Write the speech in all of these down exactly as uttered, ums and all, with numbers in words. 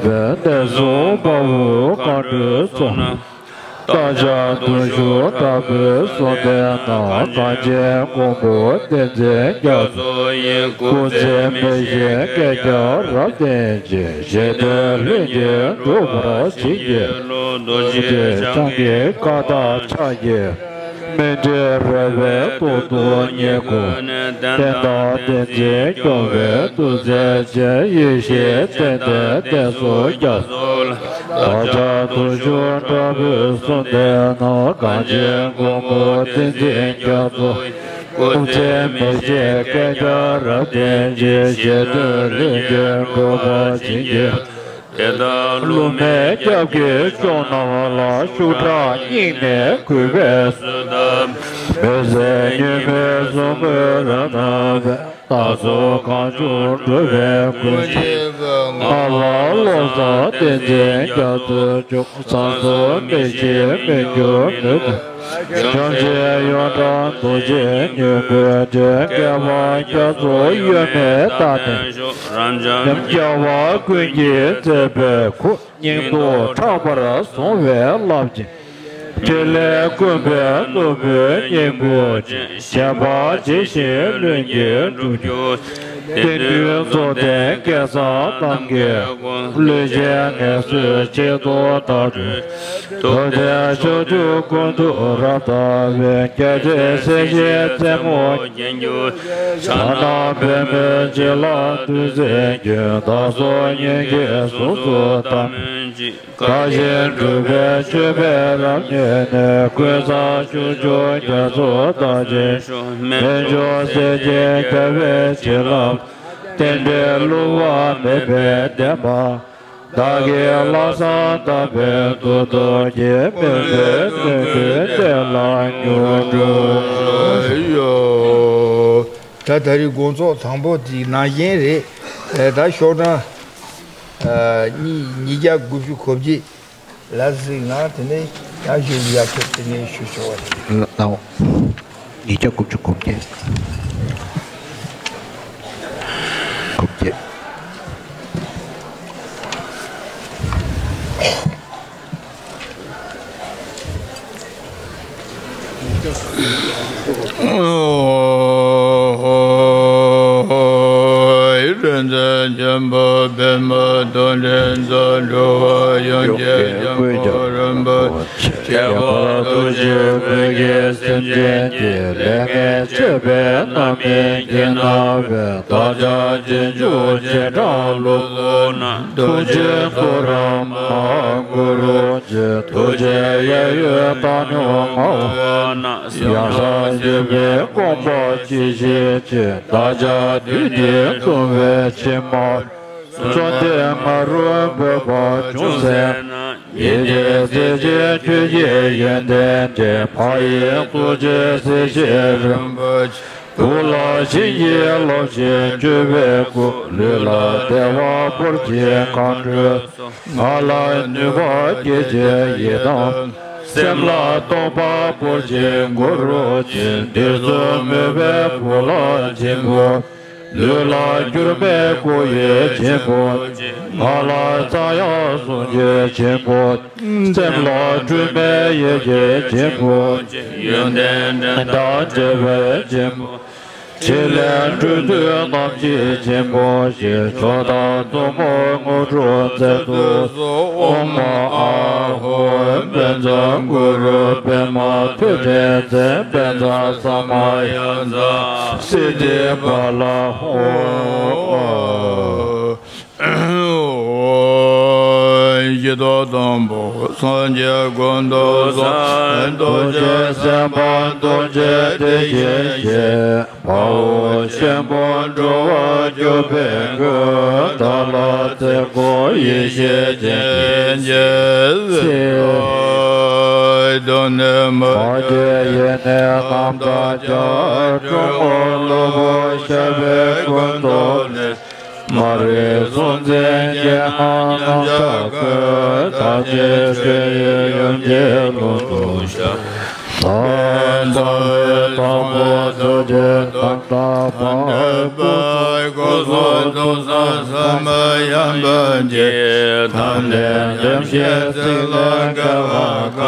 པའི་གནས་སུ་དཔའ་བོ་མཁའ་འགྲོའི་ཚོགས། རྟ་ལྕགས་དུང་ཕྱུར་དྲག་པོས་གསོལ་འདེབས་ན། གངས་ཅན་མགོན་པོ་བསྟན་འཛིན་རྒྱ་མཚོ་ཡི། སྐུ་ཚེ་མི་ཤིགས་བསྐལ་བརྒྱར་རབ་བརྟན་ཅིང་། ཞི་བདེའི་ལྷུན་གྱིས་གྲུབ་པར་བྱིན་གྱིས་རློབས། རྡོ་རྗེ་འཆང་གི་བཀའ་དང་ཕྱག་རྒྱའི། སྨིན་གྲོལ་རོལ་པའི་ཐོག་ཏུ་བསྙེན་བཀུར། བསྟན་དང་བསྟན་འཛིན་སྐྱོང་བའི་ཐུགས་རྗེ་ཅན། ཡེ་ཤེས་ཙན་དན་གནས་སུ་རྒྱ་མཚོ་ལ། རྟ་ལྕགས་དུང་ཕྱུར་དྲག་པོས་གསོལ་འདེབས་ན། གངས་ཅན་མགོན་པོ་བསྟན་འཛིན་རྒྱ་མཚོ། སྐུ་ཚེ་མི་ཤིགས་བསྐལ་བརྒྱར་རབ་བརྟན་ཅིང་། ཞི་བདེའི་ལྷུན་གྱིས་གྲུབ་པར་བྱིན་གྱིས། དེ་ལྟར་སློབ་མའི་སྐྱབས་ཀྱི་མཆོག་རྣམས་ལ། ཤུགས་དྲག་སྙིང་ནས་གུས་པས་གསོལ་ལྟ། མི་ཟད་ཉི་མའི་གཟུགས་སྔོན་རབ་བསྣམས་པའི། རྟ་ཟབ་གང་བྱུང་འགྲུབ་པའི་མགོན་ཆེན་པོ། ང་ལ་བློ་བཟང་བསྟན་འཛིན་རྒྱ་མཚོ་མཆོག། ཟངས་གསུམ་མི་ཤིགས་མི་འགྱུར་མོས་གུས། བྱམས་ཆེན་ཡོངས་གྲགས་རྡོ་རྗེ་སྙིང་པོའི་དྲིན། བསྐལ་པ་རྒྱ་མཚོ་གཡོ་མེད་བལྟ་སྟེ། ཉམས་རྒྱལ་བ་ཀུན་གྱིས་མཛད་པའི་སྐུ། སྙིང་སྟོབས་དྲག་པར་བཟུང་བའི་རླབས་ཀྱིས། ཕྲིན་ལས་ཀུན་པའི་ནོར་བུའི་སྙིང་པོ་ཅན། བྱམས་པ་ཇི་བཞིན་ལྷུན་གྱིས་གྲུབ་གྱུར། དེང་དུས་རྫོགས་ལྡན་སྐལ་བཟང་རྣམས་ཀྱི་དགོངས། ལུས་ཅན་ངལ་གསོའི་ཆེད་དུ་བདག་བསྐྲུན། ཐུབ་བསྟན་ཕྱོགས་བཅུ་ཀུན་ཏུ་རབ་བརྟན་པའི། རྒྱལ་ཆེན་སྲས་བཞིའི་རྩེ་མོ་རྒྱན་གྱུར། གྲགས་རྣམས་པདྨོའི་བྱིན་རླབས་བདུད་རྩིའི་རྒྱུན། བདག་སོགས་སྙིང་རྗེའི་གཟུགས་སུ་བལྟམས། དགའ་བཞིན་སྒྲུབ་པའི་མཆོད་པས་རབ་མཉེས་ནས། ཀུན་བཟང་ཕྱོགས་བཅུར་རྒྱ་མཚོ་རྟགས་ཅན་སྐྱོང་། སྨན་མཆོག་སྲས་ཀྱི་རྒྱལ་བའི་བྱིན་རླབས། རྟེན་འབྲེལ་བསླུ་བ་མེད་པའི་བདེན་པ། བདག་གིས་ལམ་བཟང་བརྟགས་པའི་མཐུ་སྟོབས་ཀྱིས། སྨོན་པའི་བརྩོན་འགྲུས་བརྟན་ལ་མྱུར་འགྲུབ། ད་ད་རེས་དགོང་ཚོགས་དང་པོ་དེ་ནང་བཞིན་རེད། ད་ཤོག་གྲངས་ཉིས་ཉིས་བརྒྱ་དགུ་བཅུ་གོ་བརྒྱད། ལ་གཟིགས་ན་དེ་ནས་ཡང་ཞུ་ཡག་ཐེབས་དེ་ནས་ཞུ་ཆོག་པ་རེད། ལའོ། ཉིས་བརྒྱ་དགུ་བཅུ་གོ་བརྒྱད། གོ་བརྒྱད། རིག་འཛིན་ཆེན་པོ་པདྨ་རྡོ་རྗེ་འཛིན། འགྲོ་བ་ཡོངས་ཀྱི་སྐྱབས་མགོན་རིན་པོ་ཆེ། ཁྱད་པར་དུ་ཆེ་བོད་ཀྱི་སེམས་ཅན་གྱི་ལས་ངན་སྤྱོད་པའི་རྣམ་སྨིན་གྱིས་མནར་བའི་བདག་ཅག་རྗེས་འཇུག་བྱེ་བྲག་སློབ་ཕྲུག་རྣམས། ཐུགས་རྗེའི་གཏོར་རམ་མ་ཧཱ་གུ་རུ་ཆེ། ཐུགས་རྗེའི་གཡས་གཡོན་བཏང་སྙོམས་ངང་བ་ན། ཡང་དག་བཞེད་པའི་དགོངས་པ་ཇི་བཞིན་བཞེས། བདག་ཅག་བདུད་ཀྱིས་གདུང་བའི་ཕྱི་མ། བཅོམ་ལྡན་ང་རོ་འབོད་པ་ཅུང་ཟད་ན། ཡིད་ཀྱི་རྩེ་གཅིག་ཆོས་ཀྱི་ཡོན་ཏན་ཅན། འཕགས་ཡུལ་ཐུགས་རྗེའི་སྲས་ཆེན་རིན་པོ་ཆེ། དུག་ལ་བྱིན་གྱིས་རློབ་ཅིང་བཅོས་པའི་སྐུ། ལུས་ལ་བདེ་བ་སྤོར་ཅིང་མཁའ་འགྲོའི་ཚོགས། ངག་ལ་ནུས་པ་བསྐྱེད་ཅིང་ཡི་དམ། སེམས་ལ་སྟོང་པ་སྤོར་ཅིང་གུ་རུ་བྱིན། བདུད་རྩི་མུན་པའི་བུ་ལ་སྦྱིན་པོ། ལུས་ལ་འགྱུར་མེད་སྐུ་ཡི་སྦྱིན་པོ། ངག་ལ་རྩ་ཡང་གསུང་གི་སྦྱིན་པོ། སེམས་ལ་འཁྲུལ་མེད་ཡིད་ཀྱི་སྦྱིན་པོ། ཡོན་ཏན་འདྲེན་དང་བཅས་པའི་སྦྱིན་པོ། ཕྲིན་ལས་སྒྲུབ་ཚུལ་རྣམས་ཀྱི་སྦྱིན་པོ་ཞེས། མཆོག་དང་ཐུན་མོང་དངོས་གྲུབ་མཛད་དུ་གསོལ། ཨོཾ་ཨཱཿཧཱུྃ་བཛྲ་གུ་རུ་པདྨ་ཐོད་ཕྲེང་རྩལ་དཔལ་རྩལ་ས་མ་ཡ་རྩལ་སིདྡྷི་ཕ་ལ་ཧཱུྃ། ཤེས་རྟོགས་དང་པོ་སངས་རྒྱས་ཀུན་ཏུ་བཟང་། རྡོ་རྗེ་སེམས་དཔའ་རྡོ་རྗེ་ཐེག་ཆེན་ཞེས། དཔའ་བོ་ཆེན་པོ་འགྲོ་བ་སྐྱོབ་པའི་མགོན། བདག་ལ་བརྩེ་དགོངས་ཡེ་ཤེས་སྤྱན་གྱིས་གཟིགས། སྡུག་བསྔལ་མ་སྐྱེས་ཡེ་ནས་རྣམ་དག་ཀྱང་། གྲོགས་མོ་ནོར་བུ་ཞབས་པད་ཀུན་ཏུ་ནས། མ་རིག་གཟུང་འཛིན་གྱི་རྣམ་གཞག་ཀུན། དག་བྱེད་ཆོས་དབྱིངས་ཡུམ་གྱི་ཀློང་དུ་ཤར། ད་ཚངས་པའི་དྭགས་པོ་ཐུགས་རྗེ་ཐོབ་ལྟ་བུ། སྐུ་གསུང་ཐུགས་སྲས་བསམ་ཡས་པ་ཀྱེ། ཐབས་མཁས་ཐམས་ཅད་ཚིག་ལ་འགལ་བ་དགག།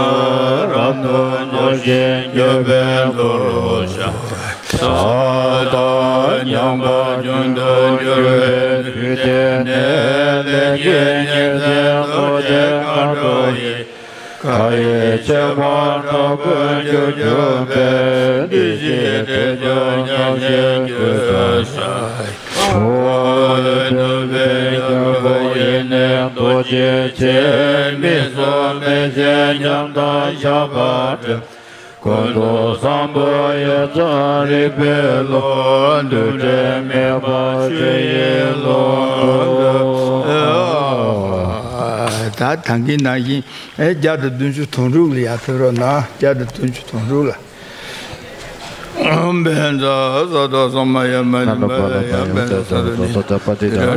རབ་ཏུ་སྙོམས་ཤིང་འཇུག་པའི་མཐུ་ལ་ཕྱག། ས་དང་མཉམ་པར་འབྱུང་དུ་འགྱུར་བའི་དུས་དེ་ནས། ལས་ཀྱི་ཉེར་འཚེ་རྡོ་རྗེ་མཁའ་འགྲོ་ཡི། ཁ་ཡི་ཆད་པ་དྲག་པོས་འཇོམས་གྱུར་པའི། བདུད་བཞིའི་སྡེ་མཆོག་ཉམས་བཞེས་གྱུར་ཏོ། ཧོ། ཐུབ་པའི་རྒྱལ་པོ་ཡི་ནི་རྡོ་རྗེ་ཆེ། མིག་གསུམ་མིག་ཤེས་ཉམས་དང་ཤར་བ་སྒྲིབ། ཀུན་ཏུ་བཟང་པོ་ཡོད་ཚད་རིག་པའི་བློ། རྡུལ་བྲལ་དམིགས་པ་ཆོས་ཡི་ཀློང་དུ། ད་ད་གིན་ནང་བཞིན་ཨེ་བརྒྱ་དང་བདུན་ཅུ་དོན་དྲུག་ལ་ཡར་ཕེབས་རོགས་གནང་། བརྒྱ་དང་བདུན་ཅུ་དོན་དྲུག་ལ། ཨོཾ་བཛྲ་ས་ཏྭ་ས་མ་ཡ་མ་ཎི་མ་ཡ་ཡ། བཛྲ་ས་ཏྭ་ནི། ཏེ་ཏེ་ཏེ་ཏེ།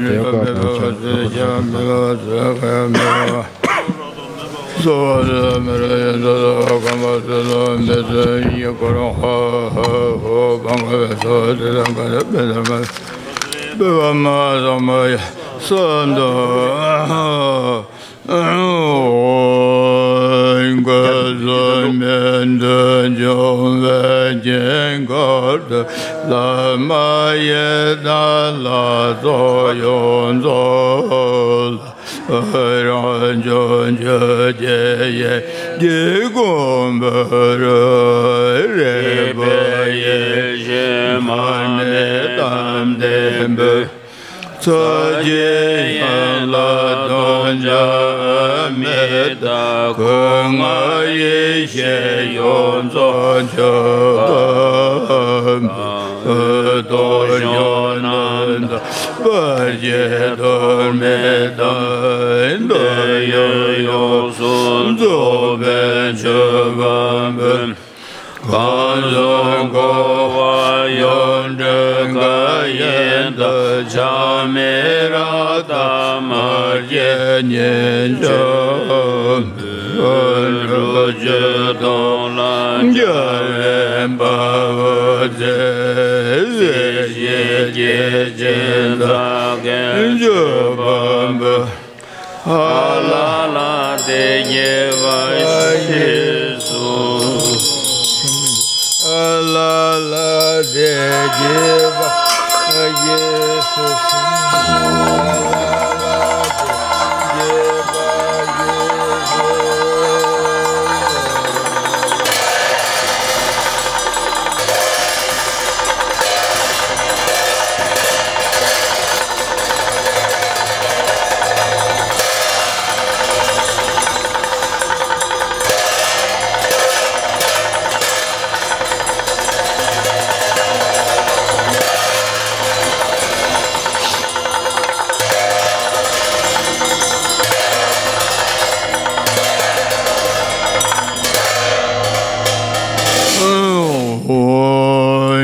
བླ་མ་ཡི་དམ་ལྷ་ཚོགས་ཡོངས་རྫོགས་ལ། རང་བྱུང་ཆོས་ཀྱི་དབྱིངས་ཀྱི་གོ་འཕང་རིན་པོ་ཆེ། མར་མེ་དམ་ལྡན་པའི། ཚོགས་ཀྱི་དབྱིངས་ལ་ལྟུང་བྱ་མེད་དང་། སྐུ་ལྔ་ཡེ་ཤེས་ཡོངས་རྫོགས་ཆོས་དབང་པོ། སྟོབས་བཅུ་རྣམ་དག་པ་བརྒྱད་གདོད་མའི་དང་། འདོད་ཡོན་ཡོངས་སུ་རྫོགས་པའི་ཆོས་དབང་པོ། གང་གསུང་འཁོར་བ་ཡོངས་གྲོལ་མཁའ་ཡི་མཐའ། ཆགས་མེད་རཀྟ་དམར་གྱི་ཉིན་བྱེད་མོ། འབྲུ་བཅུ་སྟོང་ལ་སྦྱར་བའི་དཔའ་བོ་རྩེ། གཟི་བརྗིད་ཀྱི་སྤྱན་རས་གཟིགས་ཆོས་དབང་པོ། ཨ་ལ་ལ་དེ་དགྱེས་པ་ཞེས་སུ། ཨ་ལ་ལ་དེ་དགྱེས་པ་ཞེས་སུ། ཨ་ལ་ལ་དེ་དགྱེས་པ་ཞེས་སུ།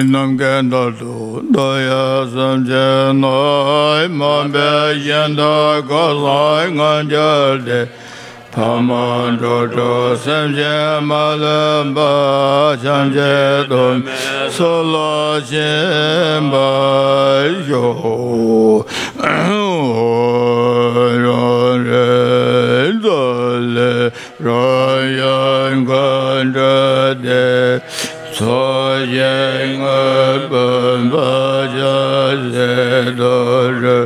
ནམ་མཁའི་མཐར་ཐུག་རྡོ་ཡི་སེམས་ཅན་རྣམས། མ་འབད་བཞིན་དུ་སྐལ་བཟང་ངང་གྱུར་ཏེ། ཐ་མལ་འགྲོ་དྲུག་སེམས་ཅན་མ་ལུས་པ། ཐམས་ཅད་ཐོགས་མེད་ས་ལ་ཕྱིན་པར་ཤོག། རང་རིག་རྩ་ལས། རང་ཡུལ་མཁའ་འགྲོ་སྟེ། ཚོགས་ཞིང་དངོས་པོ་འཕགས་པ་སྤྱན་རས་གཟིགས་དང་།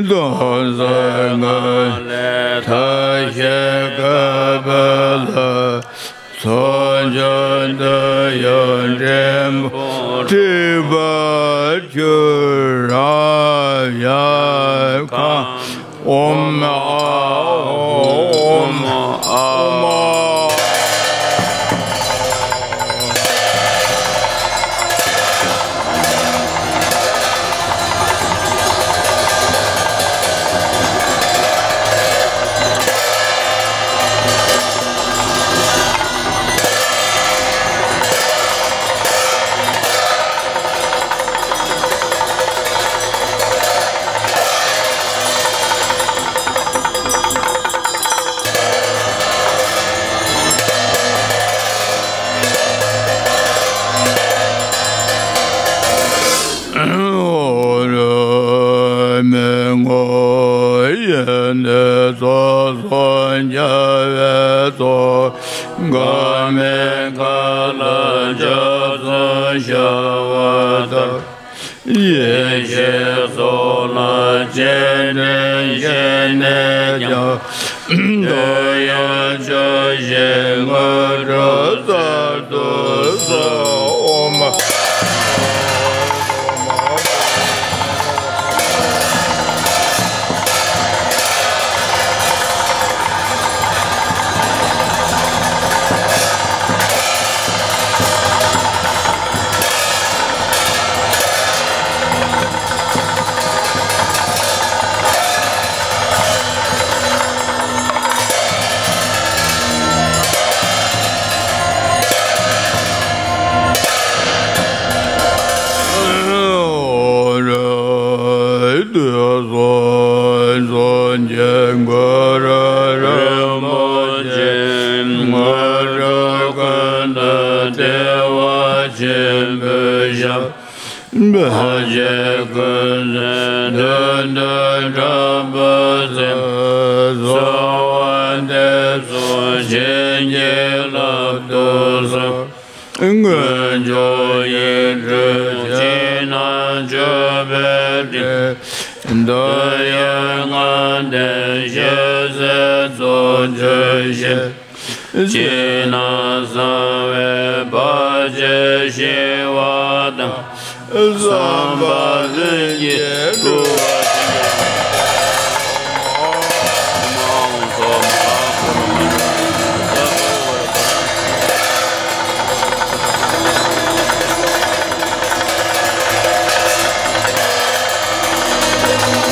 སྟོང་གསལ་ངང་ལས་མཐའ་བཞི་ག་པ་ལ། ཚོགས་མཆོག་འདོད་ཡོན་འབྲས་བུ་འགྲིབ་པར་གྱུར། རབ་དབྱར་ཁམས། ཨོཾ་ཨཱཿཧཱུྃ་ཨོཾ་ཨཱཿཧཱུྃ། བ་དང་། ཡེ་ཤེས་སོགས་ལ་སྤྱན་འདྲེན་བཞེས་ནས་ཀྱང་། འདོད་ཡོན་ཆོས་ཅན་དངོས་གྲུབ་གསར་དུ་གསོལ། ཨོཾ། དུས་གསུམ་གསུམ་གྱི་གུ་རུ་རིན་པོ་ཆེ། དངོས་གྲུབ་ཀུན་ཏུ་བདེ་བ་ཆེན་པོའི་ཞབས། བར་ཆད་ཀུན་སེལ་བདུད་འདུལ་དྲག་པོའི་སྲས། གསོལ་བ་འདེབས་སོ་བྱིན་གྱིས་བརླབ་ཏུ་གསོལ། དངོས་འབྱོར་ཡིད་སྤྲུལ་ཕྱི་ནང་མཆོད་པའི་སྤྲིན། འདོད་ཡོན་ལྔ་ལྡན་ཞལ་ཟས་གཙོ་མཆོད་བཞེས། ཕྱི་ནང་གསང་བའི་བར་ཆད་ཞི་བ་དང་། བསམ་པ་ལྷུན་གྱིས་འགྲུབ་པར་བྱིན་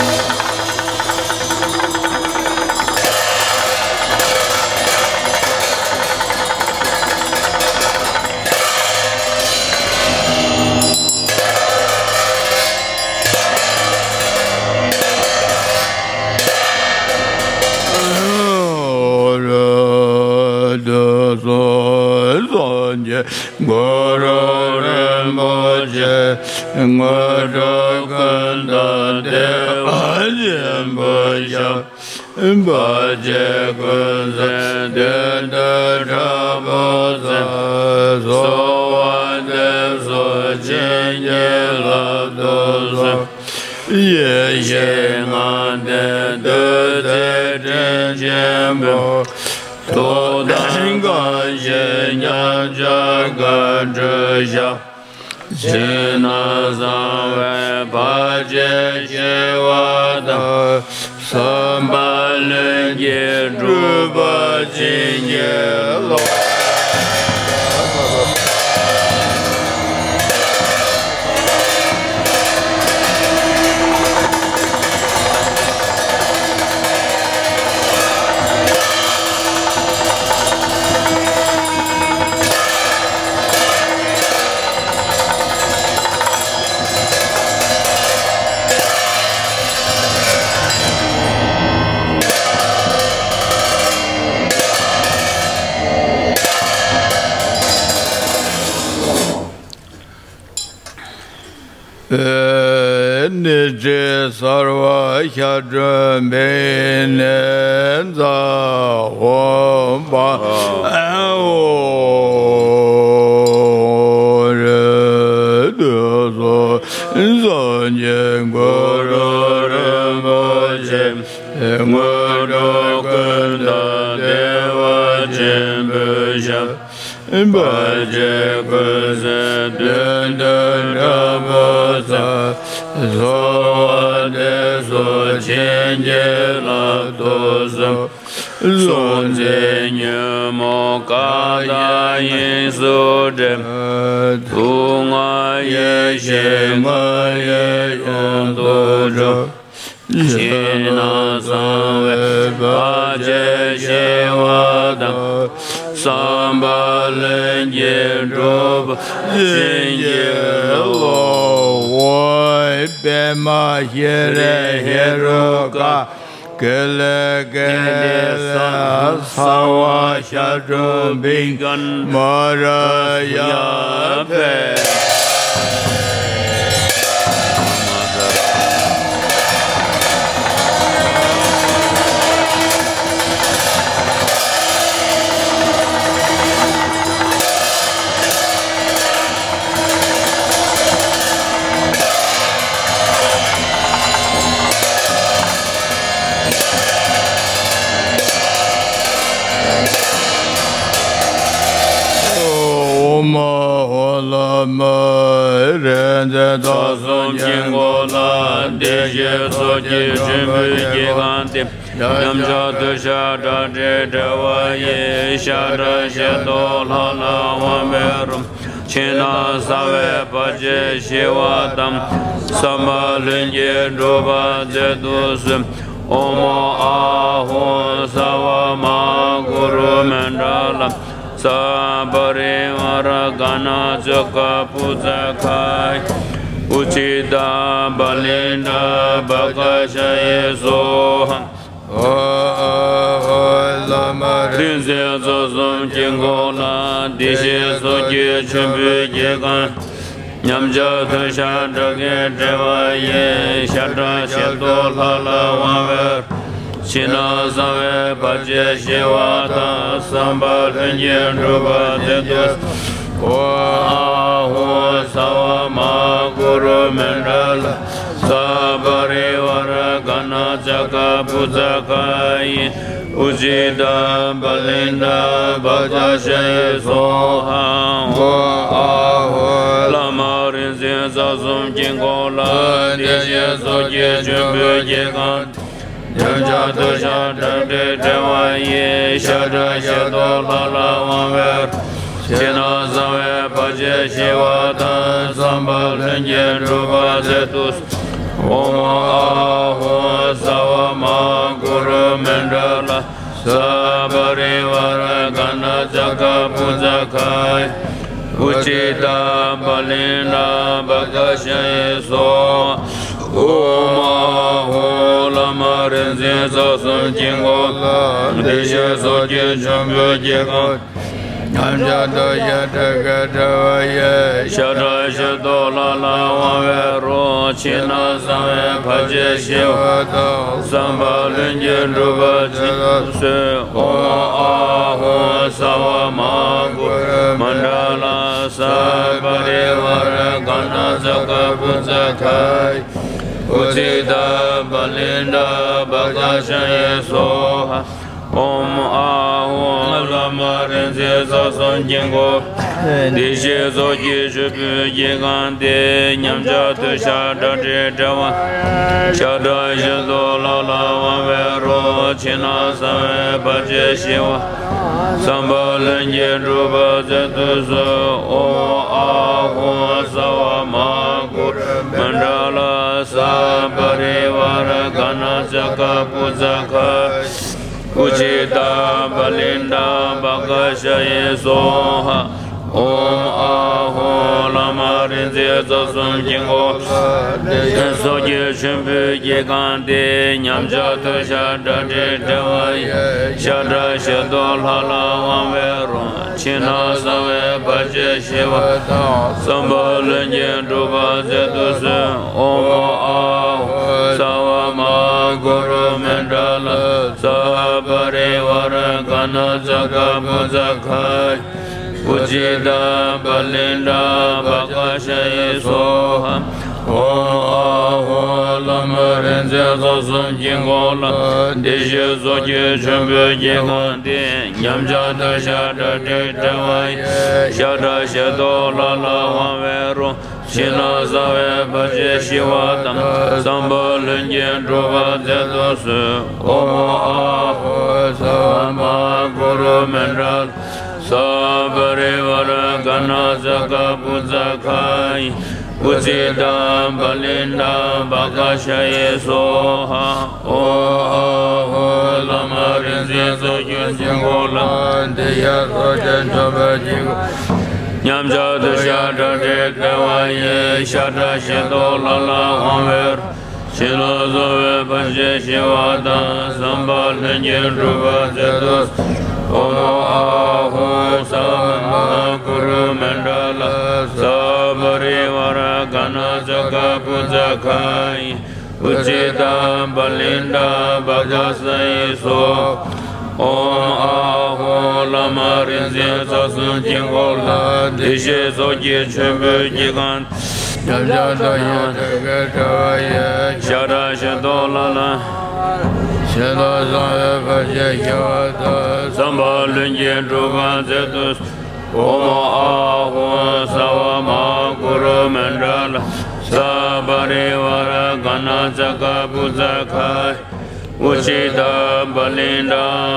གྱིས་རློབས། དུས་གསུམ་གསུམ་གྱི་གུ་རུ་རིན་པོ་ཆེ། དངོས་གྲུབ་ཀུན་བདག་བདེ་བ་ཆེན་པོའི་ཞབས། བར་ཆད་ཀུན་སེལ་བདུད་འདུལ་དྲག་པོའི་སྲས། གསོལ་བ་འདེབས་སོ་བྱིན་གྱིས་བརླབ་ཏུ་གསོལ། ཡེ་ཤེས་ལྔ་ལྡན་བདུད་རྩིའི་སྤྲིན་ཆེན་པོ། ཐུགས་དམ་བསྐང་ཞིང་མཉམ་སྦྱོར་བཀའ་སྒྲུབ་བྱ། ཕྱི་ནང་གསང་བའི་བར་ཆད་ཞི་བ་དང་། བསམ་པ་ལྷུན་གྱིས་འགྲུབ་པར་བྱིན་གྱིས་རློབས། ནི་ཅི་སརྦ་ཤ་ཀྲུ་པི་ནི་ཛ་ཧོ་བ་ཨ་ཧོ་རེ། དུས་གསུམ་གསུམ་གྱི་གུ་རུ་རིན་པོ་ཆེ། དངོས་གྲུབ་ཀུན་བདག་བདེ་བ་ཆེན་པོའི་ཞབས། བར་ཆད་ཀུན་སེལ་བདུད་འདུལ་དྲག་པོའི་སྲས། གསོལ་བ་འདེབས་སོ་བྱིན་གྱིས་བརླབ་ཏུ་གསོལ། གཟུང་འཛིན་ཉོན་མོངས་ཀ་དག་དབྱིངས་སུ་བསྒྲིབས། ཐུབ་མངའ་ཡེ་ཤེས་མངོན་ཡོད་ཡོངས་སུ་གྲུབ། ཕྱི་ནང་གསང་བའི་བར་ཆད་ཞི་བ་དང་། བསམ་པ་ལྷུན་གྱིས་འགྲུབ་པར་བྱིན་གྱིས་རློབས། པདྨ་ཤེལ་ལས་ཧེ་རུ་ཀ། ཀེ་ལེ་ཀེ་ལེ་ས་བ་ཤ་ཀྲུ་པི་མ་ར་ཡ་ཕཊ། མ་རིག་འཛིན་རྩ་གསུམ་དཀྱིལ་འཁོར་ལ། བདེ་གཤེགས་སོགས་ཀྱི་མཆོད་འབུལ་གྱི་ཁང་སྟེང་། ཉམས་ཆག་འདོད་ཆགས་སྐྲག་སྒྲིབ་བྲལ་བ་ཡི། ཤ་ཁྲག་ཤེལ་ཏོག་ལྷ་ལ་དབང་བའི་རོ། ཕྱི་ནང་གསང་བའི་བར་ཆད་ཞི་བ་དང་། བསམ་པ་ལྷུན་གྱིས་འགྲུབ་པར་མཛད་དུ་གསོལ། ཨོཾ་ཨཱཿཧཱུྃ་སརྦ་མ་ཧཱ་གུ་རུ་མནྜལ། སརྦ་པ་རི་ཝཱ་ར་ག་ཎ་ཙ་ཀ་བུ་ཙ་ཁཱ་ཡེ། ཨུ་ཙི་ཏ་པ་ལི་ཏ་པ་ཀ་ཤ་ཡེ་སྭཱ་ཧཱ། ཨོཾ་ཨཱཿཧཱུྃ་བླ་མ་རིག་འཛིན་རྩ་གསུམ་དཀྱིལ་འཁོར་ལ། བདེ་གཤེགས་སོགས་ཀྱི་མཆོད་འབུལ་གྱི་ཁང་། ཉམས་ཆག་འདོད་ཆགས་སྐྲག་སྒྲིབ་བྲལ་བ་ཡི། ཤ་ཁྲག་ཤེལ་ཏོག་ལྷ་ལ་དབང་བའི། ཕྱི་ནང་གསང་བའི་བར་ཆད་ཞི་བ་དང་། བསམ་པ་ལྷུན་གྱིས་འགྲུབ་པར་མཛད་དུ། ཨོཾ་ཨཱཿཧཱུྃ་སརྦ་མ་ཧཱ་གུ་རུ་མནྜལ། སརྦ་པ་རི་ཝཱ་ར་ག་ཎ་ཙ་ཀ་བུ་ཙ་ཁཱ་ཡེ། ཨུ་ཙི་ཏ་པ་ལི་ཏ་པ་ཀ་ཤ་ཡེ་སྭཱ་ཧཱ། ཨོཾ་ཨཱཿཧཱུྃ་བླ་མ་རིག་འཛིན་རྩ་གསུམ་དཀྱིལ་འཁོར་ལ། བདེ་གཤེགས་སོགས་ཀྱི་མཆོད་འབུལ་གྱི་ཁང་། ཉམས་ཆག་འདོད་ཆགས་སྐྲག་སྒྲིབ་བྲལ་བ་ཡི། ཤ་ཁྲག་ཤེལ་ཏོག་ལྷ་ལ་དབང་བའི། ཕྱི་ནང་གསང་བའི་བར་ཆད་ཞི་བ་དང་། བསམ་པ་ལྷུན་གྱིས་འགྲུབ་པར་མཛད་དུ། ཨོཾ་ཨཱཿཧཱུྃ་སརྦ་མ་ཧཱ་གུ་རུ་མནྜལ། སརྦ་པ་རི་ཝཱ་ར་ག་ཎ་ཙ་ཀ་བུ་ཙ་ཁཱ་ཡེ། ཨུ་ཙི་ཏ་པ་ལི་ཏ་པ་ཀ་ཤ་ཡེ་སྭཱ་ཧཱ། ཨོཾ་ཨཱཿཧཱུྃ་བླ་མ་རིག་འཛིན་རྩ་གསུམ་དཀྱིལ་འཁོར་ལ། བདེ་གཤེགས་སོགས་ཀྱི་མཆོད་འབུལ་གྱི་ཁང་། ཉམས་ཆག་འདོད་ཆགས་སྐྲག་སྒྲིབ་བྲལ་བ་ཡི། ཤ་ཁྲག་ཤེལ་ཏོག་ལྷ་ལ་དབང་བའི་རོ། ཕྱི་ནང་གསང་བའི་བར་ཆད་ཞི་བ་དང་། བསམ་པ་ལྷུན་གྱིས་འགྲུབ་པར་མཛད་དུ་གསོལ། ཨོཾ་ཨཱཿཧཱུྃ་སརྦ་མ་ཧཱ་གུ་རུ་མནྜལ། སརྦ་པ་རི་ཝཱ་ར་ག་ཎ་ཙ་ཀ་བུ་ཙ་ཁཱ་ཡེ། ཨུ་ཙི་ཏ་པ་ལི་ཏ་པ་ཀ་ཤ་ཡེ་སྭཱ་ཧཱ། ཨོཾ་ཨཱཿཧཱུྃ་བླ་མ་རིག་འཛིན་རྩ་གསུམ་དཀྱིལ་འཁོར། བདེ་གཤེགས་སོགས་ཀྱི་མཆོད་འབུལ་གྱི་ཁང་སྟེང་། ཉམས་ཆག་འདོད་ཆགས་སྐྲག་སྒྲིབ་བྲལ་བ། ཤ་ཁྲག་ཤེལ་ཏོག་ལྷ་ལ་དབང་བའི་རོ། ཕྱི་ནང་གསང་བའི་བར་ཆད་ཞི་བ། བསམ་པ་ལྷུན་གྱིས་འགྲུབ་པར་མཛད་དུ་གསོལ། ཨོཾ་ཨཱཿཧཱུྃ་སརྦ་མ་ཧཱ་གུ་རུ་མནྜལ། སརྦ་པ་རི་ཝཱ་ར་ག་ཎ་ཙ་ཀ་བུ་ཙ་ཁཱ་ཡེ། ཨུ་ཙི་ཏ་པ་ལི་ཏ་པ་ཀ་ཤ་ཡེ་སྭཱ་ཧཱ། ཨོཾ་ཨཱཿཧཱུྃ་བླ་མ་རིག་འཛིན་རྩ་གསུམ་དཀྱིལ་འཁོར། བདེ་གཤེགས་སོགས་ཀྱི་མཆོད་འབུལ་གྱི་ཁང་སྟེང་། ཉམས་ཆག་འདོད་ཆགས་སྐྲག་སྒྲིབ་བྲལ་བ་ཡི། ཤ་ཁྲག་ཤེལ་ཏོག་ལྷ་ལ་དབང་བའི་རོ། ཕྱི་ནང་གསང་བའི་བར་ཆད་ཞི་བ་དང་། བསམ་པ་ལྷུན་གྱིས་འགྲུབ་པར་མཛད་དུ་གསོལ། ཨོཾ་ཨཱཿཧཱུྃ་སརྦ་མ་ཧཱ་གུ་རུ་མནྜལ། སརྦ་པ་རི་ཝཱ་ར་ག་ཎ་ཙ་ཀ་བུ་ཙ་ཁཱ་ཡེ། ཨུ་ཙི་ཏ་པ་ལི་ཏ་པ་ཀ་ཤ་ཡེ་སྭཱ་ཧཱ། ཨོཾ་ཨཱཿཧཱུྃ་བླ་མ་རིག་འཛིན་རྩ་གསུམ་དཀྱིལ་འཁོར་ལ། བདེ་གཤེགས་སོགས་ཀྱི་མཆོད་འབུལ་གྱི་ཁང་སྟེང་། ཉམས་ཆག་འདོད་ཆགས་སྐྲག་སྒྲིབ་བྲལ་བ་ཡི། ཤ་ཁྲག་ཤེལ་ཏོག་ལྷ་ལ་དབང་བའི་རོ། ཕྱི་ནང་གསང་བའི་བར་ཆད་ཞི་བ་དང་། བསམ་པ་ལྷུན་གྱིས་འགྲུབ་པར་མཛད་དུ་གསོལ། ཨོཾ་ཨཱཿཧཱུྃ་སརྦ་མ་ཧཱ་གུ་རུ་མནྜལ། སརྦ་པ་རི་ཝཱ་ར་ག་ཎ་ཙ་ཀ་བུ་ཙ་ཁཱ་ཡེ། ཨུ་ཙི་ཏ་པ་ལི་ཏ་པ་ཀ་ཤ་ཡེ་སྭཱ་ཧཱ། ཨོཾ་ཨཱཿཧཱུྃ་བླ་མ་རིག་འཛིན་རྩ་བརྒྱད་དཀྱིལ་འཁོར་ལ། བདེ་གཤེགས་སོགས་ཀྱི་མཆོད་འབུལ་གྱི་ཉམས་ཆག་འདོད་ཆགས་སྐྲག་སྒྲིབ་བྲལ་བ་ཡི། ཤ་ཁྲག་ཤེལ་ཏོག་ལྷ་ལ་དབང་བའི་རོ། ཕྱི་ནང་གསང་བའི་བར་ཆད་ཞི་བ་དང་། བསམ་པ་ལྷུན་གྱིས་འགྲུབ་པར་མཛད་དུ། ཨོཾ་ཨཱཿཧཱུྃ་སརྦ་མ་ཧཱ་གུ་རུ་མནྜལ། སརྦ་པ་རི་ཝཱ་ར་ག་ཎ་ཙ་ཀ་བུ་ཙ་ཁཱ་ཡེ། ཨུ་ཙི་ཏ་པ་ལི་ཏ་པ་ཀ་ཤ་ཡེ་སྭཱ་ཧཱ། ཨོཾ་ཨཱཿཧཱུྃ་བླ་མ་རིག་འཛིན་རྩ་གསུམ་དཀྱིལ་འཁོར་ལ། བདེ་གཤེགས་སོགས་ཀྱི་མཆོད་འབུལ་གྱི་ཁང་། ཉམས་ཆག་འདོད་ཆགས་སྐྲག་སྒྲིབ་བྲལ་བ་ཡི། ཤ་ཁྲག་ཤེལ་ཏོག་ལྷ་ལ། ཕྱི་ནང་གསང་བའི་བར་ཆད་ཞི་བ་དང་། བསམ་པ་ལྷུན་གྱིས་འགྲུབ་པར་མཛད་དུ། ཨོཾ་ཨཱཿཧཱུྃ་སརྦ་མ་ཧཱ་གུ་རུ་མནྜལ་ས་པ་རི་ཝཱ་ར་ག་ཎ་ཛ་ག་པུ་ཛ་ག་ཡེ་ཨུ་ཙི་ཏ་པ་ལི་ཏ་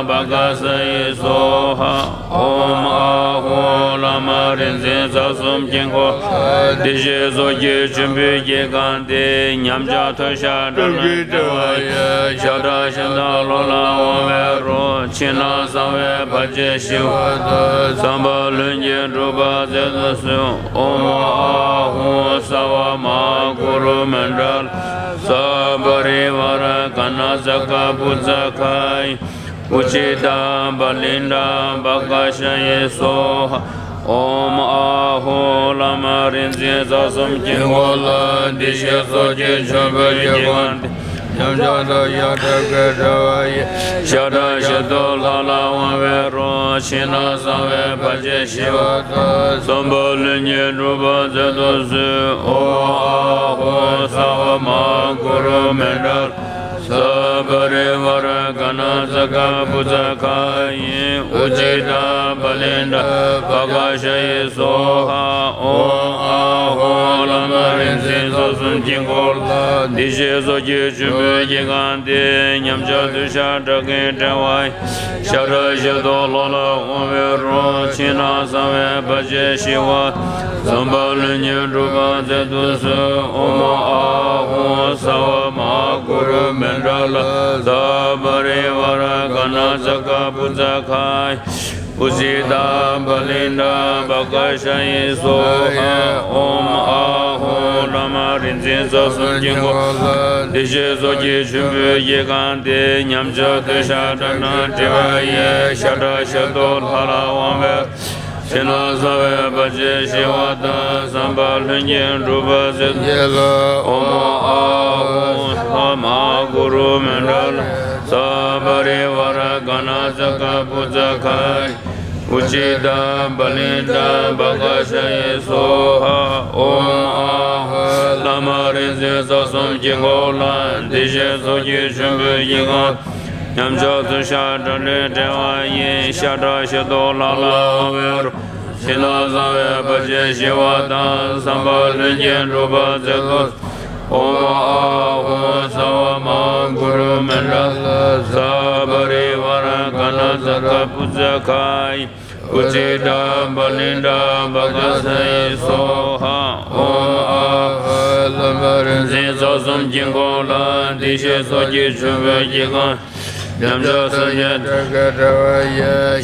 པ་ཀ་ཤ་ཡེ་སྭཱ་ཧཱ། ཨོཾ་ཨཱཿཧཱུྃ་བླ་མ་རིག་འཛིན་རྩ་གསུམ་དཀྱིལ་འཁོར་ལ། བདེ་གཤེགས་སོགས་ཀྱི་མཆོད་འབུལ་གྱི་སྒང་སྟེང་ཉམས་ཆག་འདོད་ཆགས་སྐྲག་སྣང་བྲལ་བ་ཡི་ཤ་ཁྲག་ཞིང་དུ་ལོག་ལ་འོང་བའི་རོ། ཕྱི་ནང་གསང་བའི་བར་ཆད་ཞི་བ་དང་། བསམ་པ་ལྷུན་གྱིས་འགྲུབ་པར་མཛད་དུ་གསོལ། ཨོཾ་ཨཱཿཧཱུྃ་སརྦ་མ་ཧཱ་གུ་རུ་མནྜལ་ས་པ་རི་ཝཱ་ར་ག་ཎ་ཛ་ག་པུ་ཛ་ག་ཡེ་ཨུ་ཙི་ཏ་པ་ལི་ཏ་པ་ཀ་ཤ་ཡེ་སྭཱ་ཧཱ། ཨོཾ་ཨཱཿཧཱུྃ་བླ་མ་རིག་འཛིན་རྩ་གསུམ་དཀྱིལ་འཁོར་ལ། བདེ་གཤེགས་སོགས་ཀྱི་མཆོད་འབུལ་གྱི་སྒང་སྟེང་ཉམས་ཆག་འདོད་ཆགས་སྐྲག་སྣང་བྲལ་བ་ཡི་ཤ་ཁྲག་ཞིང་དུ་ལོག་ལ་འོང་བའི་རོ། ཕྱི་ནང་གསང་བའི་བར་ཆད་ཞི་བ་དང་། བསམ་པ་ལྷུན་གྱིས་འགྲུབ་པར་མཛད་དུ་གསོལ། ཨོཾ་ཨཱཿཧཱུྃ་སརྦ་མ་ཧཱ་གུ་རུ་མནྜལ་ས་པ་རི་ཝཱ་ར་ག་ཎ་ཛ་ག་པུ་ཛ་ག་ཡེ་ཨུ་ཙི་ཏ་པ་ལི་ཏ་པ་ཀ་ཤ་ཡེ་སྭཱ་ཧཱ། ཨོཾ་ཨཱཿཧཱུྃ་བླ་མ་རིག་འཛིན་རྩ་གསུམ་དཀྱིལ་འཁོར་ལ། བདེ་གཤེགས་སོགས་ཀྱི་མཆོད་འབུལ་གྱི་སྒང་སྟེང་ཉམས་ཆག་འདོད་ཆགས་སྐྲག་སྣང་བྲལ་བ་ཡི་ཤ་ཁྲག་ཞིང་དུ་ལོག་ལ་འོང་བའི་རོ། ཕྱི་ནང་གསང་བའི་བར་ཆད་ཞི་བ། བསམ་པ་ལྷུན་གྱིས་འགྲུབ་པར་མཛད་དུ་གསོལ། ཨོཾ་ཨཱཿཧཱུྃ་སརྦ་མ་ཧཱ་གུ་རུ་མནྜལ་ས་པ་རི་ཝཱ་ར་ག་ཎ་ཛ་ག་པུ་ཛ་ག་ཡེ་ཨུ་ཙི་ཏ་པ་ལི་ཏ་པ་ཀ་ཤ་ཡེ་སྭཱ་ཧཱ། ཨོཾ་ཨཱཿཧཱུྃ་བླ་མ་རིག་འཛིན་རྩ་གསུམ་དཀྱིལ་འཁོར་ལ། བདེ་གཤེགས་སོགས་ཀྱི་མཆོད་འབུལ་གྱི་སྒང་སྟེང་ཉམས་ཆག་འདོད་ཆགས་སྐྲག་སྣང་བྲལ་བ་ཡི་ཤ་ཁྲག་ཞིང་དུ་ལོག་ལ་འོང་བའི་ཕྱི་ནང་གསང་བའི་བར་ཆད་ཞི་བ་དང་། བསམ་པ་ལྷུན་གྱིས་འགྲུབ་པར་མཛད་དུ་གསོལ། ཨོཾ་ཨཱཿཧཱུྃ་སརྦ་མ་ཧཱ་གུ་རུ་མནྜལ་ས་པ་རི་ཝཱ་ར་ག་ཎ་ཛ་ག་པུ་ཛ་ག་ཡེ་ཨུ་ཙི་ཏ་པ་ལི་ཏ་པ་ཀ་ཤ་ཡེ་སྭཱ་ཧཱ། ཨོཾ་ཨཱཿཧཱུྃ་བླ་མ་རིག་འཛིན་རྩ་གསུམ་དཀྱིལ་འཁོར་ལ། བདེ་གཤེགས་སོགས་ཀྱི་མཆོད་འབུལ་གྱི་སྒང་ཉམས་ཆག་འདོད་ཆགས་སྐྲག་སྣང་བྲལ་བ་ཡི་ཤ་ཁྲག་ཞིང་དུ་ལོག་ལ་འོང་བའི་རོ། ཕྱི་ནང་གསང་བའི་བར་ཆད་ཞི་བ་དང་། བསམ་པ་ལྷུན་གྱིས་འགྲུབ་པར་མཛད་དུ། ཨོཾ་ཨཱཿཧཱུྃ་སརྦ་མ་ཧཱ་གུ་རུ་མནྜལ་ས་པ་རི་ཝཱ་ར་ག་ཎ་ཛ་ག་པུ་ཛ་ག་ཡེ་ཨུ་ཙི་ཏ་པ་ལི་ཏ་པ་ཀ་ཤ་ཡེ་སྭཱ་ཧཱ། ཨོཾ་ཨཱཿཧཱུྃ་བླ་མ་རིག་འཛིན་རྩ་གསུམ་དཀྱིལ་འཁོར་ལ། བདེ་གཤེགས་སོགས་ཀྱི་མཆོད་འབུལ་གྱི་སྒང་ཉམས་ཆག་སེལ་བྱེད་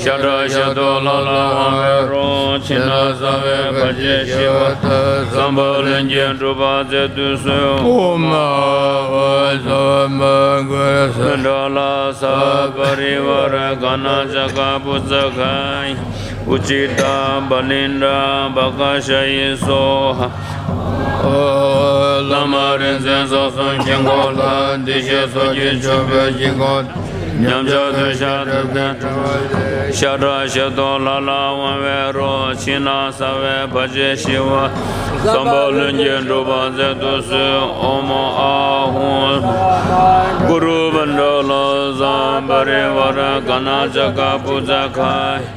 ཤ་ཁྲག་ཞིང་དུ་ལོག་ལ་འོང་བའི་རོ། ཕྱི་ནང་གསང་བའི་བར་ཆད་ཞི་བ་དང་། བསམ་པ་ལྷུན་གྱིས་འགྲུབ་པར་མཛད་དུ་གསོལ། ཨོཾ་ཨཱཿཧཱུྃ་སརྦ་མ་ཧཱ་གུ་རུ་མནྜལ་ས་པ་རི་ཝཱ་ར་ག་ཎ་ཛ་ག་པུ་ཛ་ག་ཡེ་ཨུ་ཙི་ཏ་པ་ལི་ཏ་པ་ཀ་ཤ་ཡེ་སྭཱ་ཧཱ། བླ་མ་རིག་འཛིན་རྩ་གསུམ་དཀྱིལ་འཁོར་ལ། བདེ་གཤེགས་སོགས་ཀྱི་མཆོད་འབུལ་གྱི་སྒང་ཉམས་ཆག་འདོད་ཆགས་སྐྲག་སྣང་བྲལ་བ་ཡི་ཤ་ཁྲག་ཞིང་དུ་ལོག་ལ་འོང་བའི་རོ། ཕྱི་ནང་གསང་བའི་བར་ཆད་ཞི་བ། བསམ་པ་ལྷུན་གྱིས་འགྲུབ་པར་མཛད་དུ་གསོལ། ཨོཾ་ཨཱཿཧཱུྃ་གུ་རུ་བྷ་དྲ་ལ་ས་པ་རི་ཝཱ་ར་ག་ཎ་ཛ་ག་པུ་ཛ་ག་ཡེ་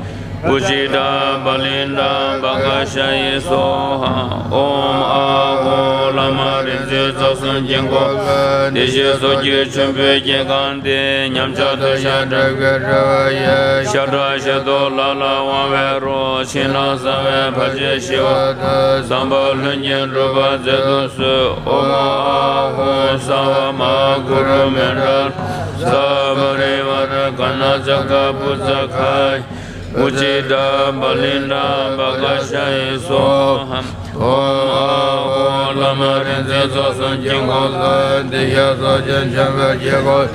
ཨུ་ཙི་ཏ་པ་ལི་ཏ་པ་ཀ་ཤ་ཡེ་སྭཱ་ཧཱ། ཨོཾ་ཨཱཿཧཱུྃ་བླ་མ་རིག་འཛིན་རྩ་གསུམ་དཀྱིལ་འཁོར་ལ། བདེ་གཤེགས་སོགས་ཀྱི་མཆོད་འབུལ་གྱི་སྒང་སྟེང་ཉམས་ཆག་འདོད་ཆགས་སྐྲག་སྣང་བྲལ་བ་ཡི་ཤ་ཁྲག་ཞིང་དུ་ལོག་ལ་འོང་བའི་རོ། ཕྱི་ནང་གསང་བའི་བར་ཆད་ཞི་བ་དང་། བསམ་པ་ལྷུན་གྱིས་འགྲུབ་པར་མཛད་དུ་གསོལ། ཨོཾ་ཨཱཿཧཱུྃ་སརྦ་མ་ཧཱ་གུ་རུ་མནྜལ་ས་པ་རི་ཝཱ་ར་ག་ཎ་ཛ་ག་པུ་ཛ་ག་ཡེ་ཨུ་ཙི་ཏ་པ་ལི་ཏ་པ་ཀ་ཤ་ཡེ་སྭཱ་ཧཱ། ཨོཾ་ཨཱཿཧཱུྃ་བླ་མ་རིག་འཛིན་རྩ་གསུམ་དཀྱིལ་འཁོར་ལ། བདེ་གཤེགས་སོགས་ཀྱི་མཆོད་འབུལ་གྱི་སྒང་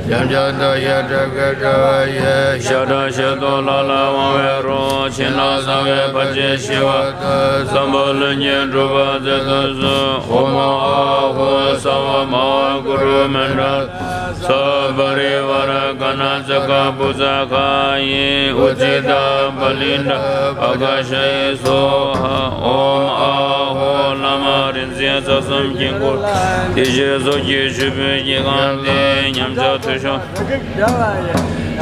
ཉམས་ཆག་འདོད་ཆགས་སྐྲག་སྣང་བྲལ་བ་ཡི་ཤ་ཁྲག་ཞིང་དུ་ལོག་ལ་འོང་བའི་རོ། ཕྱི་ནང་གསང་བའི་བར་ཆད་ཞི་བ་དང་། བསམ་པ་ལྷུན་གྱིས་འགྲུབ་པར་མཛད་དུ་གསོལ། ཨོཾ་ཨཱཿཧཱུྃ་སརྦ་མ་ཧཱ་གུ་རུ་མནྜལ་ས་པ་རི་ཝཱ་ར་ག་ཎ་ཛ་ག་པུ་ཛ་ག་ཡེ་ཨུ་ཙི་ཏ་པ་ལི་ཏ་པ་ཀ་ཤ་ཡེ་སྭཱ་ཧཱ། ཨོཾ་ཨཱཿཧཱུྃ་བླ་མ་རིག་འཛིན་རྩ་གསུམ་དཀྱིལ་འཁོར། བདེ་གཤེགས་སོགས་ཀྱི་མཆོད་འབུལ་གྱི་སྒང་སྟེང་ཉམས་ཆག་འདོད་ཆགས།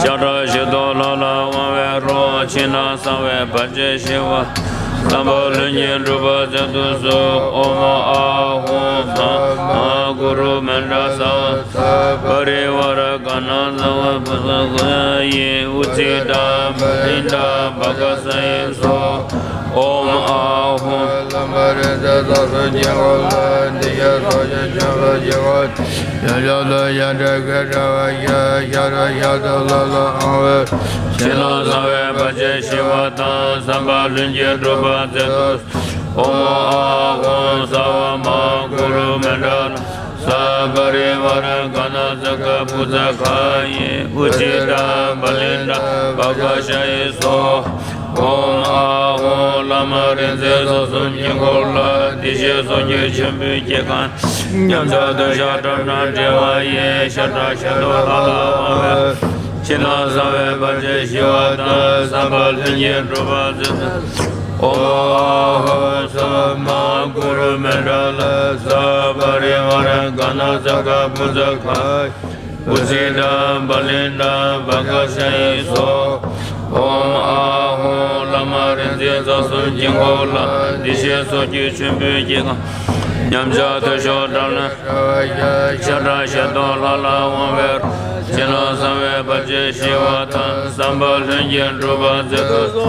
ཤ་ཁྲག་ཞལ་དུ་ལྷ་ལ་དབང་བའི་རོ། ཕྱི་ནང་གསང་བའི་བར་ཆད་ཞི་བ། བསམ་པ་ལྷུན་གྱིས་འགྲུབ་པར་མཛད་དུ་གསོལ། ཨོཾ་ཨཱཿཧཱུྃ་ས་མ་ཧཱ་གུ་རུ་མནྟ་ལ། ས་པ་རི་ཝཱ་ར་ག་ཎ་ཛ་བ་བྷུ་ཛ་ག་ཡེ་ཨུ་ཙི་ཏ་པ་ལི་ཏ་བྷ་ག་ས་ཡེ་སྭཱ་ཧཱ། ཨོཾ་ཨཱཿཧཱུྃ། ལམ་རིམ་བརྩེགས་རྩ་གསུམ་དཀྱིལ་འཁོར་ལ། འདི་ཞེས་སོགས་ཀྱིས་མཆོད་པའི་དཀྱིལ་འཁོར། ཉམས་ཆག་འདུ་ཤེས་བྲལ་བའི་ཡེ་ཤེས་རབ་ཏུ་ཤར་ལྷ་ལ་དབང་བའི་རོ། ཕྱི་ནང་གསང་བའི་བར་ཆད་ཞི་བ་དང་། བསམ་པ་ལྷུན་གྱིས་འགྲུབ་པར་མཛད་དུ། ཨོཾ་ཨཱཿཧཱུྃ་ས་བ་མ་ཧཱ་གུ་རུ་མནྟ་ལ། ས་པ་རི་ཝཱ་ར་ག་ཎ་ཛ་ག་བྷུ་ཛ་ག་ཡེ་ཨུ་ཙི་ཏ་པ་ལི་ཏ་བྷ་ག་ས་ཡེ་སྭཱ་ཧཱ། ཨོཾ་ཨཱཿཧཱུྃ། ལམ་རིམ་བརྩེགས་རྩ་གསུམ་དཀྱིལ་འཁོར་ལ། འདི་ཞེས་སོགས་ཀྱིས་མཆོད་པའི་དཀྱིལ་འཁོར། ཉམས་ཆག་འདུ་ཤེས་བྲལ་བའི་ཡེ་ཤེས་རབ་ཏུ་ཤར་ལྷ་ལ་དབང་བའི་རོ། ཕྱི་ནང་གསང་བའི་བར་ཆད་ཞི་བ་དང་། བསམ་པ་ལྷུན་གྱིས་འགྲུབ་པར་མཛད་དུ། ཨོཾ་ཨཱཿཧཱུྃ་ས་བ་མ་ཧཱ་གུ་རུ་མནྟ་ལ། ས་པ་རི་ཝཱ་ར་ག་ཎ་ཛ་ག་བྷུ་ཛ་ག་ཡེ་ཨུ་ཙི་ཏ་པ་ལི་ཏ་བྷ་ག་ས་ཡེ་སྭཱ་ཧཱ། ཨོཾ་ཨཱཿཧཱུྃ། ལམ་རིམ་བརྩེགས་རྩ་གསུམ་དཀྱིལ་འཁོར་ལ། འདི་ཞེས་སོགས་ཀྱིས་མཆོད་པའི་དཀྱིལ་འཁོར། ཉམས་ཆག་འདུ་ཤེས་བྲལ་བའི་ཡེ་ཤེས་རབ་ཏུ་ཤར་ལྷ་ལ་དབང་བའི་རོ། ཕྱི་ནང་གསང་བའི་བར་ཆད་ཞི་བ་དང་། བསམ་པ་ལྷུན་གྱིས་འགྲུབ་པར་མཛད་དུ།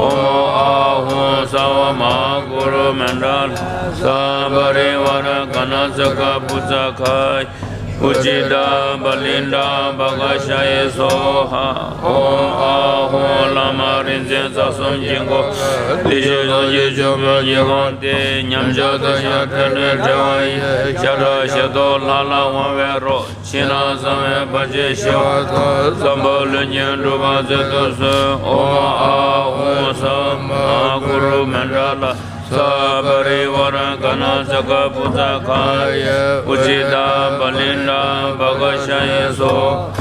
ཨོཾ་ཨཱཿཧཱུྃ་ས་བ་མ་ཧཱ་གུ་རུ་མནྟ་ལ། ས་པ་རི་ཝཱ་ར་ག་ཎ་ཛ་ག་བྷུ་ཛ་ག་ཡེ་ཨུ་ཙི་ཏ་པ་ལི་ཏ་བྷ་ག་ས་ཡེ་སྭཱ་ཧཱ། ཨོཾ་ཨཱཿཧཱུྃ། ལམ་རིམ་བརྩེགས་རྩ་གསུམ་དཀྱིལ་འཁོར། འདི་ཞེས་སོགས་ཀྱིས་མཆོད་པའི་དཀྱིལ་འཁོར་ཏེ། ཉམས་ཆག་འདུ་ཤེས་བྲལ་བའི་ཡེ་ཤེས་རབ་ཏུ་ཤར་ལྷ་ལ་དབང་བའི་རོ། ཕྱི་ནང་གསང་བའི་བར་ཆད་ཞི་བ་དང་། བསམ་པ་ལྷུན་གྱིས་འགྲུབ་པར་མཛད་དུ་གསོལ། ཨོཾ་ཨཱཿཧཱུྃ་ས་བ་མ་ཧཱ་གུ་རུ་མནྟ་ལ། ས་པ་རི་ཝཱ་ར་ག་ཎ་ཛ་ག་བྷུ་ཛ་ག་ཡེ་ཨུ་ཙི་ཏ་པ་ལི་ཏ་བྷ་ག་ས་ཡེ་སྭཱ་ཧཱ།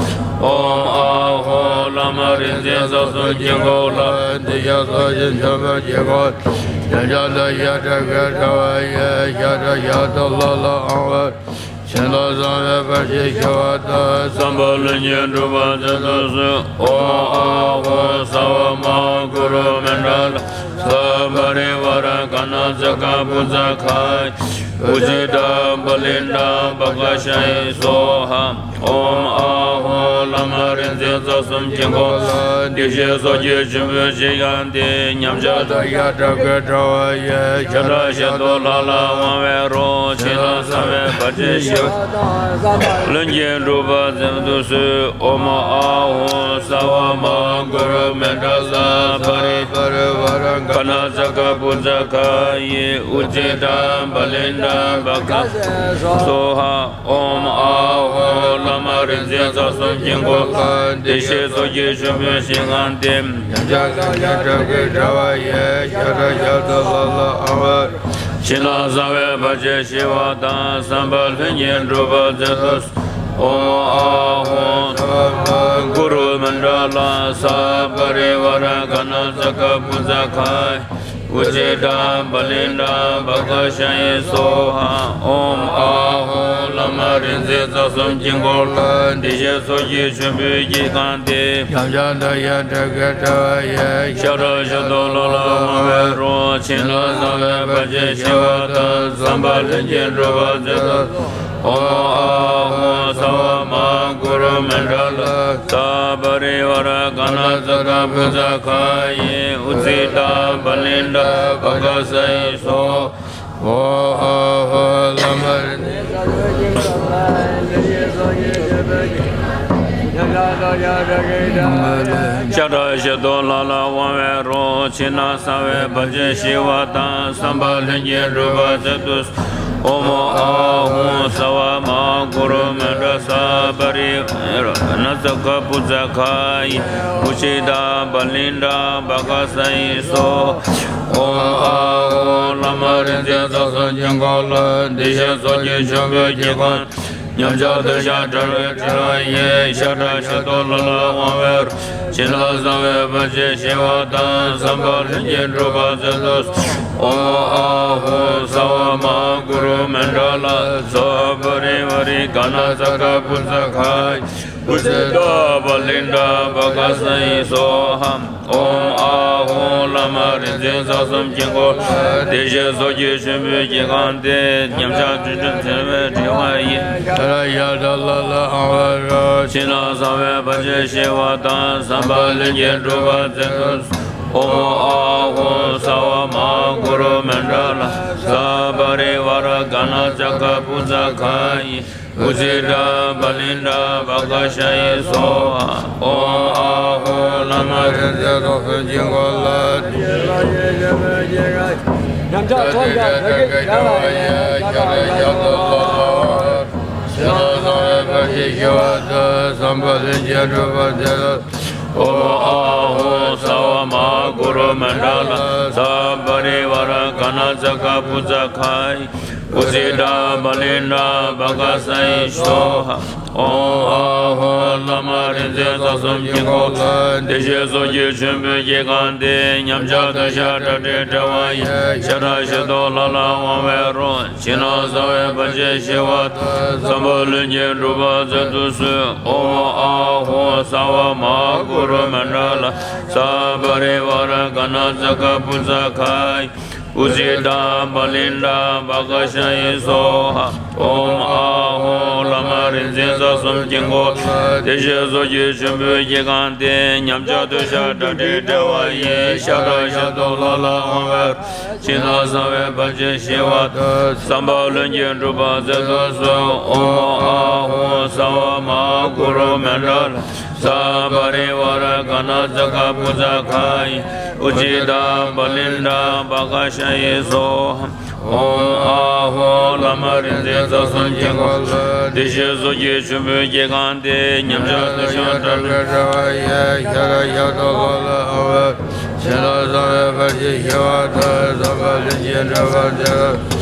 ཨོཾ་ཨཱཿཧཱུྃ། ལམ་རིམ་བརྩེགས་རྩ་གསུམ་དཀྱིལ་འཁོར་ལ། འདི་ཞེས་སོགས་ཀྱིས་མཆོད་པའི་དཀྱིལ་འཁོར། ཉམས་ཆག་འདུ་ཤེས་བྲལ་བའི་ཡེ་ཤེས་རབ་ཏུ་ཤར་ལྷ་ལ་དབང་བའི་རོ། ཕྱི་ནང་གསང་བའི་བར་ཆད་ཞི་བ་དང་། བསམ་པ་ལྷུན་གྱིས་འགྲུབ་པར་མཛད་དུ་གསོལ། ཨོཾ་ཨཱཿཧཱུྃ་ས་བ་མ་ཧཱ་གུ་རུ་མནྟ་ལ། ས་པ་རི་ཝཱ་ར་ག་ཎ་ཛ་ག་བྷུ་ཛ་ག་ཡེ་ཨུ་ཙི་ཏ་པ་ལི་ཏ་བྷ་ག་ས་ཡེ་སྭཱ་ཧཱ། ཨོཾ་ཨཱཿཧཱུྃ། ལམ་རིམ་བརྩེགས་རྩ་གསུམ་དཀྱིལ་འཁོར་ལ། འདི་ཞེས་སོགས་ཀྱིས་མཆོད་པའི་དཀྱིལ་འཁོར་ཏེ། ཉམས་ཆག་འདུ་ཤེས་བྲལ་བའི་ཡེ་ཤེས་རབ་ཏུ་ཤར་ལྷ་ལ་དབང་བའི་རོ། ཕྱི་ནང་གསང་བའི་བར་ཆད་ཞི་བ་དང་། ལྷུན་གྱིས་འགྲུབ་པར་མཛད་དུ་གསོལ། ཨོཾ་ཨཱཿཧཱུྃ་ས་བ་མ་ཧཱ་གུ་རུ་མནྟ་ལ། ས་པ་རི་ཝཱ་ར་ག་ཎ་ཛ་ག་བྷུ་ཛ་ག་ཡེ་ཨུ་ཙི་ཏ་པ་ལི་ཏ་བྷ་ག་ས་ཡེ་སྭཱ་ཧཱ། ཨོཾ་ཨཱཿཧཱུྃ། ལམ་རིམ་བརྩེགས་རྩ་གསུམ་དཀྱིལ་འཁོར་ལ། འདི་ཞེས་སོགས་ཀྱིས་མཆོད་པའི་དཀྱིལ་འཁོར་ཏེ། ཉམས་ཆག་འདུ་ཤེས་བྲལ་བའི་ཡེ་ཤེས་རབ་ཏུ་ཤར་ལྷ་ལ་དབང་བའི་རོ། ཕྱི་ནང་གསང་བའི་བར་ཆད་ཞི་བ་དང་། བསམ་པ་ལྷུན་གྱིས་འགྲུབ་པར་མཛད་དུ་གསོལ། ཨོཾ་ཨཱཿཧཱུྃ་ས་བ་མ་ཧཱ་གུ་རུ་མནྟ་ལ། ས་པ་རི་ཝཱ་ར་ག་ཎ་ཛ་ག་བྷུ་ཛ་ག་ཡེ་ཨུ་ཙི་ཏ་པ་ལི་ཏ་བྷ་ག་ས་ཡེ་སྭཱ་ཧཱ། ཨོཾ་ཨཱཿཧཱུྃ། ལམ་རིམ་བརྩེགས་རྩ་གསུམ་དཀྱིལ་འཁོར་ལ། འདི་ཞེས་སོགས་ཀྱིས་མཆོད་པའི་དཀྱིལ་འཁོར་ཏེ། ཉམས་ཆག་འདུ་ཤེས་བྲལ་བའི་ཡེ་ཤེས་རབ་ཏུ་ཤར་ལྷ་ལ་དབང་བའི་རོ། ཕྱི་ནང་གསང་བའི་བར་ཆད་ཞི་བ་དང་། བསམ་པ་ལྷུན་གྱིས་འགྲུབ་པར་མཛད་དུ། ཨོཾ་ཨཱཿཧཱུྃ་ས་བ་མ་ཧཱ་གུ་རུ་མནྟ་ལ། ས་པ་རི་ཝཱ་ར་ག་ཎ་ཛ་ག་བྷུ་ཛ་ག་ཡེ་ཨུ་ཙི་ཏ་པ་ལི་ཏ་བྷ་ག་ས་ཡེ་སྭཱ་ཧཱ། ཨོཾ་ཨཱཿཧཱུྃ་ས་བ་མ་ཧཱ་གུ་རུ་མནྟ་ལ། ས་པ་རི་ཝཱ་ར་ག་ཎ་ཛ་ག་བྷུ་ཛ་ག་ཡེ་ཨུ་ཙི་ཏ་པ་ལི་ཏ་བྷ་ག་ས་ཡེ་སྭཱ་ཧཱ། ཤ་ཁྲག་ཞལ་དུ་ལྷ་ལ་དབང་བའི་རོ། ཕྱི་ནང་གསང་བའི་བར་ཆད་ཞི་བ་དང་། བསམ་པ་ལྷུན་གྱིས་འགྲུབ་པར་མཛད་དུ། ཨོཾ་ཨཱཿཧཱུྃ་ས་བ་མ་ཧཱ་གུ་རུ་མནྟ་ལ། ས་པ་རི་ཝཱ་ར་ག་ཎ་ཛ་ག་བྷུ་ཛ་ག་ཡེ་ཨུ་ཙི་ཏ་པ་ལི་ཏ་བྷ་ག་ས་ཡེ་སྭཱ་ཧཱ། ཨོཾ་ཨཱཿཧཱུྃ་ལམ་རིམ་བརྩེགས་རྩ་གསུམ་དཀྱིལ་འཁོར་ལ། འདི་ཞེས་སོགས་ཀྱིས་མཆོད་པའི་དཀྱིལ་འཁོར། ཉམས་ཆག་འདུ་ཤེས་བྲལ་བའི་ཡེ་ཤེས་རབ་ཏུ་ཤར་ལྷ་ལ་དབང་བའི་རོ། ཕྱི་ནང་གསང་བའི་བར་ཆད་ཞི་བ་དང་། བསམ་པ་ལྷུན་གྱིས་འགྲུབ་པར་མཛད་དུ། ཨོཾ་ཨཱཿཧཱུྃ་ས་བ་མ་ཧཱ་གུ་རུ་མནྟ་ལ། ས་པ་རི་ཝཱ་ར་ག་ཎ་ཛ་ག་བྷུ་ཛ་ག་ཡེ་ ཨུ་ཛི་ཏ་བ་ལི་ཏ་བ་ག་ས་ཡི་སྭཱ་ཧཱ། ཨོཾ་ཨཱཿཧཱུྃ་བླ་མ་རིག་འཛིན་རྩ་གསུམ་དཀྱིལ་འཁོར་ལ། བདེ་གཤེགས་སོགས་ཀྱི་མཆོད་འབུལ་གྱི་སྒང་སྟེང་ཉམས་ཆག་དུས་གྲོལ་ཚེ་བའི་བདེ་བ་ཡི་ཤ་ཏ་ཤ་ཏོ་ལ་ལ་འོང་བའི་རོ། ཕྱི་ནང་གསང་བའི་བར་ཆད་ཞི་བ་དང་བསམ་པ་ལྷུན་གྱིས་འགྲུབ་པར་མཛད་དུ་གསོལ། ཨོཾ་ཨཱཿཧཱུྃ་སརྦ་མ་ཧཱ་གུ་རུ་མནྜལ་ས་པ་རི་ཝཱ་ར་ག་ཎ་ཙཀ་ག་བྷུ་ཛ་གྷ་ཡེ། ཨུ་ཛི་ཏ་བ་ལི་ཏ་བ་ག་ཤ་ཡེ་སྭཱ་ཧཱ། ཨོཾ་ཨཱཿཧཱུྃ་བླ་མ་རིག་འཛིན་རྩ་གསུམ་དཀྱིལ་འཁོར་ལ། ཉམས་ཆག་ཚོགས་ཀྱང་བདག་གིས་བྱ་བ་ཡི། ཤ་ཏ་ཤ་ཏོ་ལ་ལ་འོང་བའི་རོ། ཕྱི་ནང་གསང་བའི་བར་ཆད་ཞི་བ་དང་བསམ་པ་ལྷུན་གྱིས་འགྲུབ་པར་མཛད་དུ། ཨོཾ་ཨཱཿཧཱུྃ་སརྦ་མ་ཧཱ་གུ་རུ་མནྜལ་ས་པ་རི་ཝཱ་ར་ག་ཎ་ཙཀ་ག་བྷུ་ཛ་གྷ་ཡེ། ཨུ་ཛི་ཏ་བ་ལི་ཏ་བ་ག་ཤ་ཡེ་སྭཱ་ཧཱ། ཨོཾ་ཨཱཿཧཱུྃ་བླ་མ་རིག་འཛིན་རྩ་གསུམ་དཀྱིལ་འཁོར་ལ། བདེ་གཤེགས་སོགས་ཀྱི་མཆོད་འབུལ་གྱི་སྒང་སྟེང་ཉམས་ཆག་དུས་གྲོལ་ཚེ་བའི་བདེ་བ་ཡི་ཤ་ཏ་ཤ་ཏོ་ལ་ལ་འོང་བའི་རོ། ཕྱི་ནང་གསང་བའི་བར་ཆད་ཞི་བ་དང་བསམ་པ་ལྷུན་གྱིས་འགྲུབ་པར་མཛད་དུ་གསོལ། ཨོཾ་ཨཱཿཧཱུྃ་སརྦ་མ་ཧཱ་གུ་རུ་མནྜལ་ས་པ་རི་ཝཱ་ར་ག་ཎ་ཙཀ་ག་བྷུ་ཛ་གྷ་ཡེ། ཨུ་ཛི་ཏ་བ་ལི་ཏ་བ་ག་ཤ་ཡེ་སྭཱ་ཧཱ། ཨོཾ་ཨཱཿཧཱུྃ་བླ་མ་རིག་འཛིན་རྩ་གསུམ་དཀྱིལ་འཁོར་ལ། བདེ་གཤེགས་སོགས་ཀྱི་མཆོད་འབུལ་གྱི་སྒང་སྟེང་ཉམས་ཆག་དུས་གྲོལ་ཚེ་བའི་བདེ་བ་ཡི་ཤ་ཏ་ཤ་ཏོ་ལ་ལ་འོང་བའི་རོ། ཕྱི་ནང་གསང་བའི་བར་ཆད་ཞི་བ་དང་བསམ་པ་ལྷུན་གྱིས་འགྲུབ་པར་མཛད་དུ་གསོལ། ཨོཾ་ཨཱཿཧཱུྃ་སརྦ་མ་ཧཱ་གུ་རུ་མནྜལ་ས་པ་རི་ཝཱ་ར་ག་ཎ་ཙཀ་ག་བྷུ་ཛ་གྷ་ཡེ། ཨུ་ཛི་ཏ་བ་ལི་ཏ་བ་ག་ཤ་ཡེ་སྭཱ་ཧཱ། ཨོཾ་ཨཱཿཧཱུྃ་བླ་མ་རིག་འཛིན་རྩ་གསུམ་དཀྱིལ་འཁོར་ལ། བདེ་གཤེགས་སོགས་ཀྱི་མཆོད་འབུལ་གྱི་སྒང་སྟེང་ཉམས་ཆག་དུས་གྲོལ་ཚེ་བའི་བདེ་བ་ཡི་ཤ་ཏ་ཤ་ཏོ་ལ་ལ་འོང་བའི་རོ། ཕྱི་ནང་གསང་བའི་བར་ཆད་ཞི་བ་དང་བསམ་པ་ལྷུན་གྱིས་འགྲུབ་པར་མཛད་དུ།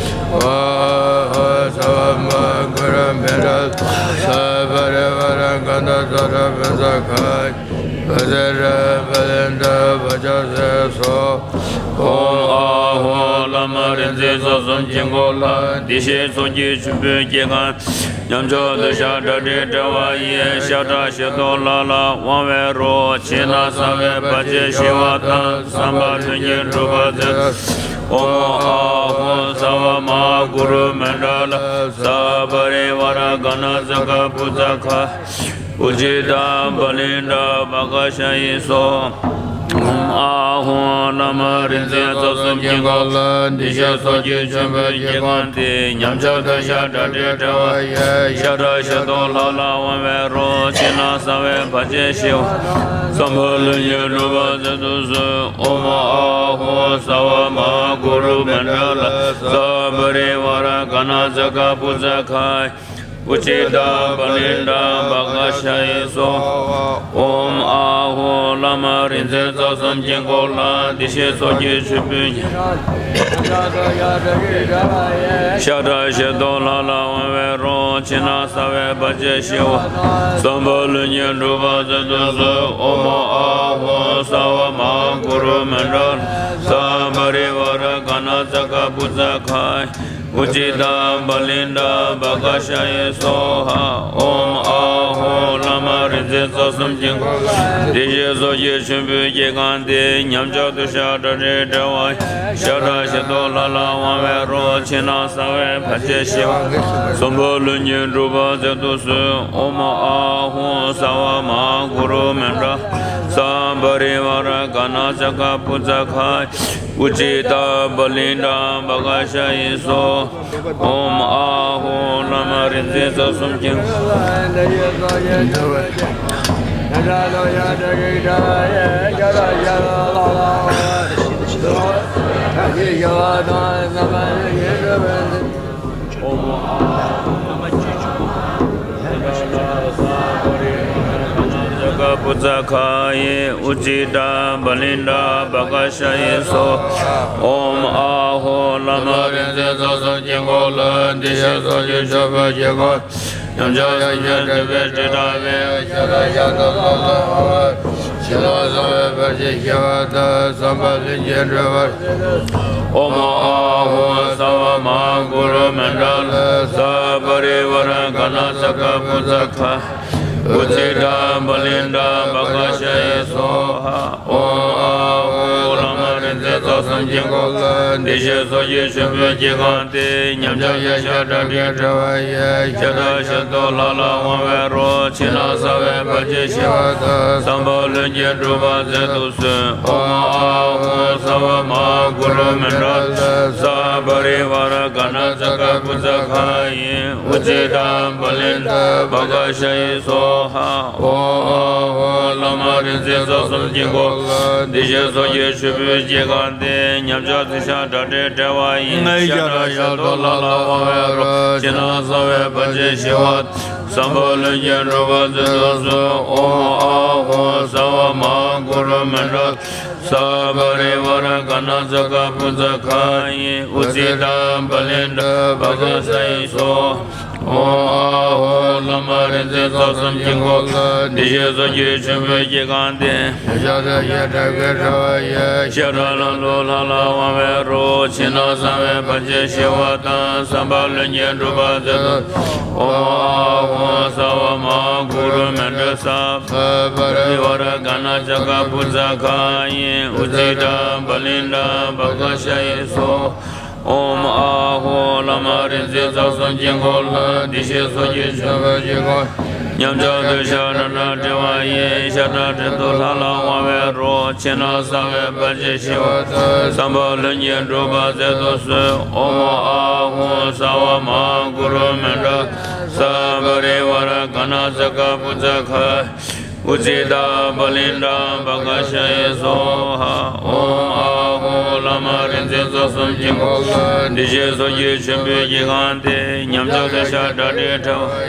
ཨོཾ་ཨཱཿཧཱུྃ་སརྦ་མ་ཧཱ་གུ་རུ་མནྜལ་ས་པ་རི་ཝཱ་ར་ག་ཎ་ཙཀ་ག་བྷུ་ཛ་གྷ་ཡེ། ཨུ་ཛི་ཏ་བ་ལི་ཏ་བ་ག་ཤ་ཡེ་སྭཱ་ཧཱ། ཨོཾ་ཨཱཿཧཱུྃ་བླ་མ་རིག་འཛིན་རྩ་གསུམ་དཀྱིལ་འཁོར་ལ། བདེ་གཤེགས་སོགས་ཀྱི་མཆོད་འབུལ་གྱི་སྒང་ཉམས་ཆག་དུས་གྲོལ་ཚེ་བའི་བདེ་བ་ཡི་ཤ་ཏ་ཤ་ཏོ་ལ་ལ་འོང་བའི་རོ། ཕྱི་ནང་གསང་བའི་བར་ཆད་ཞི་བ་དང་བསམ་པ་ལྷུན་གྱིས་འགྲུབ་པར་མཛད་དུ། ཨོཾ་ཨཱཿཧཱུྃ་སརྦ་མ་ཧཱ་གུ་རུ་མནྜལ་ས་པ་རི་ཝཱ་ར་ག་ཎ་ཙཀ་ག་བྷུ་ཛ་གྷ་ཡེ། ཨུ་ཛི་ཏ་བ་ལི་ཏ་བ་ག་ཤ་ཡེ་སྭཱ་ཧཱ། ཨོཾ་ཨཱཿཧཱུྃ་བླ་མ་རིག་འཛིན་རྩ་གསུམ་དཀྱིལ་འཁོར་ལ། བདེ་གཤེགས་སོགས་ཀྱི་མཆོད་འབུལ་གྱི་སྒང་སྟེང་ཉམས་ཆག་དུས་གྲོལ་ཚེ་བའི་བདེ་བ་ཡི་ཤ་ཏ་ཤ་ཏོ་ལ་ལ་འོང་བའི་རོ། ཕྱི་ནང་གསང་བའི་བར་ཆད་ཞི་བ་བསམ་པ་ལྷུན་གྱིས་འགྲུབ་པར་མཛད་དུ་གསོལ། ཨོཾ་ཨཱཿཧཱུྃ་སརྦ་མ་ཧཱ་གུ་རུ་མནྜལ་ས་པ་རི་ཝཱ་ར་ག་ཎ་ཙཀ་ག་བྷུ་ཛ་གྷ་ཡེ། ཨུ་ཛི་ཏ་བ་ལི་ཏ་བ་ག་ཤ་ཡེ་སྭཱ་ཧཱ། ཨོཾ་ཨཱཿཧཱུྃ་བླ་མ་རིག་འཛིན་རྩ་གསུམ་དཀྱིལ་འཁོར་ལ། བདེ་གཤེགས་སོགས་ཀྱི་མཆོད་འབུལ་གྱི་ཤ་ཏ་ཤ་ཏོ་ལ་ལ་འོང་བའི་རོ། ཕྱི་ནང་གསང་བའི་བར་ཆད་ཞི་བ་བསམ་པ་ལྷུན་གྱིས་འགྲུབ་པར་མཛད་དུ་གསོལ། ཨོཾ་ཨཱཿཧཱུྃ་སརྦ་མ་ཧཱ་གུ་རུ་མནྜལ་ས་པ་རི་ཝཱ་ར་ག་ཎ་ཙཀ་ག་བྷུ་ཛ་གྷ་ཡེ། ཨུ་ཛི་ཏ་བ་ལི་ཏ་བ་ག་ཤ་ཡེ་སྭཱ་ཧཱ། ཨོཾ་ཨཱཿཧཱུྃ་བླ་མ་རིག་འཛིན་རྩ་གསུམ་དཀྱིལ་འཁོར་ལ། བདེ་གཤེགས་སོགས་ཀྱི་མཆོད་འབུལ་གྱི་སྒང་སྟེང་ཉམས་ཆག་དུས་གྲོལ་ཚེ་བདེ་བ་ཡི་ཤ་ཏ་ཤ་ཏོ་ལ་ལ་འོང་བའི་རོ། ཕྱི་ནང་གསང་བའི་བར་ཆད་ཞི་བ་བསམ་པ་ལྷུན་གྱིས་འགྲུབ་པར་མཛད་དུ་གསོལ། ཨོཾ་ཨཱཿཧཱུྃ་སརྦ་མ་ཧཱ་གུ་རུ་མནྜལ་ས་པ་རི་ཝཱ་ར་ག་ཎ་ཙཀ་ག་བྷུ་ཛ་གྷ་ཡེ། ཨུ་ཛི་ཏ་བ་ལི་ཏ་བ་ག་ཤ་ཡེ་སྭཱ་ཧཱ། ཨོཾ་ཨཱཿཧཱུྃ་བླ་མ་རིག་འཛིན་རྩ་གསུམ་དཀྱིལ་འཁོར་ལ། བྷུ་ཛ་གྷ་ཡེ། ཨུ་ཛི་ཏ་བ་ལི་ཏ་བ་ག་ཤ་ཡེ་སྭཱ་ཧཱ། ཨོཾ་ཨཱཿཧཱུྃ་བླ་མ་རིག་འཛིན་རྩ་གསུམ་དཀྱིལ་འཁོར་ལ། བདེ་གཤེགས་སོགས་ཀྱི་མཆོད་འབུལ་དཀྱིལ་འཁོར། ཉམས་ཆག་དུས་གྲོལ་ཚེ་བདེ་བ་ཡི་ཤ་ཏ་ཤ་ཏོ་ལ་ལ་འོང་བའི་རོ། ཕྱི་ནང་གསང་བའི་བར་ཆད་ཞི་བ་དང་བསམ་པ་ལྷུན་གྱིས་འགྲུབ་པར། ཨོཾ་ཨཱཿཧཱུྃ་སརྦ་མ་ཧཱ་གུ་རུ་མནྜལ་ས་པ་རི་ཝཱ་ར་ག་ཎ་ཙཀ་ག་བྷུ་ཛ་གྷ། ཨུ་ཙི་ཏ་པ་ལི་ཏ་པ་ཀ་ཤ་ཡེ་སྭཱ་ཧཱ། ཨོཾ་ཨཱཿཧཱུྃ་བླ་མ་རིག་འཛིན་རྩ་གསུམ་དཀྱིལ་འཁོར་ལ། བདེ་གཤེགས་སོགས་ཀྱི་མཆོད་འབུལ་གྱི་སྒང་སྟེང་། ཉམས་ཆག་འདོད་ཆགས་སྒྲ་དྲལ་བྲལ་བ་ཡི། ཤ་ཁྲག་ཞིང་དུ་ལྷ་ལ་དབང་བའི་རོ། ཕྱི་ནང་གསང་བའི་བར་ཆད་ཞི་བ་དང་། བསམ་པ་ལྷུན་གྱིས་འགྲུབ་པར་མཛད་དུ་གསོལ། ཨོཾ་ཨཱཿཧཱུྃ་སརྦ་མ་ཧཱ་གུ་རུ་མནྜལ་ས་པ་རི་ཝཱ་ར་ག་ཎ་ཙཀ་ག་བྷུ་ཙ་ག་ཡེ། ཨུ་ཙི་ཏ་པ་ལི་ཏ་པ་ཀ་ཤ་ཡེ་སྭཱ་ཧཱ། ཨོཾ་ཨཱཿཧཱུྃ་བླ་མ་རིག་འཛིན་རྩ་གསུམ་དཀྱིལ་འཁོར་ལ། བདེ་གཤེགས་སོགས་ཀྱི་མཆོད་འབུལ་གྱི་སྒང་སྟེང་། ཉམས་ཆག་འདོད་ཆགས་སྒྲ་དྲལ་བྲལ་བ་ཡི། ཤ་ཁྲག་ཞིང་དུ་ལྷ་ལ་དབང་བའི་རོ། ཕྱི་ནང་གསང་བའི་བར་ཆད་ཞི་བ་དང་། བསམ་པ་ལྷུན་གྱིས་འགྲུབ་པར་མཛད་དུ་གསོལ། ཨོཾ་ཨཱཿཧཱུྃ་སརྦ་མ་ཧཱ་གུ་རུ་མནྜལ་ས་པ་རི་ཝཱ་ར་ག་ཎ་ཙཀ་ག་བྷུ་ཙ་ག་ཡེ། ཨུ་ཙི་ཏ་པ་ལི་ཏ་པ་ཀ་ཤ་ཡེ་སྭཱ་ཧཱ། ཨོཾ་ཨཱཿཧཱུྃ་བླ་མ་རིག་འཛིན་རྩ་གསུམ་དཀྱིལ་འཁོར་ལ། བདེ་གཤེགས་སོགས་ཀྱི་མཆོད་འབུལ་གྱི་སྒང་སྟེང་། ཤ་ཁྲག་ལྷ་ལ་དབང་བའི་རོ། ཕྱི་ནང་གསང་བའི་བར་ཆད་ཞི་བ་དང་། བསམ་པ་ལྷུན་གྱིས་འགྲུབ་པར་མཛད་དུ། ཨོཾ་ཨཱཿཧཱུྃ་སརྦ་མ་ཧཱ་གུ་རུ་མནྜལ་ས་པ་རི་ཝཱ་ར་ག་ཎ་ཙཀ་ག་བྷུ་ཙ་ག་ཡེ། ཨུ་ཙི་ཏ་པ་ལི་ཏ་པ་ཀ་ཤ་ཡེ་སྭཱ་ཧཱ། ཨོཾ་ཨཱཿཧཱུྃ་བླ་མ་རིག་འཛིན་རྩ་གསུམ་དཀྱིལ་འཁོར་ལ། བདེ་གཤེགས་སོགས་ཀྱི་མཆོད་འབུལ་གྱི་སྒང་། ཉམས་ཆག་འདོད་ཆགས་སྒྲ་དྲལ་བྲལ་བ་ཡི། ཤ་ཁྲག་ཞིང་དུ་ལྷ་ལ་དབང་བའི་རོ། ཕྱི་ནང་གསང་བའི་བར་ཆད་ཞི་བ་དང་། བསམ་པ་ལྷུན་གྱིས་འགྲུབ་པར་མཛད་དུ་གསོལ། ཨོཾ་ཨཱཿཧཱུྃ་སརྦ་མ་ཧཱ་གུ་རུ་མནྜལ་ས་པ་རི་ཝཱ་ར་ག་ཎ་ཙཀ་ག་བྷུ་ཙ་ག་ཡེ། ཨུ་ཙི་ཏ་པ་ལི་ཏ་པ་ཀ་ཤ་ཡེ་སྭཱ་ཧཱ། ཨོཾ་ཨཱཿཧཱུྃ་བླ་མ་རིག་འཛིན་རྩ་གསུམ་དཀྱིལ་འཁོར་ལ། བདེ་གཤེགས་སོགས་ཀྱི་མཆོད་འབུལ་གྱི་སྒང་སྟེང་། ཉམས་ཆག་འདོད་ཆགས་སྒྲ་དྲལ་བྲལ་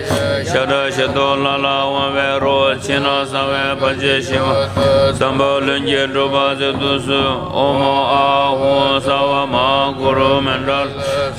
བ་ཡི། ཤ་ཁྲག་ཞིང་དུ་ལྷ་ལ་དབང་བའི་རོ། ཕྱི་ནང་གསང་བའི་བར་ཆད་ཞི་བ་དང་། བསམ་པ་ལྷུན་གྱིས་འགྲུབ་པར་མཛད་དུ་གསོལ། ཨོཾ་ཨཱཿཧཱུྃ་སརྦ་མ་ཧཱ་གུ་རུ་མནྜལ་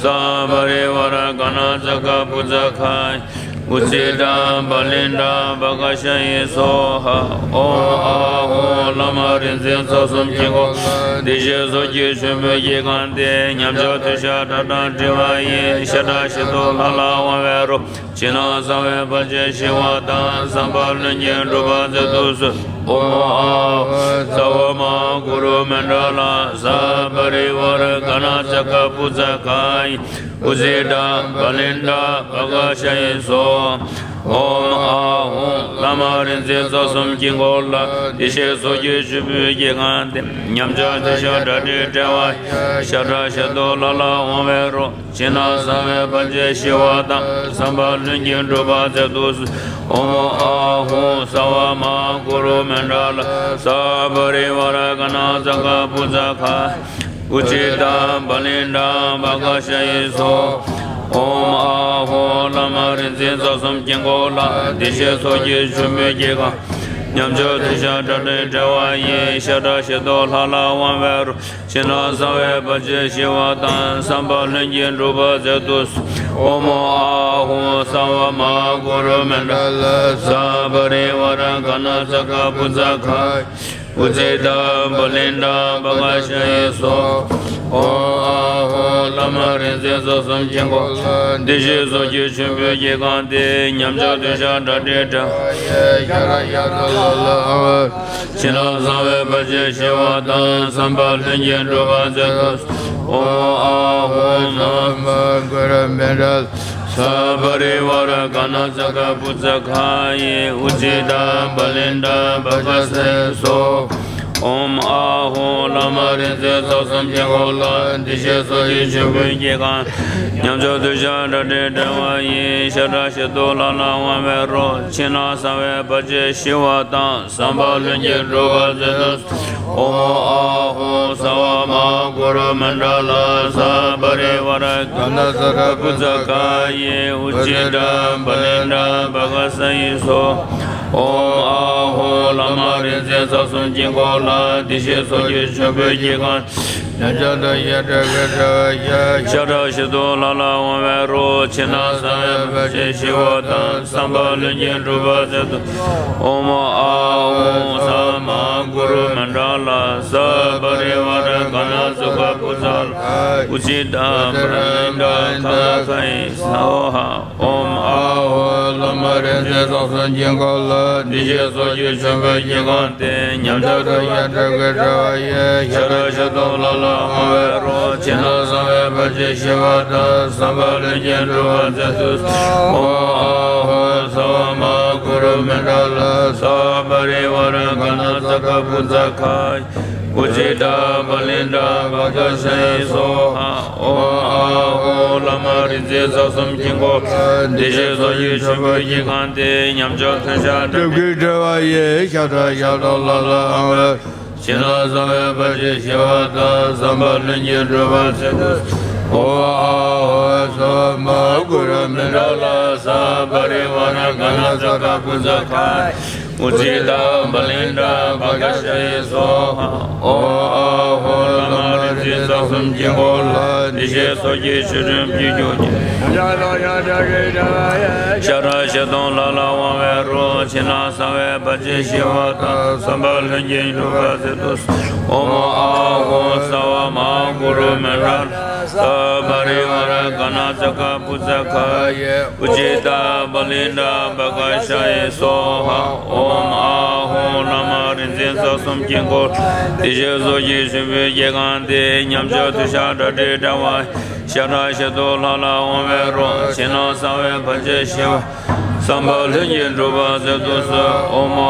ས་པ་རི་ཝཱ་ར་ག་ཎ་ཙཀ་ག་བྷུ་ཙ་ག་ཡེ། ཨུ་ཙི་ཏ་པ་ལི་ཏ་པ་ཀ་ཤ་ཡེ་སྭཱ་ཧཱ། ཨོཾ་ཨཱཿཧཱུྃ་བླ་མ་རིག་འཛིན་རྩ་གསུམ་དཀྱིལ་འཁོར་ལ། བདེ་གཤེགས་སོགས་ཀྱི་མཆོད་འབུལ་གྱི་སྒང་སྟེང་། ཉམས་ཆག་འདོད་ཆགས་སྒྲ་དང་བྲལ་བ་ཡི། ཤ་ཁྲག་ཞིང་དུ་ལྷ་ལ་དབང་བའི་རོ། ཕྱི་ནང་གསང་བའི་བར་ཆད་ཞི་བ་དང་། བསམ་པ་ལྷུན་གྱིས་འགྲུབ་པར་མཛད་དུ་གསོལ། ཨོཾ་ཨཱཿཧཱུྃ་སརྦ་མ་ཧཱ་གུ་རུ་མནྜལ་ས་པ་རི་ཝཱ་ར་ག་ཎ་ཙཀ་ག་བྷུ་ཙ་ག་ཡེ། ཨུ་ཙི་ཏ་པ་ལི་ཏ་པ་ཀ་ཤ་ཡེ་སྭཱ་ཧཱ། ཨོཾ་ཨཱཿཧཱུྃ་བླ་མ་རིག་འཛིན་རྩ་གསུམ་དཀྱིལ་འཁོར་ལ། བདེ་གཤེགས་སོགས་ཀྱི་མཆོད་འབུལ་གྱི་སྒང་སྟེང་། ཉམས་ཆག་འདོད་ཆགས་སྒྲ་དྲལ་བྲལ་བ་ཡི། ཤ་ཁྲག་ཞིང་དུ་ལྷ་ལ་དབང་བའི་རོ། ཕྱི་ནང་གསང་བའི་བར་ཆད་ཞི་བ་དང་། བསམ་པ་ལྷུན་གྱིས་འགྲུབ་པར་མཛད་དུ་གསོལ། ཨོཾ་ཨཱཿཧཱུྃ་སརྦ་མ་ཧཱ་གུ་རུ་མནྜལ་ས་པ་རི་ཝཱ་ར་ག་ཎ་ཙཀ་ག་བྷུ་ཙ་ག་ཡེ། ཨུ་ཙི་ཏ་པ་ལི་ཏ་པ་ཀ་ཤ་ཡེ་སྭཱ་ཧཱ། ཨོཾ་ཨཱཿཧཱུྃ་བླ་མ་རིག་འཛིན་རྩ་གསུམ་དཀྱིལ་འཁོར་ལ། བདེ་གཤེགས་སོགས་ཀྱི་མཆོད་འབུལ་གྱི་སྒང་། ཉམས་ཆག་འདོད་ཆགས་སྒྲ་དྲལ་བྲལ་བ་ཡི། ཤ་ཁྲག་ཞིང་དུ་ལྷ་ལ་དབང་བའི་རོ། ཕྱི་ནང་གསང་བའི་བར་ཆད་ཞི་བ་དང་། བསམ་པ་ལྷུན་གྱིས་འགྲུབ་པར་མཛད་དུ་གསོལ། ཨོཾ་ཨཱཿཧཱུྃ་སརྦ་མ་ཧཱ་གུ་རུ་མནྜལ་ས་པ་རི་ཝཱ་ར་ག་ཎ་ཙཀ་ག་བྷུ་ཙ་ག་ཡེ། ཨུ་ཙི་ཏ་པ་ལི་ཏ་པ་ཀ་ཤ་ཡེ་སྭཱ་ཧཱ། ཨོཾ་ཨཱཿཧཱུྃ་བླ་མ་རིག་འཛིན་རྩ་གསུམ་དཀྱིལ་འཁོར་ལ། བདེ་གཤེགས་སོགས་ཀྱི་མཆོད་འབུལ་གྱི་སྒང་སྟེང་། ཉམས་ཆག་འདོད་ཆགས་སྒྲ་དྲལ་བྲལ་བ་ཡི། ཤ་ཁྲག་ཞིང་དུ་ལྷ་ལ་དབང་བའི་རོ། ཕྱི་ནང་གསང་བའི་བར་ཆད་ཞི་བ་དང་། བསམ་པ་ལྷུན་གྱིས་འགྲུབ་པར་མཛད་དུ་གསོལ། ཨོཾ་ཨཱཿཧཱུྃ་སརྦ་མ་ཧཱ་གུ་རུ་མནྜལ་ས་པ་རི་ཝཱ་ར་ག་ཎ་ཙཀ་ག་བྷུ་ཙ་ག་ཡེ། ཨུ་ཙི་ཏ་པ་ལི་ཏ་པ་ཀ་ཤ་ཡེ་སྭཱ་ཧཱ། ཨོཾ་ཨཱཿཧཱུྃ་བླ་མ་རིག་འཛིན་རྩ་གསུམ་དཀྱིལ་འཁོར་ལ། བདེ་གཤེགས་སོགས་ཀྱི་མཆོད་འབུལ་གྱི་སྒང་། ཉམས་ཆག་འདོད་ཆགས་སྒྲ་དྲལ་བྲལ་བ་ཡི། ཤ་ཁྲག་ཞིང་དུ་ལྷ་ལ་དབང་བའི་རོ། ཕྱི་ནང་གསང་བའི་བར་ཆད་ཞི་བ་དང་། བསམ་པ་ལྷུན་གྱིས་འགྲུབ་པར་མཛད་དུ་གསོལ། ཨོཾ་ཨཱཿཧཱུྃ་སརྦ་མ་ཧཱ་གུ་རུ་མནྜལ་ས་པ་རི་ཝཱ་ར་ག་ཎ་ཙཀ་ག་བྷུ་ཙ་ག་ཡེ། ཨུ་ཙི་ཏ་པ་ལི་ཏ་པ་ཀ་ཤ་ཡེ་སྭཱ་ཧཱ། ཨོཾ་ཨཱཿཧཱུྃ་བླ་མ་རིག་འཛིན་རྩ་གསུམ་དཀྱིལ་འཁོར་ལ། བདེ་གཤེགས་སོགས་ཀྱི་མཆོད་འབུལ་གྱི་སྒང་ ཉམས་ཆག་དང་ཡེ་བྲལ་གྱི་དྲ་བ་ཡི། ཤ་ཁྲག་ཞིག་ཏུ་ལྷ་ལ་དབང་བའི་རོ། ཕྱི་ནང་གསང་བའི་བར་ཆད་ཞི་བ་དང་། བསམ་པ་ལྷུན་གྱིས་འགྲུབ་པར་མཛད་དུ། ཨོཾ་ཨཱཿཧཱུྃ་ས་བ་མ་ཧཱ་གུ་རུ་མནྟ་ལ། ས་བ་པ་རི་ཝཱ་ར་ག་ན་ཙ་ཀ་བུ་ཙ་ལ། ཨུ་ཙི་ཏ་བ་ལི་ཏ་བྷ་ག་ཤ་ཡེ་སྭཱ་ཧཱ། ཨོཾ་ཨཱཿཧཱུྃ་བླ་མ་རིག་འཛིན་རྩ་གསུམ་དཀྱིལ་འཁོར་ལ། བདེ་གཤེགས་སོགས་ཀྱི་མཆོད་པའི་དཀྱིལ་འཁོར་སྟེ། ཉམས་ཆག་དང་ཡེ་བྲལ་གྱི་དྲ་བ་ཡི། ཤ་ཁྲག་ཞིག་ཏུ་ལྷ་ལ་དབང་བའི་རོ། ཕྱི་ནང་གསང་བའི་བར་ཆད་ཞི་བ་དང་། བསམ་པ་ལྷུན་གྱིས་འགྲུབ་པར་མཛད་དུ། ཨོཾ་ཨཱཿཧཱུྃ་ས་བ་མ་ཧཱ་གུ་རུ་མནྟ་ལ། ས་བ་པ་རི་ཝཱ་ར་ག་ན་ཙ་ཀ་བུ་ཙ་གྷ་ཡེ། ཨུ་ཙི་ཏ་བ་ལི་ཏ་བྷ་ག་ཤ་ཡེ་སྭཱ་ཧཱ། ཨོཾ་ཨཱཿཧཱུྃ་བླ་མ་རིག་འཛིན་རྩ་གསུམ་དཀྱིལ་འཁོར། བདེ་གཤེགས་སོགས་ཀྱི་མཆོད་པའི་དཀྱིལ་འཁོར་སྟེ། ཉམས་ཆག་མཐོལ་བཤགས་དྲ་བའི་དྲ་བ་ཡི། ཤ་ཁྲག་ཞིག་ཏུ་ལྷ་ལ་དབང་བའི། ཕྱི་ནང་གསང་བའི་བར་ཆད་ཞི་བ་དང་། བསམ་པ་ལྷུན་གྱིས་འགྲུབ་པར་མཛད་དུ། ཨོཾ་ཨཱཿཧཱུྃ་ས་བ་མ་ཧཱ་གུ་རུ་མནྟ་ལ། ས་བ་པ་རི་ཝཱ་ར་ག་ན་ཙ་ཀ་བུ་ཙ་གྷ་ཡེ། ཨུ་ཙི་ཏ་བ་ལི་ཏ་བྷ་ག་ཤ་ཡེ་སྭཱ་ཧཱ། ཨོཾ་ཨཱཿཧཱུྃ་བླ་མ་རིག་འཛིན་རྩ་གསུམ་དཀྱིལ་འཁོར་ལ། བདེ་གཤེགས་སོགས་ཀྱི་མཆོད་སྤྲིན་ཕུལ་གྱུར་ཅིག། ཤ་ཁྲག་ཞིག་ཏུ་ལྷ་ལ་དབང་བའི་རོ། ཕྱི་ནང་གསང་བའི་བར་ཆད་ཞི་བ་དང་། བསམ་པ་ལྷུན་གྱིས་འགྲུབ་པར་མཛད་དུ། ཨོཾ་ཨཱཿཧཱུྃ་ས་བ་མ་ཧཱ་གུ་རུ་མནྟ་ལ། ས་བ་པ་རི་ཝཱ་ར་ག་ན་ཙ་ཀ་བུ་ཙ་གྷ་ཡེ། ཨུ་ཙི་ཏ་བ་ལི་ཏ་བྷ་ག་ཤ་ཡེ་སྭཱ་ཧཱ། ཨོཾ་ཨཱཿཧཱུྃ་བླ་མ་རིག་འཛིན་རྩ་གསུམ་དཀྱིལ་འཁོར། བདེ་གཤེགས་སོགས་ཀྱི་མཆོད་པའི་དཀྱིལ་འཁོར་སྟེ། ཉམས་ཆག་མཐོལ་བཤགས་དྲ་བའི་དྲ་བ་ཡི། ཤ་ཁྲག་ཞིག་ཏུ་ལྷ་ལ་དབང་བའི་རོ། ཕྱི་ནང་གསང་བའི་བར་ཆད་ཞི་བ། བསམ་པ་ལྷུན་གྱིས་འགྲུབ་པར་མཛད་དུ་གསོལ། ཨོཾ་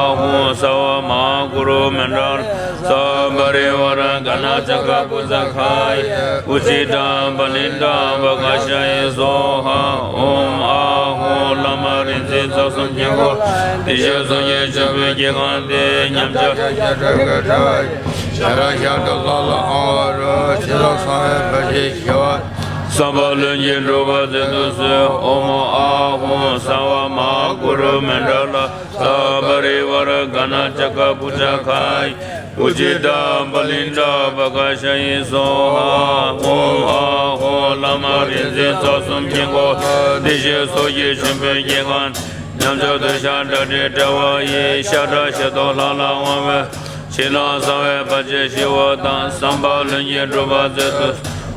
ཨཱཿཧཱུྃ་ས་བ་མ་ཧཱ་གུ་རུ་མནྟ་ལ། ས་བ་པ་རི་ཝཱ་ར་ག་ན་ཙ་ཀ་བུ་ཙ་གྷ་ཡེ། ཨུ་ཙི་ཏ་བ་ལི་ཏ་བྷ་ག་ཤ་ཡེ་སྭཱ་ཧཱ། ཨོཾ་ཨཱཿཧཱུྃ་བླ་མ་རིག་འཛིན་རྩ་གསུམ་དཀྱིལ་འཁོར། བདེ་གཤེགས་སོགས་ཀྱི་མཆོད་པའི་དཀྱིལ་འཁོར་སྟེ། ཉམས་ཆག་མཐོལ་བཤགས་དྲ་བའི་དྲ་བ་ཡི། ཤ་ཁྲག་ཞིག་ཏུ་ལྷ་ལ་དབང་བའི་རོ། ཕྱི་ནང་གསང་བའི་བར་ཆད་ཞི་བ། བསམ་པ་ལྷུན་གྱིས་འགྲུབ་པར་མཛད་དུ་གསོལ། ཨོཾ་ཨཱཿཧཱུྃ་ས་བ་མ་ཧཱ་གུ་རུ་མནྟ་ལ། ས་བ་པ་རི་ཝཱ་ར་ག་ན་ཙ་ཀ་བུ་ཙ་གྷ་ཡེ། ཨུ་ཙི་ཏ་བ་ལི་ཏ་བྷ་ག་ཤ་ཡེ་སྭཱ་ཧཱ། ཨོཾ་ཨཱཿཧཱུྃ་བླ་མ་རིག་འཛིན་རྩ་གསུམ་དཀྱིལ་འཁོར། བདེ་གཤེགས་སོགས་ཀྱི་མཆོད་པའི་དཀྱིལ་འཁོར། ཉམས་ཆག་མཐོལ་བཤགས་དྲ་བའི་དྲ་བ་ཡི། ཤ་ཁྲག་ཞིག་ཏུ་ལྷ་ལ་དབང་བའི། ཕྱི་ནང་གསང་བའི་བར་ཆད་ཞི་བ་དང་། བསམ་པ་ལྷུན་གྱིས་འགྲུབ་པར་མཛད་དུ།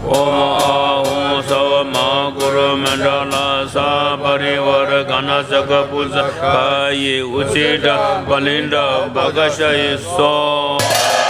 ཨོཾ་ཨཱཿཧཱུྃ་ས་བ་མ་ཧཱ་གུ་རུ་མནྟ་ལ། ས་བ་པ་རི་ཝཱ་ར་ག་ན་ཙ་ཀ་བུ་ཙ་གྷ་ཡེ། ཨུ་ཙི་ཏ་བ་ལི་ཏ་བྷ་ག་ཤ་ཡེ་སྭཱ་ཧཱ།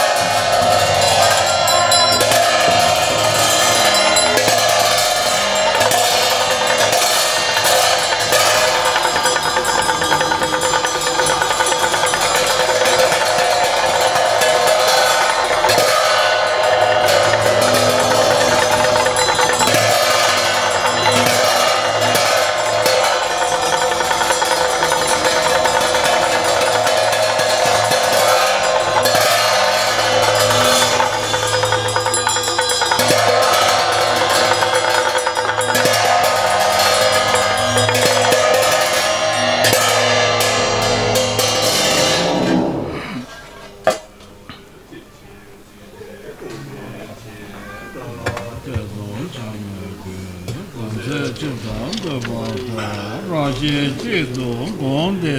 རང་བཞིན་གཅིག་ཏུ་བསྒོམས་ཏེ་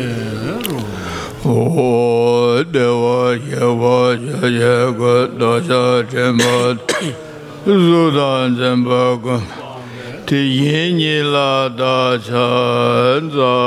རུ། ཨོ། བདེ་བ་ཞི་བ་ཆོས་ཀྱི་སྐུ། འདོད་ཆགས་དྲན་པ་གཟུགས་དང་འཛིན་པ་ཀུན། དེ་བཞིན་ཉིད་ལ་བདག་ཕྱག་འཚལ།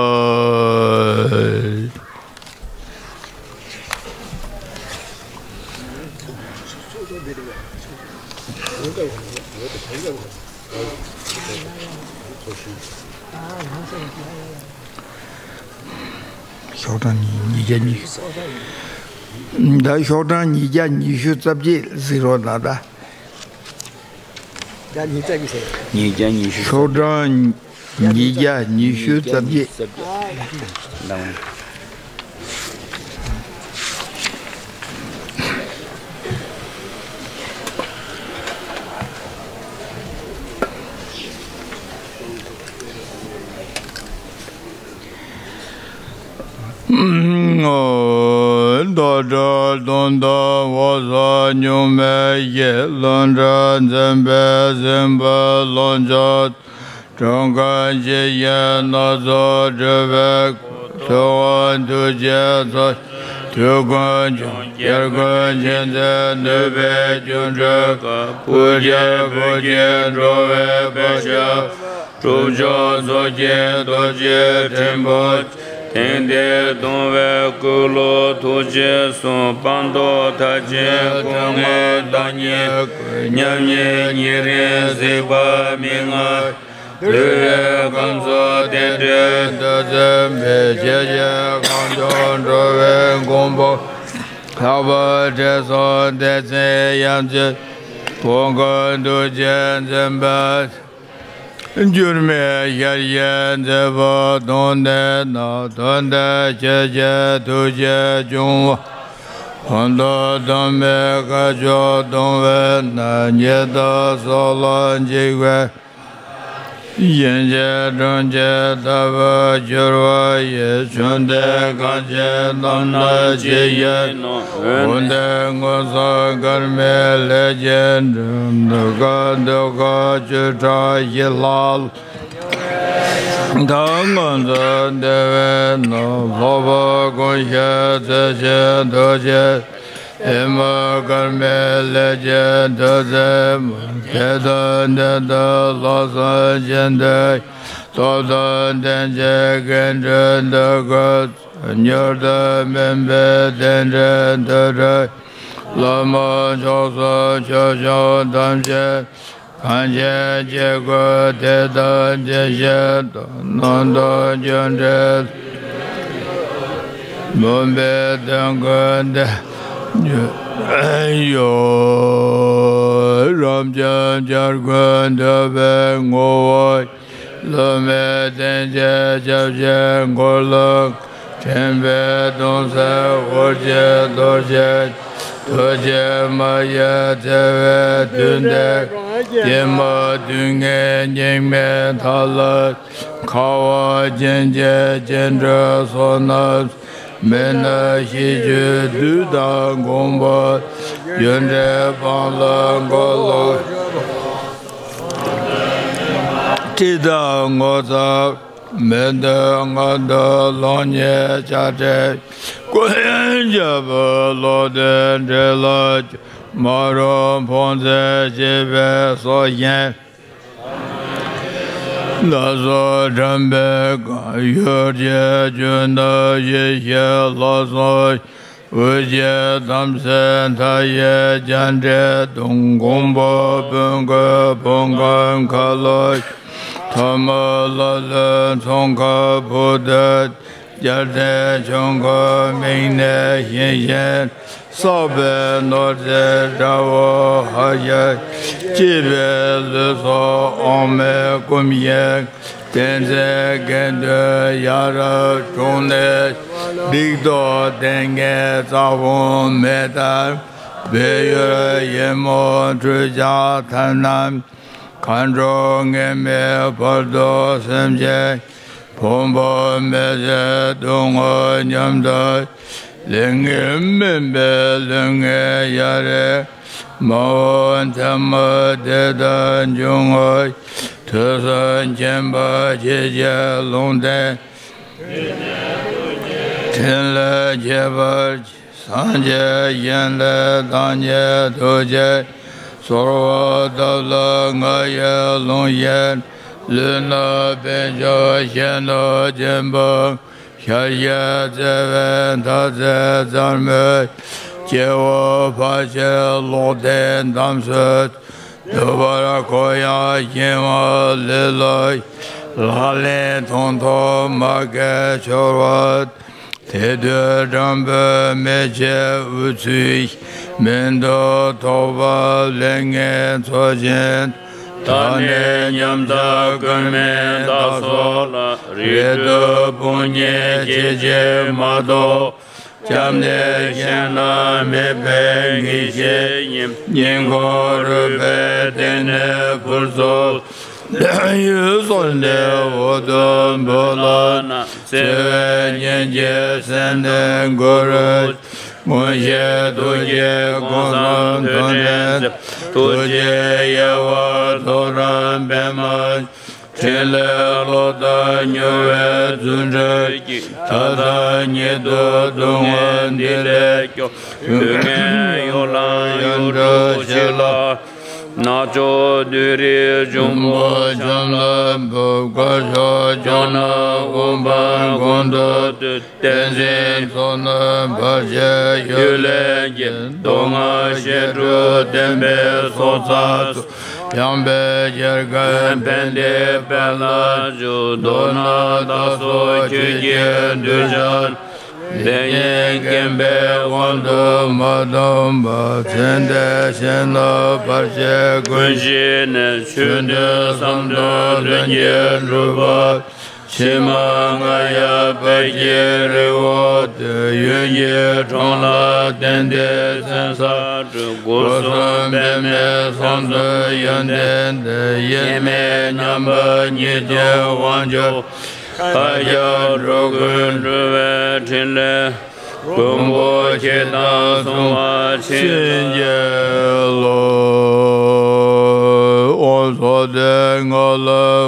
ཤོག་གྲངས་ཉིས་བརྒྱ་ཉི་ཤུ། ད་ཤོག་གྲངས་ཉིས་བརྒྱ་ཉི་ཤུ་རྩ་བརྒྱད་གཟིགས་རོགས་གནང་ད། ཉིས་བརྒྱ་ཉི་ཤུ། ཤོག་གྲངས་ཉིས་བརྒྱ་ཉི་ཤུ་རྩ་བརྒྱད། དུར་ཁྲོད་གདུང་དང་འོད་ཟེར་སྨྱུག་མའི་ཞལ། ལྷུན་གྲུབ་འཛིན་པའི་སྲིན་པོའི་ལོངས་སྤྱོད། འགྲོ་ཀུན་ཇི་བཞིན་སྣ་ཚོགས་སྤྲུལ་པའི་སྐུ། ཐུབ་དབང་ཐུགས་རྗེའི་ཚོགས། དུས་ཀུན་འབྱུང་རྒྱལ་ཀུན་མཁྱེན་བརྩེ་ནུས་པའི་སྤྱོད་འགྲོས་ཀྱིས། བུ་ཁྱོད་བུ་ཁྱོད་འགྲོ་བའི་བུ་ཞབས། སྒྲུབ་མཆོག་མཚོ་སྐྱེས་རྡོ་རྗེ་ཕྲེང་བུ། དེང་འདིར་གདུང་བའི་སྐུ་ལུས་ཐུགས་རྗེས་བཟུང་། སྤངས་རྟོགས་མཐར་ཕྱིན་སྐུ་ལྔའི་བདག་ཉིད་སྐུ། མཉམ་ཉིད་ཉེ་རིང་གཟིགས་པ་མི་མངའ། འདུལ་བའི་ཁམས་སུ་རྟེན་འབྲེལ་འདོད་འཛིན་པའི། ཆེས་ཆེར་གང་བྱུང་འགྲོ་བའི་མགོན་པོ། ལྷག་པར་དྲི་བསུང་བདེ་ཚིག་ཡང་ཆེ། བོང་ཀུ་ཐུགས་རྗེས་འཛིན་པ། འགྱུར་མེད་ཞལ་བཞེས་མཛད་པ་དང་ལྡན་ན། དོན་དེ་ཁྱེད་ཀྱི་ཐུགས་རྗེས་འབྱུང་བ། ཧོན་ཏོ་དམ་པའི་བཀའ་ཆོས་གཏོང་བས་ན། ཉི་ཟླ་སོགས་ལ་འཇིགས་པའི། གཞན་གྱི་གྲོང་ཁྱེར་ལྟ་བུར་གྱུར་པ་ཡི། ཆོས་འདི་གང་ཞིག་བསླབ་ན་ཇི་བཞིན་ནོ། འོན་ཏེ་མངོན་སུམ་དཀར་མོའི་ལས་ཀྱི་འབྲས། འདོད་ཁམས་འདོད་ཁམས་བཅུ་ཕྲག་བཞི་ལྷག་ལ། ད་ང་ཚོ་བདེ་བས་ན། ལྷག་པར་གང་ཞིག་བརྩེ་ཆེན་ཐུགས་རྗེ། ཨེ་མ་སྐར་མའི་ལས་ཀྱི་འདོད་སེམས། དེ་དང་དེ་དག་ལྷག་བསམ་ཅན་དེ། སྟོབས་དང་ལྡན་ཅིང་དགེ་འདུན་འདུ་དགོས། མྱུར་དུ་སྨིན་པའི་རྟེན་འབྲེལ་འདོད་འདྲ། བླ་མ་མཆོག་གསུམ་ཆོས་སྐྱོང་ཐམས་ཅད། གང་ཞིག་སྐྱེ་དགུའི་དེ་དང་དེ་བཞིན་དུ། སྣང་སྟོང་རྒྱུ་འབྲས་མུན་པའི་དོན་ཀུན་ཏུ། ཡོད། རབ་འབྱམས་གྱལ་ཀུན་འདུས་པའི་ངོ་བོ། ལྷུང་མེད་རྟེན་ཅན་སྐྱབས་གཅིག་འཁོར་ལོ། འདྲེན་པའི་སྟོང་གསལ་འོད་ཀྱི་རྡོ་རྗེ། ཐུགས་རྗེ་མ་གཡེལ་བརྩེ་བའི་མདུན་དེར། ཀྱེ་མ་དུས་ངན་སྙིགས་མའི་མཐའ་ལ། ཁ་བ་ཅན་གྱི་སྐྱེ་འགྲོའི་བསོད་ནམས། མི་ནུབ་ཤིས་བརྗོད་བདུད་དང་མགོན་པོ། རྒྱུ་འབྲས་སྤངས་ལ་འཁོར་ལོ། སྲིད་དང་ངོ་ཚ་མི་འདོད་ངང་དུ་ལོངས་སྤྱོད་བྱ་བྲལ། ཀུན་ཁྱབ་བློ་ལྡན་འདྲེ་ལ་སྐྱོ། མ་རུངས་ཕོངས་ཚོས་བྱས་པའི་སྲོག་ཤིང་། ལ་སོགས་དྲན་པས་གང་། ཡུལ་གྱི་རྒྱུ་ནོར་ཡེ་ཤེས་ལྷག་བསམ། འོད་ཀྱི་དམ་ཚིག་མཐའ་ཡས་རྒྱ་འབྲས་དང་། མགོན་པོ་བོན་སྐུ་ཕོ་ཁམས་ཁ་ལོ། ཐོག་མ་ལ་ལུས་ཚོགས་ཁམས་ཕུག་ཏུ། རྒྱལ་བསྟན་ཆོས་འཁོར་མིང་ནས་བཞེངས་ཤིང་། བསགས་པའི་ནོར་རྫས་དགྲ་བོ་ཧ་ཤ། གཅེས་པའི་ལུས་སྲོག་འོག་མིན་བསྐུམ་ཞིང་། བསྟན་འཛིན་དགེ་འདུན་ཡ་རབས་དྲུང་ནས། སྡིག་ཏོ་སྡེ་ངན་རྩ་དགོངས་མེད་ལྟར། སྦས་ཡུལ་ཡི་མུག་ཁྲོད་ཀྱང་ཐར་རྣམས། མཁའ་འགྲོ་ངེས་མེད་བར་དུ་སེམས་ཅན། ཕོངས་པ་མེད་ཚེ་སྡུག་བསྔལ་མཉམ་དུ། ལས་ངན་སྨིན་པའི་ལུས་ངན་ཡ་རབས། མ་འོངས་ཐ་མ་དེ་ལྟར་འབྱུང་ངོ་། ཐོས་བསམ་མཁྱེན་པ་ཁྱེད་ཀྱིས་ལུང་བསྟན། ཕྲིན་ལས་ཁྱད་པར་ཅན། སངས་རྒྱས་གཞན་ལས་བདག་ཉིད་ཐུགས་རྗེས། གསོལ་བ་བཏབ་ལ་ང་ཡི་ལུང་བཞིན། ལུས་ནང་པད་འབྱུང་གཞན་དུ་སྦྱིན་པ། ཤར་གྱི་བརྩེ་བའི་མཐའ་བརྩེགས་མཛར་མའི། སྐྱེ་བོ་ཕལ་ཆེར་ལོག་ལྟའི་འདམ་སོས། འདུལ་བར་གོ་ཡང་ཞིང་བ་ལས་ལོག་ལག་ལེན་དང་ཐོག་མ་གལ་འཆོར་བ། དེ་དུས་དྲང་པོའི་མེ་ལྕེ་འུ་ཚུགས། མིང་དུ་ཐོགས་པ་ལས་ངན་ཚོགས་ཆེན། ད་ནི་ཉམས་ཆག་ཀུན་མིན་བདག་སོགས་ལ། རིགས་དྲུག་དཔུང་གཉེན་ཁྱེད་ཀྱིས་མ་གཏོགས། སྐྱབས་གནས་གཞན་ལ་མེད་པས་ངེས་ཤེས་ཉིད། སྙིང་ཁོང་རུས་པའི་གཏིང་ནས་འཕུར་ཚུགས། ཡུལ་སོགས་ནས་འོག་ཏུ་འབུད་ལ་ན། བརྩེ་བའི་སྙིང་རྗེ་སེམས་ནི་མགུ་རུ། མངོན་ཤེས་ཐུགས་རྗེ་གོང་ས་ཐུགས་རྗེ་ཐུགས་རྗེ་ཡལ་བ་ཐོ་རངས་པདྨ། ཕྲིན་ལས་གློག་ལྟར་མྱུར་བའི་རྫུ་འཕྲུལ་གྱིས། མཐའ་དང་ཉིད་དུ་སྡུག་བསྔལ་འདི་ལས་སྐྱོབ། དུས་ངན་ཡོ་ལང་ཡོངས་འཁྲུགས་ཞི་ལ། ནག་ཕྱོགས་བདུད་རིའི་འབྱུང་པོ་ཆམ་ལ་ཕབ། དཀར་ཕྱོགས་ཕྱོགས་ན་དབུ་འཕང་གོང་དུ་བསྟོད། བསྟན་འཛིན་ཚོགས་རྣམས་བར་ཆད་གཡུལ་ལས་རྒྱལ། མདོ་སྔགས་བཤད་སྒྲུབ་བསྟན་པའི་སྲོག་རྩ་གཙོ། ཡངས་པའི་རྒྱལ་ཁམས་ཕན་བདེའི་དཔལ་ལ་འཇུག། མདོར་ན་བདག་སོགས་ཆོས་ཀྱི་གདུལ་བྱ། དེ་ཉིད་དགེ་བའི་དབང་དུ་མ་བཏང་བར། ཚེ་འདས་གཞན་ལ་བར་ཆད་ཀུན་ཞི་ནས། ཆོས་འདོད་བསམ་དོན་ལྷུན་གྱིས་འགྲུབ་པར། ཕྱི་མ་ལྔ་ཡབ་དཔལ་གྱི་རི་བོ་བཏུད། ཡུན་གྱི་འཁྲུངས་ལྷ་བསྟན་འདིའི་མཚན་ས་སྤྲུལ། སྒོ་གསུམ་པདྨའི་ཚོགས་འདུས་ཡོན་ཏན་ལྡན། དབྱེར་མེད་མཉམ་པ་ཉིད་ཀྱི་དབང་ཕྱུག་ལྷ་རྒྱལ་འགྲོ་ཀུན་སྒྲོལ་བའི་ཕྲིན་ལས། མགོན་པོ་ཁྱེད་དང་མཚུངས་པར་བྱིན་གྱིས་རློབས། དབང་ཐོབ་སྟེ་ང་ལ་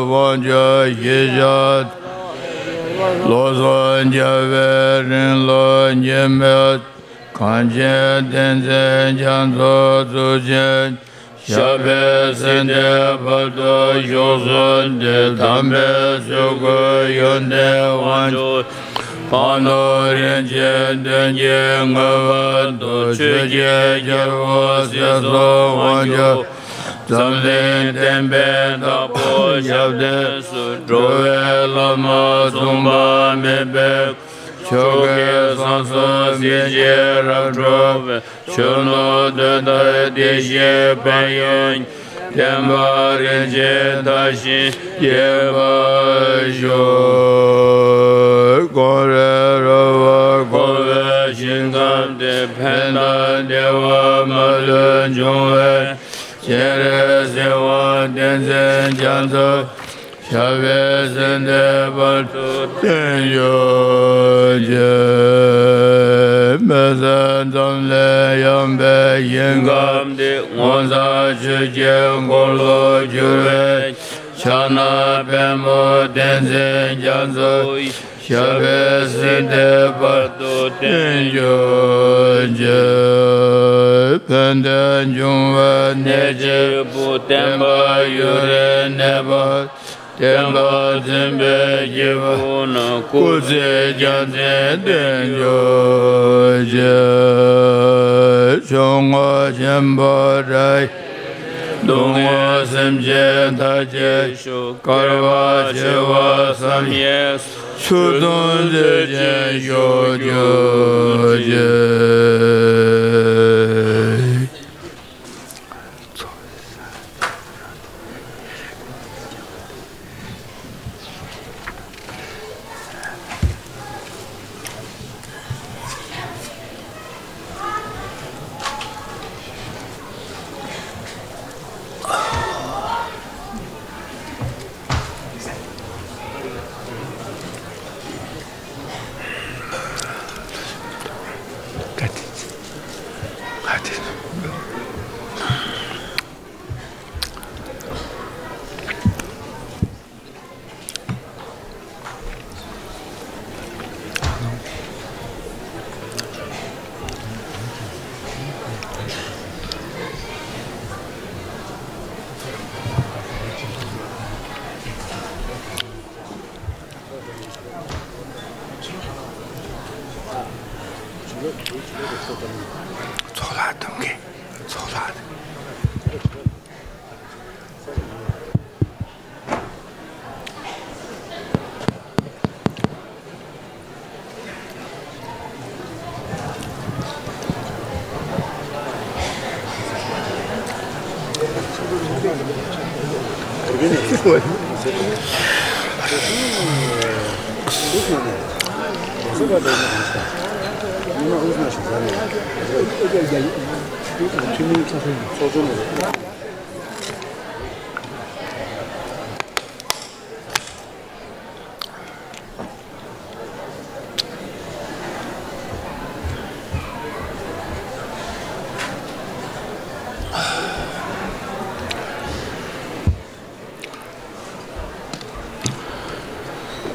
དབང་ཕྱུག་ཞི་བྱེད། བློ་བཟང་རྒྱལ་བའི་རིང་ལ་ཉེས་མེད། གངས་ཅན་བསྟན་འཛིན་རྒྱ་མཚོ་གཙུག་ཆེན། ཞབས་པད་སྲིད་མཐའི་བར་དུ་བཞུགས་གསོལ་ཏེ། དམ་པའི་སྲོལ་གོས་ཡོན་ཏན་དབང་ཕྱུག་ཕ་ནོར་རིན་ཆེན་དོན་གྱི་མངའ་འོག་ཏུ། ཆོས་ཀྱི་རྒྱལ་པོ་སྲིད་གསུམ་དབང་ཕྱུག་འཛམ་གླིང་བསྟན་པའི་བདག་པོ་ཞབས་བརྟན་སུ། འགྲོ་བའི་བླ་མ་མཚུངས་པ་མེད་པའི། ཆོས་ཀྱི་ས་སོགས་སྲིད་ཞིའི་རབ་འཕྲོ་བའི། ཆོས་ནོར་དོན་དང་བདེ་གཤེགས་ཕན་ཡོན། བསྟན་པ་རིན་ཆེན་དར་ཞིང་རྒྱས་པར་ཤོག་ཀོང་རེ་ར་བ་འཁོར་བའི་ཞིང་ཁམས་འདིར། ཕན་དང་བདེ་བ་མ་ལུས་འབྱུང་བའི་ཕྱིར། སྤྱན་རས་གཟིགས་དབང་བསྟན་འཛིན་རྒྱ་མཚོ། ཞབས་པད་སྲིད་མཐའི་བར་དུ་བརྟན་གྱུར་ཅིག་མི་ཟད་འཛམ་གླིང་ཡངས་པའི་ཞིང་ཁམས་འདི། ངོ་མཚར་ཆོས་ཀྱི་འཁོར་ལོ་སྒྱུར་བའི་ཕྱག་ན་པདྨོ་བསྟན་འཛིན་རྒྱ་མཚོ། ཞབས་པད་སྲིད་མཐའི་བར་དུ་བརྟན་གྱུར་ཅིག་ཕན་བདེ་འབྱུང་བའི་གནས་གཅིག་པུ། བསྟན་པ་ཡུན་རིང་གནས་པར། བསྟན་པ་འཛིན་པའི་སྐྱེས་བུ་རྣམས། སྐུ་ཚེ་རྒྱལ་མཚན་བརྟན་གྱུར་ཅིག་ཆོས་མགོན་ཆེན་པོ་རི་ཡི་སྡུག་བསྔལ་སེམས་ཅན་ཐར་བྱེད་ཤོག་བསྐལ་པ་བྱེ་བ་བསམ་ཡས་སུ། ཆོས་དུང་འདོད་ཅིང་སྐྱོ་གྱུར་ཅིག་ཚོགས་ལ་གཏོང་གི་ཚོགས་ལ།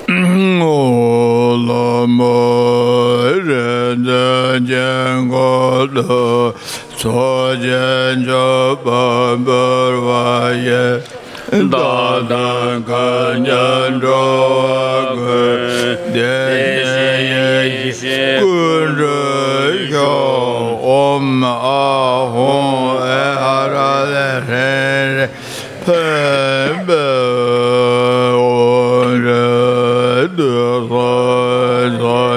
འོ་བླ་མ་རིག་འཛིན་གྱི་སྐུ་ལ་ཚོགས་ཀྱི་མཆོད་པ་འབུལ་བ་ཡིས། བདག་དང་གང་ཉིད་འགྲོ་བ་ཀུན། བདེ་གཤེགས་ཡེ་ཤེས་ཀུན་འགྲུབ་ཤོག་ཨོཾ་ཨཱཿཧཱུྃ་ཨེ་ཧ་ར་ལེ་ཧྲཱིཿ་ཕཊ། ཕཊ་ཕཊ། ཨོཾ་རིག་འཛིན་སངས་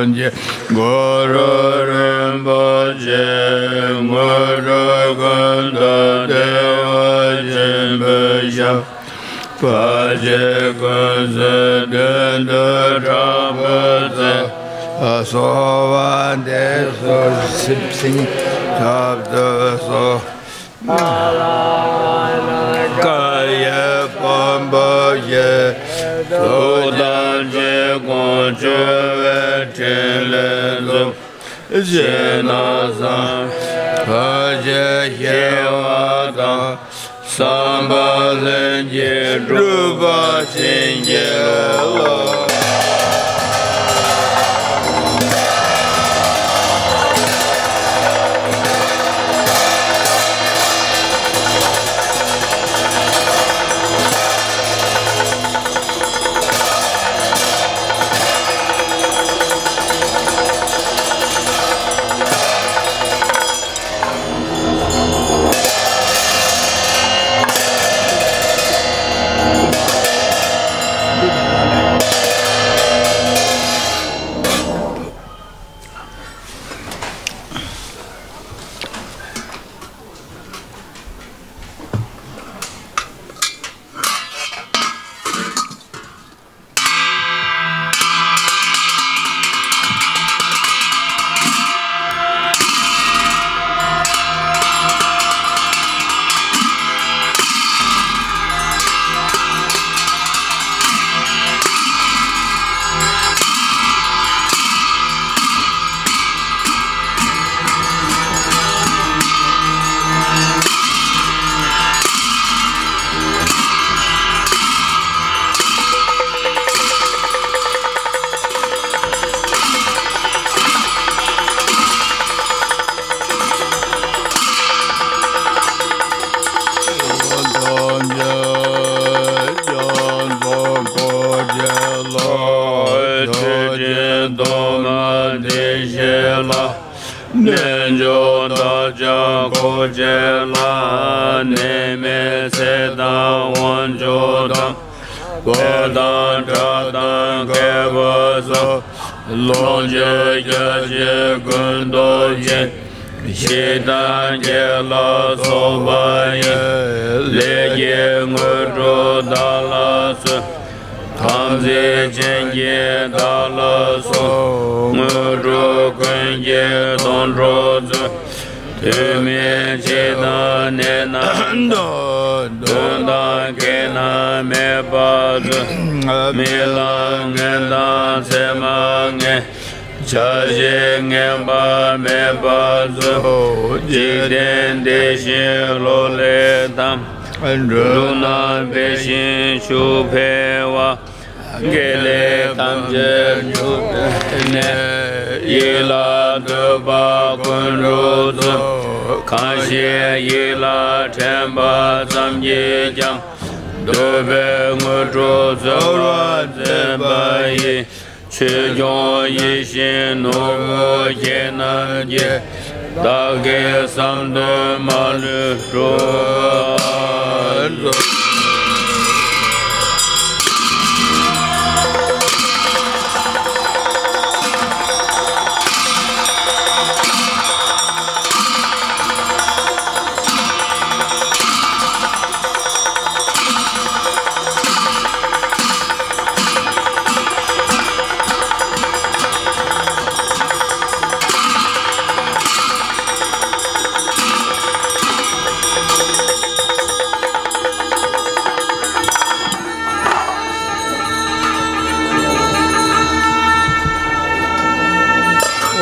རྒྱས་གུ་རུ་རིན་པོ་ཆེ། དངོས་གྲུབ་ཀུན་ལྡན་བདེ་བ་ཆེན་པོའི་ཞབས། བར་ཆད་ཀུན་སེལ་བདུད་འདུལ་དྲག་པོའི་ཚལ། གསོལ་བ་འདེབས་སོ། སེམས་ཅན་ཐམས་ཅད་སྐྱོབ་ཐུབ་སོ། ཀ་ཡེ་དཔང་པོ་ཡིས། ཐུགས་དམ་ཆོས་སྐོར་བཅོལ་བའི་ཕྲིན་ལས་མཛོད། ཕྱི་ནང་གསང་བའི་ཕར་ཕྱིན་སྐྱོབ་པ་དང་། བསམ་པ་ལྷུན་གྱིས་འགྲུབ་པར་བྱིན་གྱིས་རློབས། རྣལ་འབྱོར་བདག་ཅག་འཁོར་བཅས་ལ། ནད་མེད་ཚེ་དང་དབང་ཕྱུག་དང་། བུ་དང་ཁྲག་དང་སྐྱེ་བོ་སོགས། ལོངས་སྤྱོད་རྒྱུ་ཕྱིར་ཀུན་ཏུ་སྤྱད། ཕྱི་དང་སྐྱེ་ལ་སོགས་པ་ཡི། ལས་ཀྱི་དངོས་གྲུབ་བདག་ལ་སྩོལ། དམ་ཚིག་ཅན་གྱིས་བདག་ལ་སོགས། དངོས་གྲུབ་ཀུན་གྱི་སྡོང་གྲོགས་སྩོལ། དུས་མིན་འཆི་དང་ནད་རྣམས་དང་། གདོན་དང་བགེགས་རྣམས་མེད་པར་སྩོལ། མི་ལ་ངན་དང་མཚན་མ་ངན། བྱ་བྱེད་ངན་པ་མེད་པར་སྩོལ། འཇིག་རྟེན་བདེ་ཞིང་ལོ་ལེགས་དང་། འབྲུ་རྣམས་འབེབས་ཤིང་ཕྱུགས་འཕེལ་བ། དགེ་ལེགས་ཐམས་ཅད་འབྱུང་བའི་གནས། ཡིད་ལ་འདོད་པ་ཀུན་འགྲུབ་སྩོལ། གང་ཞིག་ཡིད་ལ་དྲན་པ་ཙམ་གྱིས་ཀྱང་། འདོད་པའི་དངོས་གྲུབ་སྩོལ་བར་མཛད་པ་ཡི། ཆོས་སྐྱོང་ཡིད་བཞིན་ནོར་བུ་རྒྱན་རྣམས་ཀྱིས། བདག་གི་བསམ་དོན་མ་ལུས་འགྲུབ་པར་མཛོད།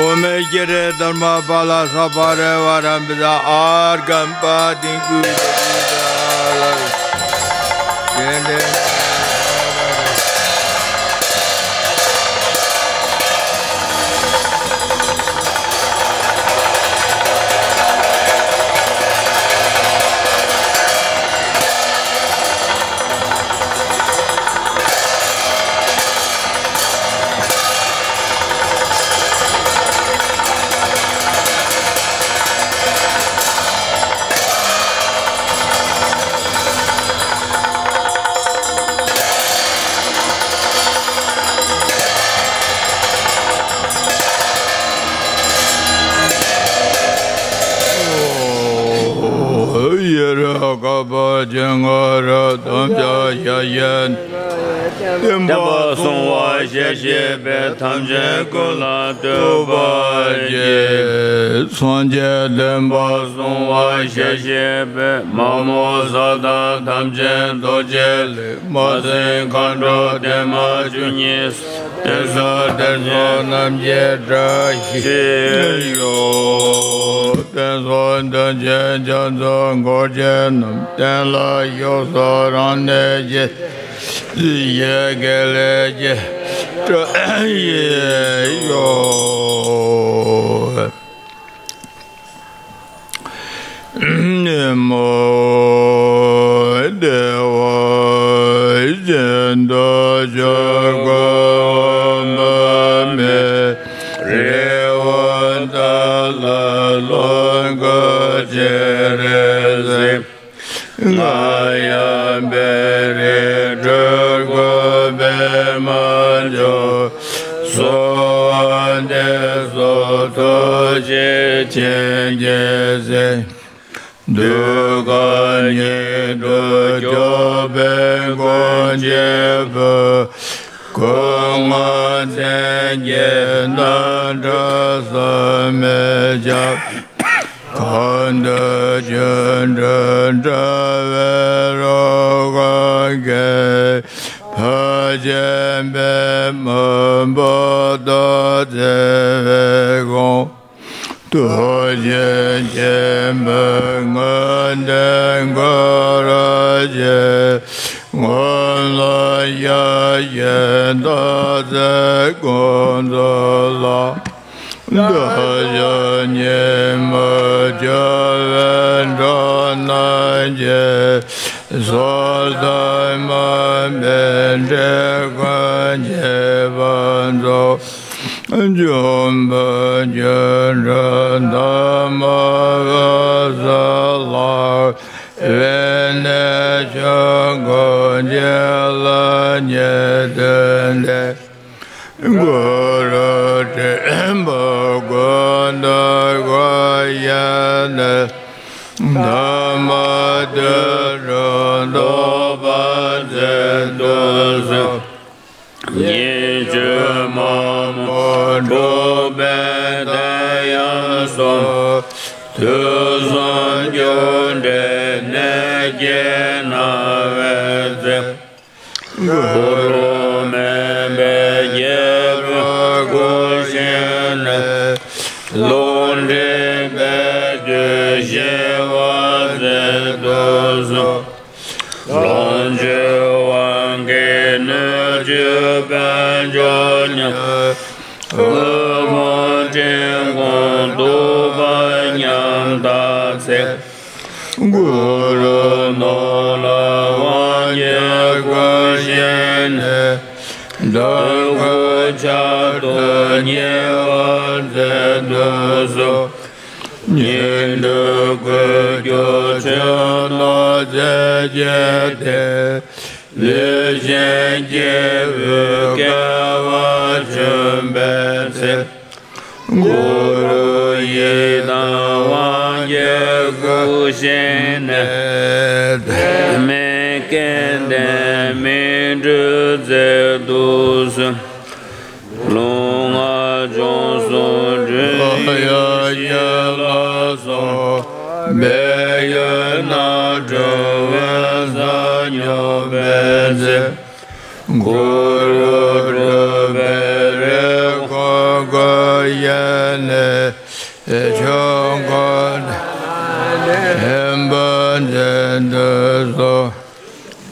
ཨོཾ་ཨེ་ཀྱེ་རེ་དྷརྨ་པཱ་ལ་ས་པ་རེ་བ་ར་མི་ཛ་ཨརྒྷཾ་པ་ཏིཾ་ཀུ་ཏ་ཀུ་ཏ་ལ། ཏན་ཏན། དཀར་པོ་ཆེན་པོ་རབ་ཏུ་ཕྱག་བཞི་བཞི། བསྟན་པ་སྲུང་བར་ཞལ་བཞེས་པའི། ཐམས་ཅད་སྐུ་ལ་གཏུགས་པར་བགྱི། སངས་རྒྱས་བསྟན་པ་སྲུང་བར་ཞལ་བཞེས་པའི། མ་མོ་ས་དང་ཐམས་ཅད་རྡོ་རྗེ་གླིང་། མ་སྲིང་མཁའ་འགྲོ་བརྟན་མ་བཅུ་གཉིས། བསྟན་སྲུང་བསྟན་སྲུང་རྣམས་ཀྱི་བཀྲ་ཤིས་ཤོག། བསྟན་སྲུང་བསྟན་ཆེན་རྒྱ་མཚོ་འཁོར་བཅས་རྣམས། བསྟན་ལ་བཞུགས་སུ་རབ་གནས་ཤིག། ཞེས་དགེ་ལེགས་ཀྱི་བཀྲ་ཤིས་ཤོག། ཉིན་མོ་བདེ་བ་ཅན་དུ་གྱུར་དགོས་པ་མེད། རེ་བ་དག་ལ་ལོངས་སྐུ་སྤྱན་རས་གཟིགས། རྔ་ཡབ་བེ་རི་སྤྲུལ་སྐུ་པདྨ་འབྱུང་། གསོལ་བ་འདེབས་སོ་ཐུགས་རྗེ་ཅན་གྱི་གཟིགས། གདུལ་དཀའ་ཉིད་དུ་སྐྱོབ་པའི་མགོན་གྱི་བུ། སྐུ་ལྔ་ཚན་གྱི་རྣམ་གྲངས་ཟད་མི་འཇམ། གང་འདུལ་སྒྱུ་འཕྲུལ་དྲ་བའི་རོལ་གར་གྱིས། ཕ་ཆེན་པདྨ་འབུམ་དུ་བརྩེ་བའི་དགོངས། ཐུགས་རྗེ་ཆེན་པོའི་མངོན་བརྟན་འཁོར་བཅས། སྔོན་ལ་ཞལ་བཞེས་མཐའ་རྩེ་ཀུན་ཏུ་བླངས། མཐའ་བཞག་ཉིན་མོར་སྐྱོབ་པའི་འགྲོ་རྣམས་ཀྱི། སྲོག་ཐར་མ་སྨད་འདྲེན་མགོན་གྱི་བང་མཛོད། འབྱུང་པོ་སྒྱུ་འཕྲུལ་དར་མ་དབུས་སུ་བསླངས། དབེན་གནས་ཆོས་འཁོར་རྒྱལ་ལ་ཉེར་བདུན་ལས། གུ་རུ་དྲིལ་བུ་ཀུན་ཏུ་བསྐོར་ཞིང་གནས། ཐ་མ་དུད་འགྲོ་བཟློག་པར་མཛད་དུ་གསོལ། ཉེས་སྤྱོད་མ་མོ་འཁྲུགས་པའི་དལ་ཡམས་སོགས། དུས་གསུམ་རྒྱུ་འབྲས་ནད་ཀྱིས་ན་བའི་ཚེ། གུ་རུ་མེད་པའི་རྒྱལ་པོའི་སྐུ་ཞབས་ནས། རླུང་མཁྲིས་བད་ཀན་ཞི་བར་མཛད་དུ་གསོལ། ལོངས་སྤྱོད་དབང་གིས་སྣོད་བཅུད་དཔལ་འབྱོར་ཉམས། དབུལ་ཕོངས་བཀྲེས་སྐོམ་སྡུག་པ་ཉམ་ཐག་ཚེ། གུ་རུ་ནོར་ལྷ་དབང་གི་སྐུ་ཞབས་ནས། བདུད་ཀྱི་ཆར་དུ་ཉེ་བར་མཛད་དུ་གསོལ། ཉི་ཟླ་སྐུ་སྒྱུར་ཆོས་རྣམས་རྩེ་གཅིག་ཏུ། ལུས་ཅན་སྐྱེ་བོའི་སྐལ་བ་བྱོན་པའི་ཚེ། གུ་རུ་ཡི་དམ་དབང་གི་སྐུ་ཞབས་ནས། འབད་མེད་སྐལ་ལྡན་སྨིན་གྲོལ་མཛད་དུ་གསོལ། ལུས་ངག་ཡིད་གསུམ་འཁྲུལ་ཡང་ཞི་ལ་སོགས། སྦས་ཡུལ་རྣམ་གྲོལ་འོད་གསལ་མྱུར་འཕེལ་ཚེ། གུ་རུ་སྤྲུལ་པའི་རེ་སྐོང་སྐུ་ཞབས་ནས། ཆོས་འཁོར་ལྡན་པ་མཛད་དུ་གསོལ།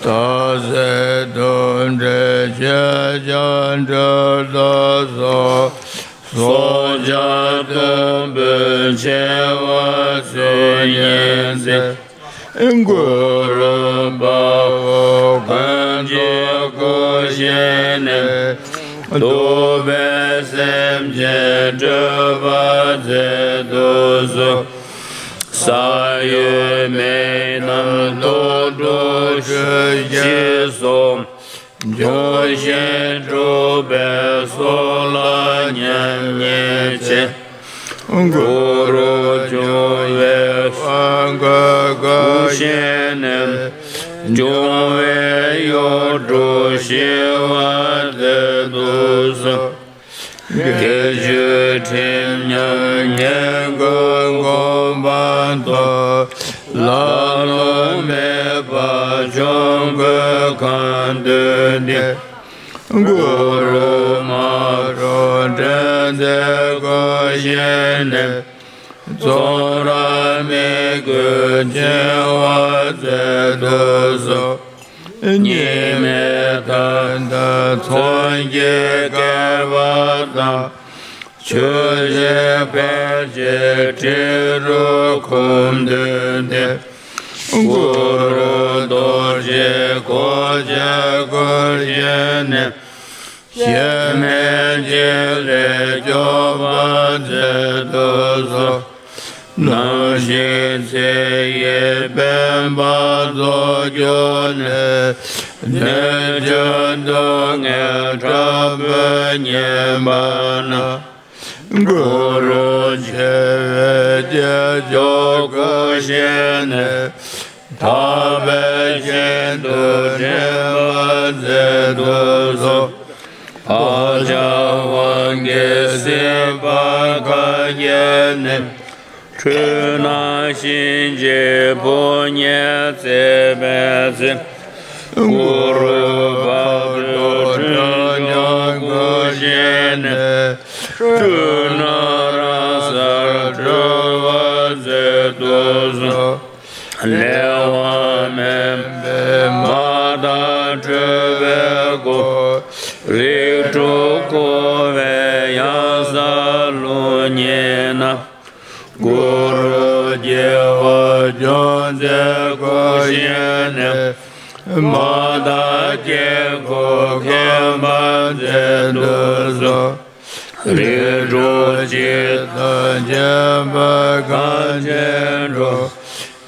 སྟག་གཟིག་དུང་འདྲ་ཆོས་སྐྱོང་སྤྲུལ་དུ་གསོལ། སྲོག་ཆགས་གཏུམ་པོའི་མཆེ་བ་སུ་ཉིད་འཚིག། གུ་རུ་དཔའ་བོ་མགོན་གྱི་སྐུ་ཞབས་ནས། གདུག་པའི་སེམས་ཅན་སྒྲོལ་བར་མཛད་དུ་གསོལ། ས་གཡོ་མེ་དང་དུག་སྦྲུལ་ཆུ་སྐྱེས་སོགས། འབྱུང་བཞི་འཁྲུགས་པའི་སྲོག་ལ་མཉམ་ཉིད་ཕྱིན། གུ་རུ་འབྱུང་བའི་དབང་བསྐུར་སྐུ་ བཞེས་ནས། འབྱུང་བའི་གཡོ་འབྲུ་ཞི་བར་མཛད་དུ་གསོལ། དགེ་བཅུའི་ཁྲིམས་ཉམས་ངན་ཀུན་གོམས་པ་ཐོབ། ལ་ལུ་མེད་པར་ཆོམ་རྐུན་གང་འདུལ་ཏེ། གུ་རུ་མ་རུ་འདྲེན་མཛད་སྒོ་བཞེས་ནས། ཚོགས་རབ་མི་བསྐྱོད་འཆིང་བར་མཛད་དུ་གསོལ། གཉིས་མེད་མཐའ་དག་ཚོགས་ཀྱི་བསྐལ་པ་དང་། ཆོས་ཀྱི་ཕ་ཕྱིར་སྤྲིན་རུ་འཁུམས་འདུས་ཏེ། གུ་རུ་རྡོ་རྗེ་གོ་ཆ་བསྐོར་བཞེས་ནས། གཞལ་མེད་ཐིག་ལེ་སྐྱོབ་པར་མཛད་དུ་གསོལ། ནམ་ཞིག་ཚེ་ཡི་དཔལ་འབར་རྫོགས་གྱུར་ནས། གནོད་བྱེད་སྡུག་བསྔལ་དྲག་པོས་ཉེན་པ་ན། གུ་རུ་ཆེ་བའི་སྐྱེས་མཆོག་སྐུ་བཞེངས་ནས། ཐར་པའི་ཞིང་དུ་འདྲེན་པར་མཛད་དུ་གསོལ། བག་ཆགས་དབང་གིས་སྲིད་པ་གར་བསྐྱལ་ནས། འཁྲུལ་སྣང་གཤིན་རྗེའི་ཕོ་ཉས་གཙེས་པའི་ཚེ། གུ་རུ་བར་དོ་འཁྲུལ་སྙོམས་སྐུ་བཞེངས་ནས། འཁྲུལ་སྣང་རང་སར་གྲོལ་བར་མཛད་དུ་གསོལ། ལས་དབང་མེད་པའི་མ་དག་འཁྲུལ་པའི་སྒོ། རིགས་དྲུག་འཁོར་བའི་གཡང་ས་ལུས་ཉིད་ན། གུ་རུ་རྒྱལ་བ་ཅོག་ཙེ་སྐུ་བཞེངས་ནས། མ་དག་དཀྱིལ་འཁོར་མཁྱེན་པར་མཛད་དུ་གསོལ། རིགས་དྲུག་སྤྱི་དང་མཁྱེན་པ་གངས་ཅན་འགྲོ།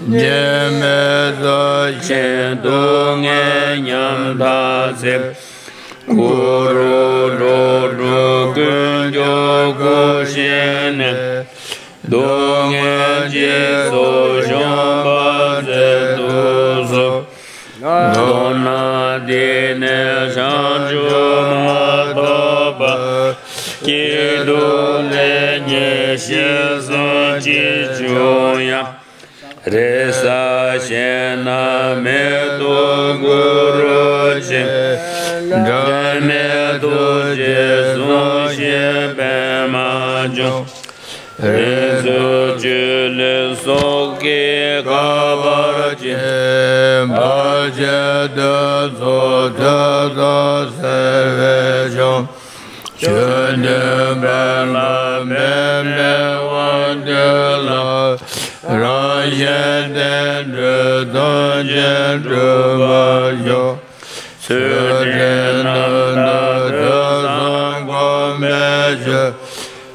སྙིགས་མའི་རྩ་ཆེན་སྡུག་བསྔལ་ཉམ་ཐག་ཚེ། གུ་རུ་འགྲོ་དྲུག་ཀུན་སྐྱོབ་སྐུ་བཞེངས་ནས། སྡུག་བསྔལ་འཇིག་ཚོགས་སྦྱོང་བར་མཛད་དུ་གསོལ། མདོར་ན་འདི་ནས་བྱང་ཆུབ་མ་ཐོབ་པར། སྐྱིད་སྡུག་ལེགས་ཉེས་ཞི་གསུམ་ཅི་བྱུང་ཡང་། རེ་ས་གཞན་ན་མེད་དོ་གུ་རུ་ཆེ། འབྲལ་མེད་ཐུགས་རྗེས་བཟུང་ཞིང་པདྨ་འབྱུང་། རིགས་དྲུག་སྤྱི་ལས་སྲོག་གི་ཁ་འབར་ཅན། བར་ཆད་གདོན་ཚོགས་ཐོད་ཐོགས་སེལ་བའི་མཆོག། ཆོས་འདུལ་དཔལ་ལ་ཕན་པའི་དབང་སྡུད་ལ། རང་གཞན་བསྟན་འགྲོའི་དོན་ཆེན་འགྲུབ་པར་ཤོག། ཚུལ་ཁྲིམས་རྣམ་དག་ཐོས་བསམ་སྒོམ་པའི་ཆོས།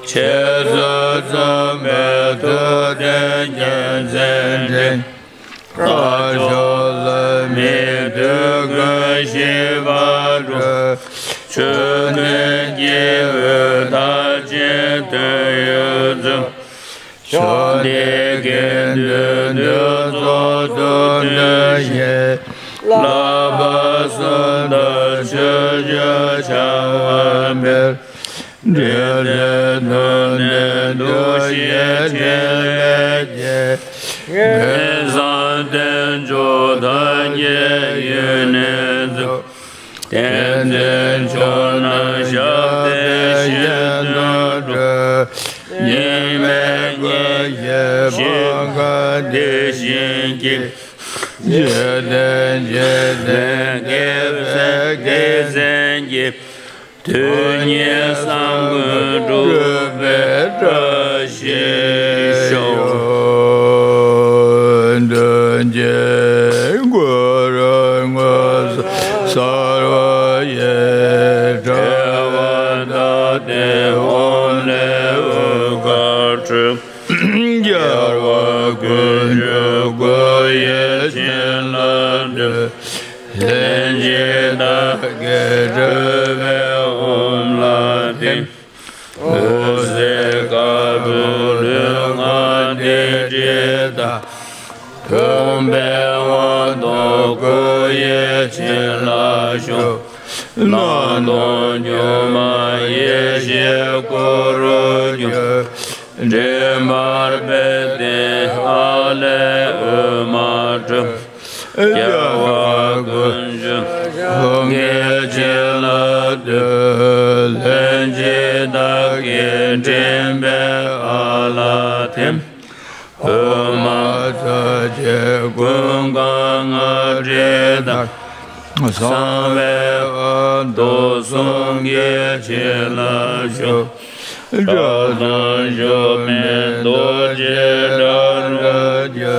འཆད་རྩོད་རྩོམ་པའི་ཐུབ་བསྟན་རྒྱལ་མཚན་འཕྲིན། དཀར་ཕྱོགས་ལྷ་མིའི་དུས་ཀུན་ཞི་བར་སྒྲོལ། ཆོས་ལྡན་སྐྱེ་བོའི་མཐར་ཕྱིན་དོན་ཡོད་ཚུལ། ཕྱོགས་འདིའི་དགེ་འདུན་འདུས་ཚོགས་ཐུགས་མཐུན་ཞིང་། བསླབ་པ་གསུམ་དང་ཆོས་སྤྱོད་བྱ་བ་སྤེལ། འབྲེལ་ལྡན་དོན་ལྡན་འདུ་ཤེས་འཕྲིན་ལས་རྒྱས། ངན་སོང་དལ་འབྱོར་མཐའ་རྒྱས་ཡུན་གནས་སུ། བསྟན་འཛིན་མཆོག་རྣམས་ཞབས་པད་གཞན་དོན་སྒྲུབ། སྙིགས་མའི་དགེ་བཤེས་སྤངས་དགའ་བདེ་ཞིང་སྐྱིད། འཇིག་རྟེན་འཇིག་རྟེན་དགེ་བའི་དགེ་མཚན་གྱི། དོན་གཉིས་བསམ་ཀུན་འགྲུབ་པའི་བཀྲ་ཤིས་ཤོག། མདུན་གྱི་གུ་རུ་མངོན་གསལ་གསལ་བ་ཡི། བསྒྲལ་བ་དག་སྟེ་འོག་ལས་འོད་དཀར་འཕྲོས། རྒྱལ་བ་ཀུན་འགྲོ་སྒོ་ཡི་བྱིན་རླབས་སྒྲོལ། ལྷན་ཅིག་བདག་གིས་སྒྲོལ་བའི་ཧཱུྃ་ལ་བརྟེན། འོད་ཟེར་དཀར་པོས་ལུས་ངག་བདེ་དྲིལ་དང་། ཕུང་པོའི་ ལ་དོན་སྒྱུ་མ་ཡེ་ཤེས་སྐུ་རུ་གྱུར། དྲི་མར་བབས་ཏེ་ཨ་ལས་འོད་མ་འཕྲོས། རྒྱལ་བ་ཀུན་གྱི་སངས་རྒྱས་བྱིན་རླབས་བསྟོད། ལྷན་ཅིག་བདག་གིས་སྤྲིན་པའི་ཨ་ལ་ཐིམ། འོད་མ་ཚ་ཅེས་ཀུན་དགའ་རྔ་སྒྲ་དང་། གསང་བའི་ཨ་ཏོ་གསུང་གི་བྱིན་རླབས་ཤོག། སྒྲ་དང་ཞུམ་མེད་རྡོ་རྗེ་སྒྲ་སྒྲོགས་ཀྱི།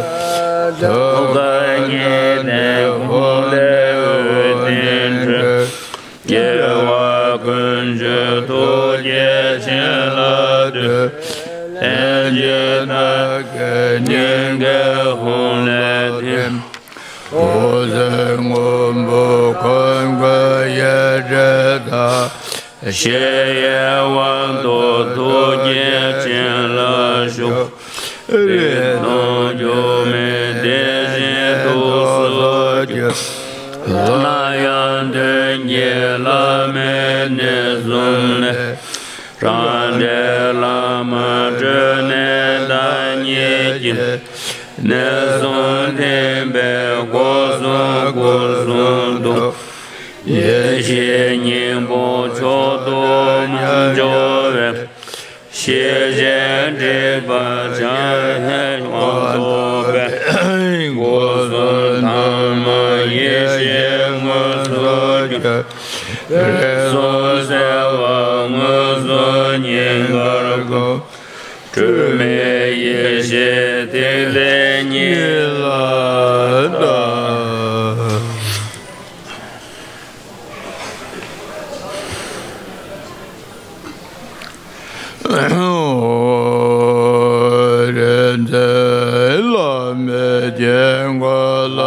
ཐུགས་ཀར་བརྙེས་ཏེ་ཧཱུྃ་ལས་འོད་ཟེར་འཕྲོས། རྒྱལ་བ་ཀུན་གྱི་ཐུགས་ཀྱི་བྱིན་རླབས་བསྟོད། ལྷན་ཅིག་བདག་གི་སྙིང་གའི་ཧཱུྃ་ལས་ཐིམ། འོད་ཟེར་སྔོན་པོ་ཁམས་ཀུན་ཡེ་གྲོལ་དང་། གཞལ་ཡས་དབང་དུ་ཐུགས་ཀྱི་བྱིན་རླབས་ཤོག། རིག་སྟོང་སྒྱུ་མའི་དེ་བཞིན་ཐུགས་སུ་གྱུར། སླར་ཡང་དོན་གྱི་བླ་མའི་གནས་གསུམ་ནས། རང་འདྲའི་བླ་མ་སྤྲོས་བྲལ་བདག་ཉིད་ཀྱི། གནས་གསུམ་ཐིམ་པས་སྒོ་གསུམ་སྐུ་གསུམ་དུ། ཡེ་ཤེས་སྙིང་པོ་མཆོག་ཏུ་མ་འཇོག་པའི། ཤེས་བྱའི་སྒྲིབ་པ་ཕྱིར་ཡལ་བར་རྟོགས་པའི། སྒོ་གསུམ་ཐ་མ་ཡེ་ཤེས་དངོས་སུ་གྱུར། རིགས་གསུམ་གསལ་བ་མངོན་སུམ་ཉིད་ཀར་བསྒོམ། སྤྲོས་མེད་ཡེ་ཤེས་ཐིག་ལེ་ཉིད་ལ་བལྟ། རིག་འཛིན་བླ་མའི་དཀྱིལ་འཁོར་ལ་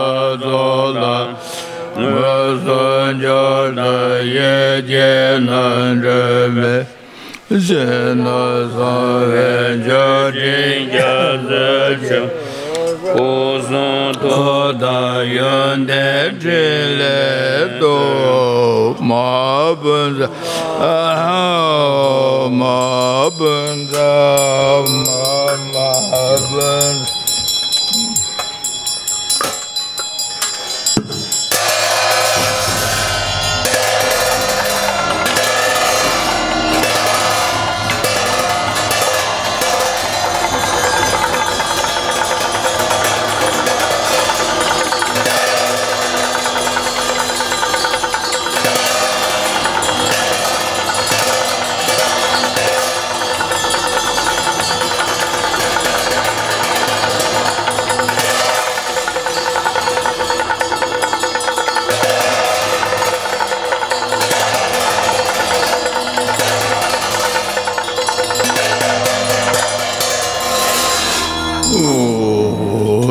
སོགས་ལ། མངོན་སུམ་སྦྱོར་དང་ཡིད་ཀྱིས་རྣམ་སྤྲོས་མེད། གཞན་དག་གསང་བའི་མཆོད་སྤྲིན་རྒྱ་མཚོའི་ཆུ། སྐུ་གསུང་ཐུགས་དང་ཡོན་ཏན་ཕྲིན་ལས་སྟོབས། མ་བུ་ཛ་མ་བུ་ཛ་མ་མ་བུ་ཛ།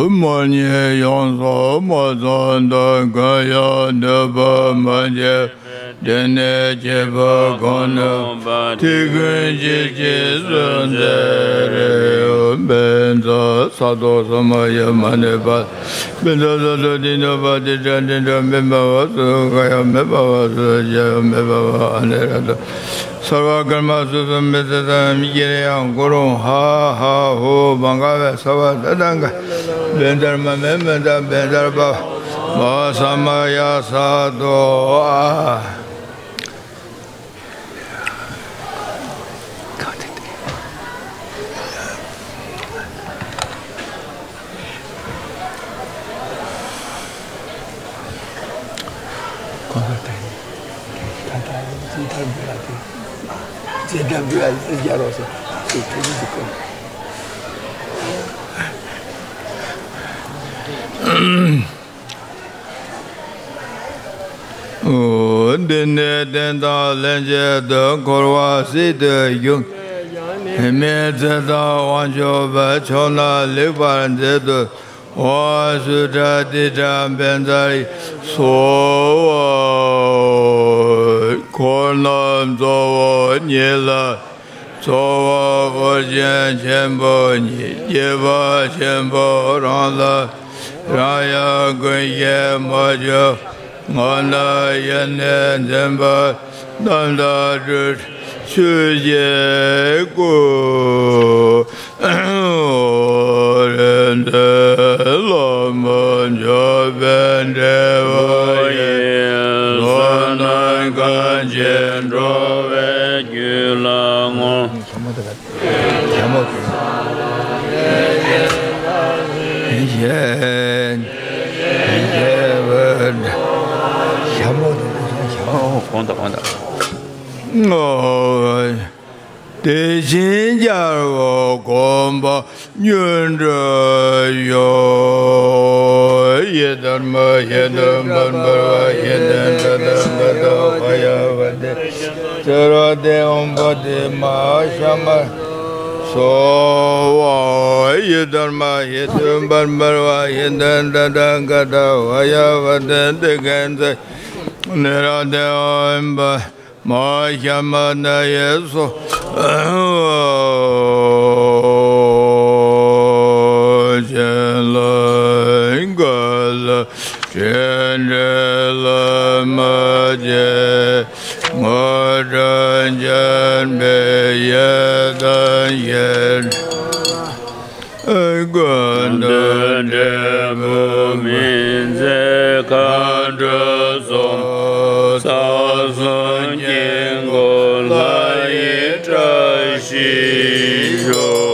མ་རྙེད་ཡོངས་སུ་མ་ཚང་དང་། གང་ཡང་ནུས་པ་མ་འཇལ་བའི། དེ་ནས་སྐྱེས་པ་གང་ནུས་པ། དེ་ཀུན་ཇི་སྲིད་གསོན་མཛད་རིགས། བཛྲ་ས་ཏྭ་ས་མ་ཡ་མ་ཎི་པ། བཛྲ་ས་ཏྭ་དྷཱིཿ་ནུས་པ། ཏཱིཿ་ཙྪ་ཏཱིཿ་ཙྪ་མི་འབར་བ་སུ། ཁ་ཡ་མི་འབར་བ་སུ། ཞལ་ཡ་མི་འབར་བ་ཨ་ནི་ར་ཏོ། སརྦ་ཀརྨ་སུ་སུ་མི་ཙ་ཙ་ཡ་མི་ཀྱི་རེ་ཡང་གུ་རུ་ཧ་ཧ་ཧུ་བང་ག་བེ་ས་བ་ད་དང་ག། བཛྲ་མ་མེ་མི་ད་བཛྲ་པ་མ་ས་མ་ཡ་ས་ཏྭ་ཨ། འདི་ནས་རྟེན་དང་ལྷན་ཅིག་ཏུ་འཁོར་བ་སྲིད་དུ་ཞུགས། མི་ཚེ་དང་དབང་ཕྱུག་པའི་ཕྱོགས་རྣམས་ལེགས་པར་མཛད་དུ་འོ་སུ་ཏྲ་ཏི་ཏྲ་བཛྲ་ཡེ་སྭཱ་ཧཱ། འཁོར་རྣམས་གཙོ་བོ་ཉིད་ལ། གཙོ་བོ་ཨོ་རྒྱན་ཆེན་པོ་ཉིད། སྐྱེད་པ་ཆེན་པོ་རང་ལ། རང་ཡང་ཀུན་གཞན་མ་བྱོན། ང་དང་ཡེ་ནས་འཛིན་པ་རྣམ་དག་སྤྲུལ་ཆོས་ཀྱི་སྐུ། རེ་འདོད་ལ་མ་འཇོག་པའི་འབྲས་བུ་ཡིན། བསོད་ནམས་གང་ཞིག་འགྲོ་བའི་རྒྱུད་ལ་བསྔོ། ཞྭ་མོ་དེ་ཞྭ་མོ་དེ་ཞྭ་མོ་དེ་ཞྭ་མོ་དེ་ཞྭ་མོ་དེ་གོང་དང་གོང་དང་། དེ་བཞིན་རྒྱལ་བ་གོམ་པ་ཉོན་སྒྲོན་ཡོད། ཡི་དམ་ཡི་དམ་པར་འབར་བ་ཡི་དམ་ད་དམ་ད་ད་ཧ་ཡ་བ་དེ། ཙཱ་ར་དེ་ཨོཾ་པ་དེ་མ་ཤ་མ་སོ་བ་ཡི་དམ་ཡི་དམ་པར་འབར་བ་ཡི་དམ་ད་དམ་ག་ད་ཧ་ཡ་བ་དེ་དེ་གན་ཚེ་ནི་ར་དེ་ཨོཾ་པ། མ་ཤ་མ་ན་ཡེ་སོ། ཅན་ལ་ག་ལ་དྲིན་དྲིན་ལ་མ་བརྗེད། ངོ་སྤྲོད་བྱེད་པའི་ཡེ་དང་ཡེ། ཀུན་ཏུ་འབྲས་བུ་སྨིན་མཛད་མཁའ་འགྲོ་གསུམ། ས་གསུམ་དཀྱིལ་འཁོར་ལྷ་ཡི་བཀྲ་ཤིས་ཤོག།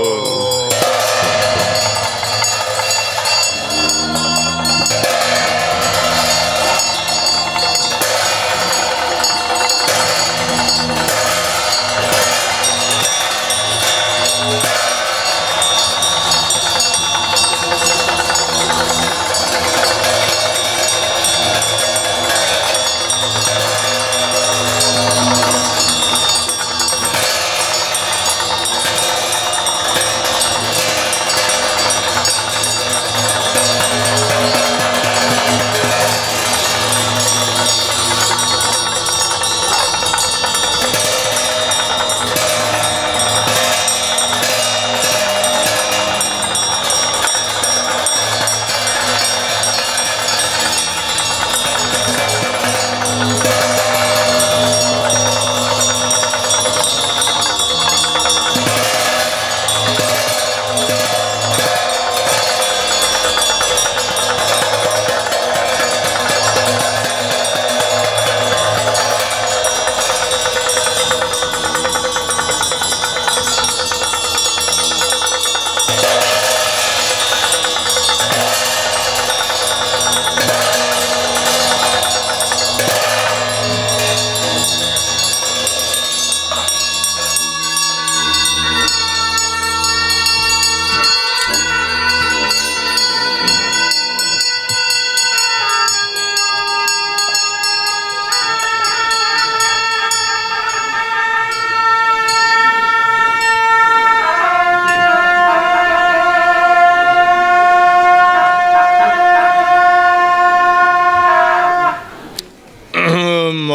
མ་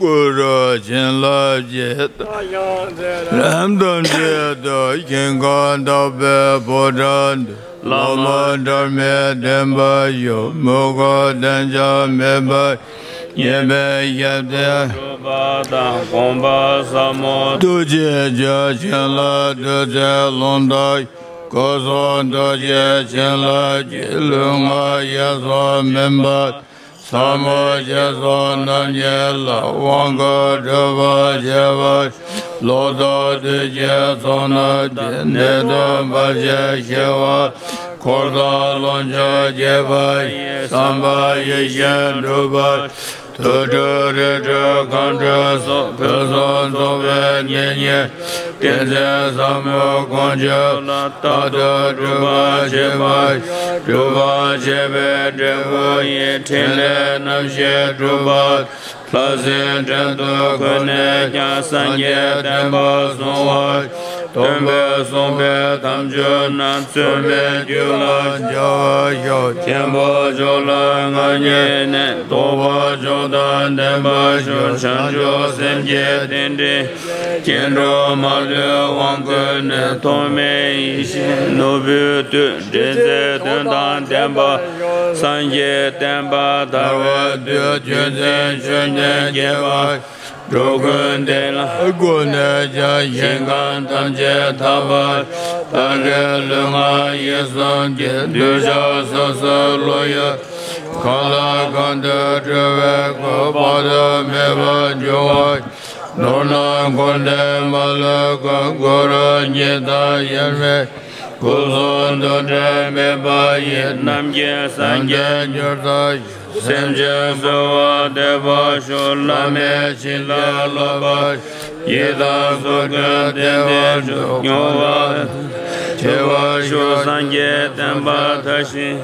གུ་རུ་བྱིན་རླབས་ཀྱིས། རབ་ཏུ་འབྱེད་དོ། ཞིང་ཁམས་དག་པའི་ཕོ་བྲང་དུ། བླ་མ་དྲི་མེད་བདེན་པ་ཡི། མུ་གེ་གདུང་བྱ་མེད་པ། ཉེས་པའི་ཞབས་བརྟན་སྒྲུབ་པ་དང་། གོམ་པ་ཟབ་མོ་ཐུགས་རྗེ་ཆེ། བྱིན་རླབས་བདུད་རྩིའི་རླུང་དག་སྐུ་གསུང་ཐུགས་ཀྱི་བྱིན་རླབས་ཀྱིས། ལུས་ངག་ཡིད་གསུམ་སྨིན་པ། ཟབ་མོ་ཞེས་སོགས་རྣམ་གཉིས་ལ། དབང་བསྐུར་སྒྲུབ་པར་བྱེད་པ། ལོག་རྟོག་བདུད་ཀྱི་ཚོགས་རྣམས་ཀྱི། ནད་གདོན་བར་ཆད་ཞི་བ། འཁོར་དང་ལོངས་སྤྱོད་རྒྱས་པ་ཡི། བསམ་པ་ཡིད་བཞིན་འགྲུབ་པར། དུར་ཁྲོད་རི་ཁྲོད་གངས་ཁྲོད་སོགས། ཕུན་སུམ་ཚོགས་པའི་དགེ་བསྙེན་ཏིང་འཛིན་ཟབ་མོ་དཀོན་མཆོག་ལ། རྟག་ཏུ་སྒྲུབ་པར་བྱེད་པ། སྒྲུབ་པར་བྱེད་པའི་འབྲས་བུ་ཡི། ཕྲིན་ལས་རྣམ་བཞི་སྒྲུབ་པ། ལྷ་སྲིན་བྲན་དུ་ཁོལ་ནས་ཀྱང་། སངས་རྒྱས་བསྟན་པ་སྲུང་བར། སྟོན་པས་གསུངས་པའི་དམ་ཆོས་རྣམས། བརྩོན་པས་རྒྱུད་ལ་འཇགས་པར་ཤོག། མཁྱེན་པ་མཆོག་ལ་མངའ་བརྙེས་ནས། རྟོགས་པ་མཆོག་དང་ལྡན་པར་ཤོག། བྱང་ཆུབ་སེམས་ཀྱི་རྟེན་འབྲེལ། སྐྱེ་འགྲོ་མ་ལུས་དབང་བསྐུར་ནས། ཐོགས་མེད་ཡེ་ཤེས་ནོར་བུའི་མཐུས། འབྲེལ་ཚད་དོན་དང་ལྡན་པ། སངས་རྒྱས་བསྟན་པ་དར་བའི་མཐུས། རྒྱུད་འཛིན་ཆོས་ཉན་དགྱེས་པར། འགྲོ་ཀུན་བདེ་ལ་བཀོད་ནས་ཀྱང་། ཞིང་ཁམས་ཐམས་ཅད་དག་པར། བདག་གི་ལུས་ངག་ཡིད་གསུམ་གྱི། འདོད་ཆགས་སོ་སོར་ལོག་ཡོད། གང་ལ་གང་འདུལ་སྤྲུལ་པའི་སྐུ། དཔག་ཏུ་མེད་པར་འབྱུང་བ། ནོར་རྣམས་འཁོར་འདས་མ་ལུས་ཀུན། གུ་རུ་ཉིད་དང་དབྱེར་མེད། སྐུ་གསུང་ཐུགས་འདྲེས་མེད་པ་ཡི། རྣམ་མཁྱེན་སངས་རྒྱས་མྱུར་དུ། སེམས་ཅན་སོལ་བ་འདེབས་པར་ཤོག། བླ་མེད་བྱིན་རླབས་སློབ་པ། ཡི་དམ་སོགས་ཀུན་བརྟན་ཏེ་འགྲོ། སྐྱོང་བ་བྱེད་པར་ཤོག། སངས་རྒྱས་བསྟན་པ་དར་ཞིང་།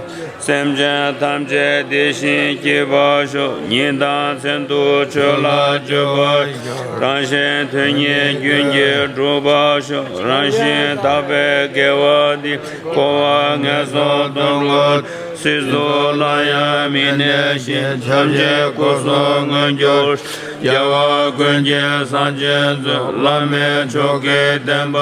སེམས་ཅན་ཐམས་ཅད་བདེ་ཞིང་སྐྱིད་པར་ཤོག། ཉིན་དང་མཚན་དུ་ཆོས་ལ་འཇུག་པར་ཤོག། རང་གཞན་དོན་གཉིས་རྒྱུན་གྱིས་འགྲུབ་པར་ཤོག། རང་བཞིན་དག་པའི་དགེ་བ་འདིས། འཁོར་བ་ངན་སོང་སྡུག་བསྔལ། སྲིད་མཚོ་ལ་ཡང་མི་གནས་ཤིང་། ཐམས་ཅད་སྐུ་གསུམ་མངོན་གྱུར། རྒྱལ་བ་ཀུན་གྱི་སངས་རྒྱས་མཛོད། བླ་མེད་མཆོག་གི་བསྟན་པ།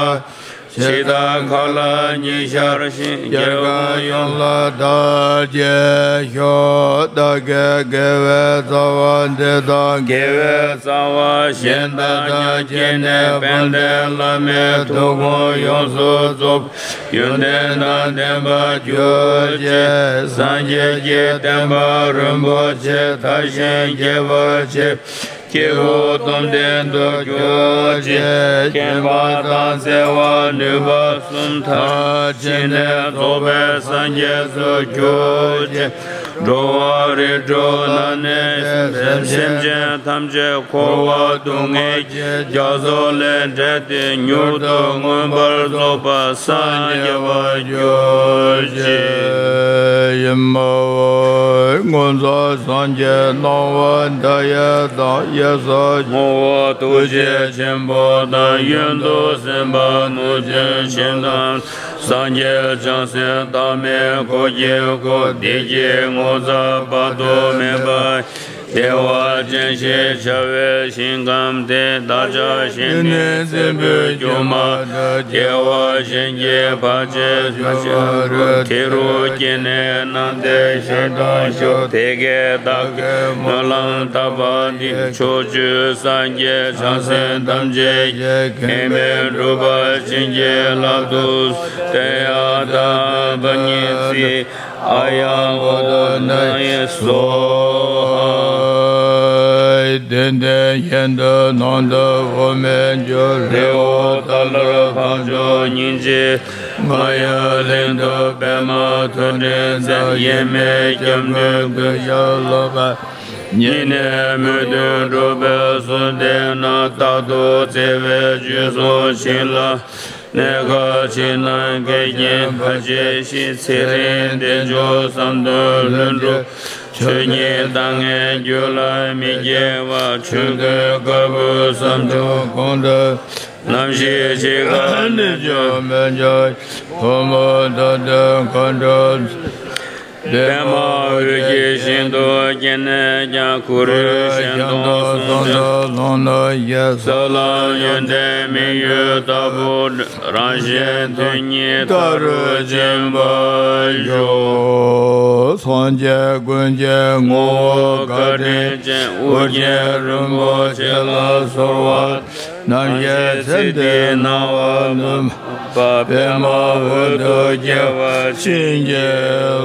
ཇི་ལྟར་མཁའ་ལ་ཉི་ཤར་བཞིན། རྒྱལ་ཁམས་ཡོངས་ལ་དར་རྒྱས་ཤོག། བདག་གི་དགེ་བའི་རྩ་བ་འདི་དང་། དགེ་བའི་རྩ་བ་གཞན་དག་ཀྱང་། བསྐྱེད་ནས་དཔལ་ལྡན་བླ་མའི་ཐུགས་དགོངས་ཡོངས་སུ་རྫོགས། ཡོན་ཏན་དང་ལྡན་པར་གྱུར་ཅིག། སངས་རྒྱས་ཀྱི་བསྟན་པ་རིན་པོ་ཆེ། དར་ཞིང་རྒྱས་པར་བྱེད། སྐྱེས་བུ་སྟོབས་ལྡན་དུ་གྱུར་ཅིག། མཁྱེན་པ་དང་བརྩེ་བ་ནུས་པ་གསུམ། མཐར་ཕྱིན་ནས་རྫོགས་པའི་སངས་རྒྱས་སུ་གྱུར་ཅིག། འགྲོ་བ་རིགས་དྲུག་ན་གནས་སེམས་ཅན་ཐམས་ཅད། འཁོར་བ་སྡུག་བསྔལ་གྱི་རྒྱ་མཚོ་ལས་བསྒྲལ་ཏེ། མྱུར་དུ་མངོན་པར་རྫོགས་པར་སངས་རྒྱ་བར་གྱུར་ཅིག། ཡེ་མ་ཧོ། སྔོ་ནག་སངས་རྒྱས་སྣང་བ་མཐའ་ཡས་དང་། གཡས་སུ་སྔོ་བོ་ཐུགས་རྗེ་ཆེན་པོ་དང་། གཡོན་དུ་སེམས་དཔའ་རྣམ་བསྒྱིངས་ཅན་དང་། སངས་རྒྱས་བྱང་སེམས་བདག་མེད་འཁོར་གྱིས་བསྐོར། བདེ་སྐྱིད་ངོ་མཚར་དཔག་ཏུ་མེད་པ། བདེ་བ་ཅན་ཞེས་བྱ་བའི་ཞིང་ཁམས་དེ། བདག་ཅག་གཞན་ནི་བཙན་པོས་སྐྱོབ་མ་ཐུབ། རྒྱལ་བ་གཞན་གྱིས་བར་ཆད་བྱ་བ་རུ། དེ་རུ་སྐྱེས་ནས་བསྣམས་ཏེ་ཞལ་མཐོང་ཤོག། དེ་སྐད་བདག་གིས་སྨོན་ལམ་བཏབ་པ་འདི། ཕྱོགས་བཅུའི་སངས་རྒྱས་བྱང་སེམས་ཐམས་ཅད་ཀྱིས། གེགས་མེད་འགྲུབ་པར་བྱིན་གྱིས་བརླབ་ཏུ་གསོལ། ཏདྱ་ཐཱ། བདག་ཉིད་སྲས། ཨཱརྱ་བོ་དྷ་ནཱ་ཡེ་སྭཱ་ཧཱ། གདན་སྟེང་གཞན་དུ་ནང་དུ་འོག་མིན་གྱི། རི་བོ་ཏཱ་ལར་འཕགས་མཆོག་སྙིང་རྗེ། རྔ་ཡབ་གླིང་དུ་པདྨ་ཐོད་ཕྲེང་རྩལ། དབྱེར་མེད་སྐྱབས་གནས་ཀུན་ཤེས་ལག་པ། ཉེ་གནས་མོས་གུས་སྒྲུབ་པའི་གསོལ་འདེབས་རྣམས། རྟག་ཏུ་བརྩེ་བས་བརྗོད་གསུམ་བྱིན་རླབས། གནས་སྐབས་ཕྱི་ནང་འགལ་རྐྱེན་བར་ཆད་ཞི། ཚེ་རིང་བདེ་མཆོག་བསམ་དོན་ལྷུན་གྲུབ། ཆོས་ཉིད་ལྟ་ངན་རྒྱུད་ལ་མི་སྐྱེ་བ། ཆོས་ཀུན་སྐལ་བ་བསམ་བྱུང་གོང་དུ། ནམ་ཞིག་འཆི་ཁ་གནད་གཅོད་མི་འབྱུང་། ཕོ་མོ་དང་དུ་མཁའ་འགྲོ། པདྨ་འོད་ཀྱི་ཞིང་དུ་སྐྱེས་ནས་ཀྱང་། གུ་རུ་ཞལ་མཐོང་གསུང་ཐོས་ལོངས་སུ་སྤྱོད། ས་ལམ་ཡོན་ཏན་མི་ཡུལ་ལྟ་བུ། རང་གཞན་དོན་གཉིས་མཐའ་རུ་ཕྱིན་པར་ཤོག། སངས་རྒྱས་ཀུན་གྱི་ངོ་བོ་བཀའ་དྲིན་ཅན། ཨོ་རྒྱན་རིན་པོ་ཆེ་ལ་གསོལ་བ། རྣམ་ཤེས་ཚེ་འདིའི་སྣང་བ་ནུབ་པ། པདྨ་འོད་དུ་སྐྱེ་བ་བྱིན་གྱིས་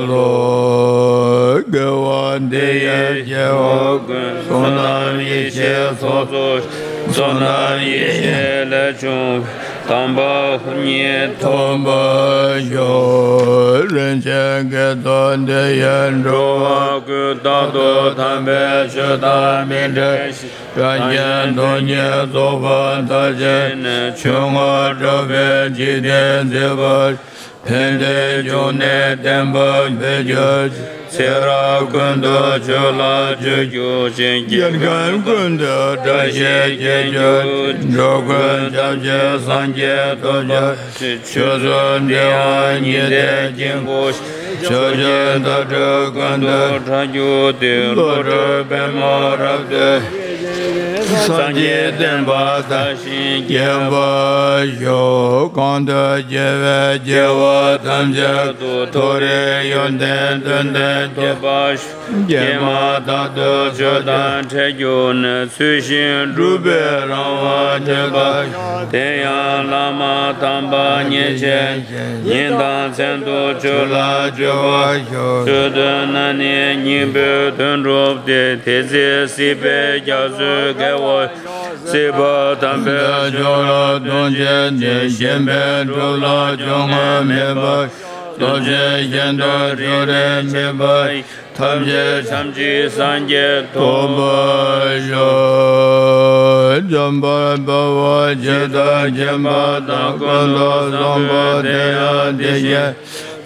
རློབས། དགེ་བ་འདི་ཡིས་སྐྱེ་བོ་ཀུན། བསོད་ནམས་ཡེ་ཤེས་ཚོགས་རྫོགས། བསོད་ནམས་ཡེ་ཤེས་ལས་བྱུང་བའི། དམ་པ་ཧཱུྃ་ཉིད་ཐོབ་པར་ཤོག། རིན་ཆེན་དགེ་ཚོགས་འདི་ཡིས་འགྲོ་བ་ཀུན། རྟག་ཏུ་དམ་པའི་ཆོས་དང་མི་འབྲལ་ཞིང་། རང་གཞན་དོན་གཉིས་རྫོགས་པ་མཐར་ཕྱིན་ནས། ཆོས་མངོན་གྲུབ་པའི་འཇིག་རྟེན་མཛེས་པར། ཕན་བདེའི་འབྱུང་གནས་བརྟན་པར་འཕེལ་གྱུར་ཅིག་ཚེ་རབས་ཀུན་ཏུ་ཆོས་ལ་སྤྱོད་གྱུར་ཅིག་རྒྱལ་ཁམས་ཀུན་ཏུ་བཀྲ་ཤིས་རྒྱས་གྱུར་ཅིག་འགྲོ་ཀུན་སྐྱབས་མཆི་སངས་རྒྱས་ཐོབ་གྱུར་ཅིག་ཆོས་ཚུལ་འདི་ཡང་ཉི་ཟླའི་དཀྱིལ་འཁོར་བཞིན། ཕྱོགས་བཅུའི་མཐའ་དྲུག་ཀུན་ཏུ་ཁྱབ་གྱུར་ཏེ། བློ་གྲོས་པདྨོ་རབ་ཏུ་སངས་རྒྱས་བསྟན་པ་དར་ཞིང་རྒྱས་པར་ཤོག་གང་དུ་རྒྱལ་བའི་རྒྱལ་བ་ཐམས་ཅད་དུ། མཐོ་རིས་ཡོན་ཏན་ལྡན་ཏན་ཐོབ་པར་ཤོག་ཀྱེ་མ། རྟག་ཏུ་ཆོས་དང་འཕྲད་གྱུར་ནས། ཚུལ་བཞིན་སྒྲུབ་པའི་རང་དབང་ཐོབ་པར་ཤོག་དེ་ཡང་བླ་མ་དམ་པ་མཉེས་བྱས་ཉིན་དང་མཚན་དུ་ཆོས་ལ་སྤྱོད་པར་ཤོག་ཚུལ་དུ་ན་ནི་སྙིང་པོའི་དོན་གྲུབ་སྟེ། དེ་ཚེ་སྲིད་པའི་རྒྱ་མཚོའི་བརྒལ་བ། སྲིད་པ་དམ་པའི་ཆོས་ལ་ལྟུང་བྱས་ནས། ཞེན་པའི་གྲོགས་ལ་སྐྱོ་ངལ་མེད་པར། སྟོབས་ཆེན་གཞན་དུ་འགྲོ་རིགས་མེད་པ། ཐམས་ཅད་ཐམས་ཅད་སངས་རྒྱས་ཐོབ་པར་ཤོག་འཇམ་དཔལ་དཔའ་བོས་ཇི་ལྟར་མཁྱེན་པ་དང་། ཀུན་ཏུ་བཟང་པོ་དེ་ཡང་དེ་བཞིན་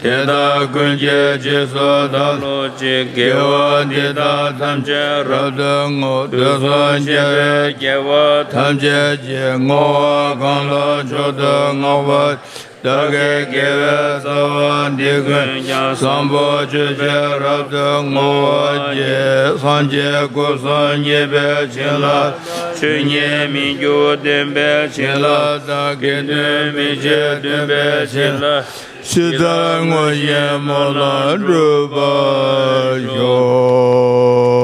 ཏེ། དེ་དག་ཀུན་གྱི་རྗེས་སུ་བདག་སློབ་ཅིང་། དགེ་བ་འདི་དག་ཐམས་ཅད་རབ་ཏུ་བསྔོ། དུས་གསུམ་གཤེགས་པའི་རྒྱལ་བ་ཐམས་ཅད་ཀྱིས། བསྔོ་བ་གང་ལ་མཆོག་ཏུ་བསྔགས་པ། བདག་གི་དགེ་བའི་རྩ་བ་འདི་ཀུན་ཀྱང་། བཟང་པོ་སྤྱོད་ཕྱིར་རབ་ཏུ་བསྔོ་བར་བགྱི། སངས་རྒྱས་སྐུ་གསུམ་བརྙེས་པའི་བྱིན་རླབས། ཆོས་ཉིད་སྨིན་གྱུར་བདེན་པའི་བྱིན་རླབས་དང་། དགེ་འདུན་མི་ཕྱེད་སྟོན་པའི་བྱིན་རླབས། ཇི་ལྟར་བསྔོ་བཞིན་སྨོན་ལམ་འགྲུབ་པར་ཤོག་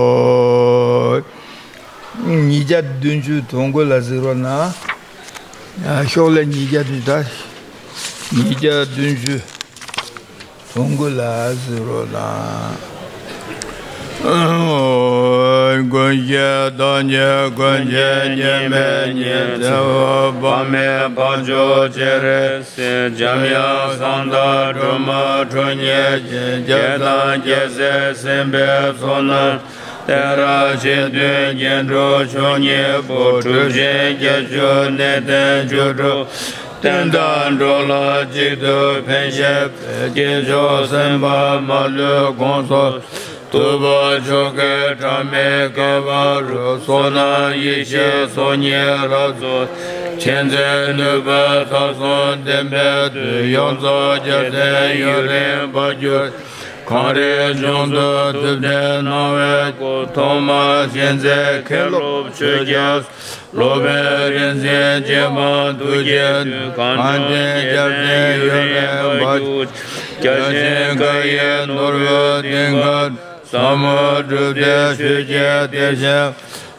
ཉིས་བརྒྱ་བདུན་ཅུ་དོན་ཀུན་ལ་གཟིགས་རོགས་གནང་། ཡང་ཤོག་ལྷེ་ཉིས་བརྒྱ་བདུན་ད། ཉིས་བརྒྱ་བདུན་ཅུ་དོན་ཀུན་ལ་གཟིགས་རོགས་གནང་། ཀུན་གཞི་བདག་ཉིད་ཀུན་གྱི་གཉེན་པོའི་གཉེན། བརྩེ་བ་དཔག་མེད་འཕགས་མཆོག་སྤྱན་རས་གཟིགས། འཇམ་དབྱངས་གསང་བདག་སྒྲོལ་མ་ཁྲོ་གཉེར་ཅན། རྒྱལ་དང་རྒྱལ་སྲས་སེམས་དཔའི་ཚོགས་རྣམས། ཏཱ་ར་གཅིག་བདུན་རྒྱན་དྲུག་མཆོག་གཉིས་པོ། གྲུབ་ཆེན་བརྒྱད་ཅུ་གནས་བརྟན་བཅུ་དྲུག་བསྟན་དང་འགྲོ་ལ་གཅིག་ཏུ་ཕན་བཞེད་པའི། དཀོན་མཆོག་སེམས་དཔའ་མ་ལུས་དགོངས་སུ། ཐུབ་པ་མཆོག་གི་གྲངས་མེད་བསྐལ་པ་རུ། བསོད་ནམས་ཡེ་ཤེས་ཚོགས་གཉིས་རབ་རྫོགས། མཁྱེན་བརྩེ་ནུས་པའི་མཐའ་གསུམ་ལྡན་པའི་མཐུས། ཡོངས་རྫོགས་རྒྱལ་མཚན་ཡུན་རིང་འབར་གྱུར། གངས་རིའི་ལྗོངས་སུ་ཐུབ་བསྟན་གནང་བའི་སྐུ། ཐོག་མར་མཁྱེན་བརྩེ་མཁན་སློབ་ཆོས་རྒྱལ། སློབ་དཔོན་རིག་འཛིན་རྗེ་འབངས་ཐུགས་ཀྱི་མཐུས། གངས་ཅན་རྒྱལ་མཚན་ཡུན་རིང་འབར་གྱུར། བརྒྱ་བྱིན་སྐར་གཡུལ་ནོར་བུའི་གདེངས་ཀ། ཟབ་མོ་སྒྲུབ་སྡེའི་ཆོས་ཀྱི་གཏེར་ཆེན།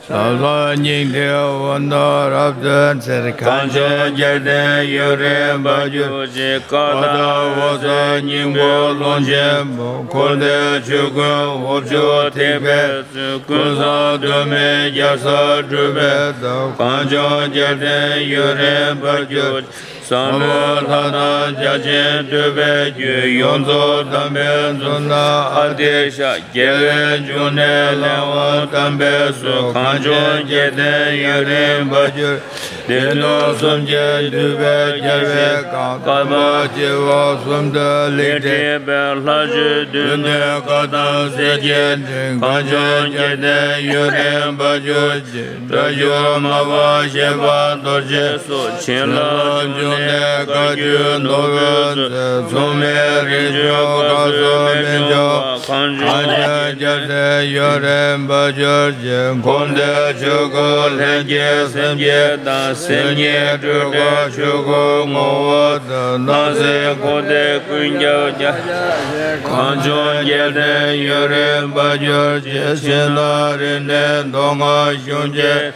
ཟབ་གསང་སྙིང་ཐིག་འོད་མདོག་རབ་ཏུ་འཚེར། གངས་ལྗོངས་རྒྱལ་བསྟན་ཡུན་རིང་འབར་གྱུར་ཅིག་ཀ་དག་འོད་གསལ་སྙིང་པོའི་ཀློང་ཆེན་པོ། འཁོར་འདས་ཆོས་ཀུན་འོབ་ཆུག་ཐེག་པའི་ཚུལ། ཀུན་བཟང་དུ་མའི་རྒྱལ་སར་སྒྲུབ་པའི་ཐབས། གངས་ལྗོངས་རྒྱལ་བསྟན་ཡུན་རིང་འབར་གྱུར། ཟབ་མོ་ལྷ་དང་བརྒྱ་བྱིན་བཏུད་པའི་རྒྱུད། ཡོངས་རྫོགས་དམ་པའི་མཛོད་རྣམས་ཨ་ཏི་ཤ། རྒྱལ་བའི་འབྱུང་གནས་ལས་དབང་དམ་པའི་སྲོལ། གངས་ལྗོངས་རྒྱལ་བསྟན་ཡུན་རིང་འབར་གྱུར། སྡེ་སྣོད་སུམ་བརྒྱས་འདུས་པའི་རྒྱལ་བའི་བཀའ། བསྐལ་པ་བྱེ་བ་གསུམ་དུ་ལེགས་བྲིས་པའི། ལྷ་བཅུའི་སྡེ་སྣོད་བཀའ་དང་གསེར་གྱི་ཕྲེང་། གངས་ལྗོངས་རྒྱལ་བསྟན་ཡུན་རིང་འབར་གྱུར་ཅིག་སྒྲ་སྒྱུར་མར་པ་ཞེས་པ་རྡོ་རྗེ་སོགས། བྱིན་རླབས་འབྱུང་གནས་བཀའ་བརྒྱུད་ནོར་བུའི་མཚོ། མཚུངས་མེད་རིགས་འབྱུང་བཀའ་སྲོལ་མི་འཆུག་པ། གངས་ལྗོངས་རྒྱལ་བསྟན་ཡུན་རིང་འབར་གྱུར་ཅིག་འཁོར་འདས་ཆོས་སྐུ་ལྷན་སྐྱེས་སེམས་བསྐྱེད་དང་། སེམས་ཉིད་སྤྲོས་བྲལ་ཆོས་སྐུ་ངོ་བོ་དང་། སྣང་སྲིད་འཁོར་འདས་ཀུན་ཁྱབ་རྒྱ། གངས་ལྗོངས་རྒྱལ་བསྟན་ཡུན་རིང་འབར་གྱུར་ཅིག་ཕྱི་ནང་རིག་གནས་མདོ་སྔགས་གཞུང་ཆེན།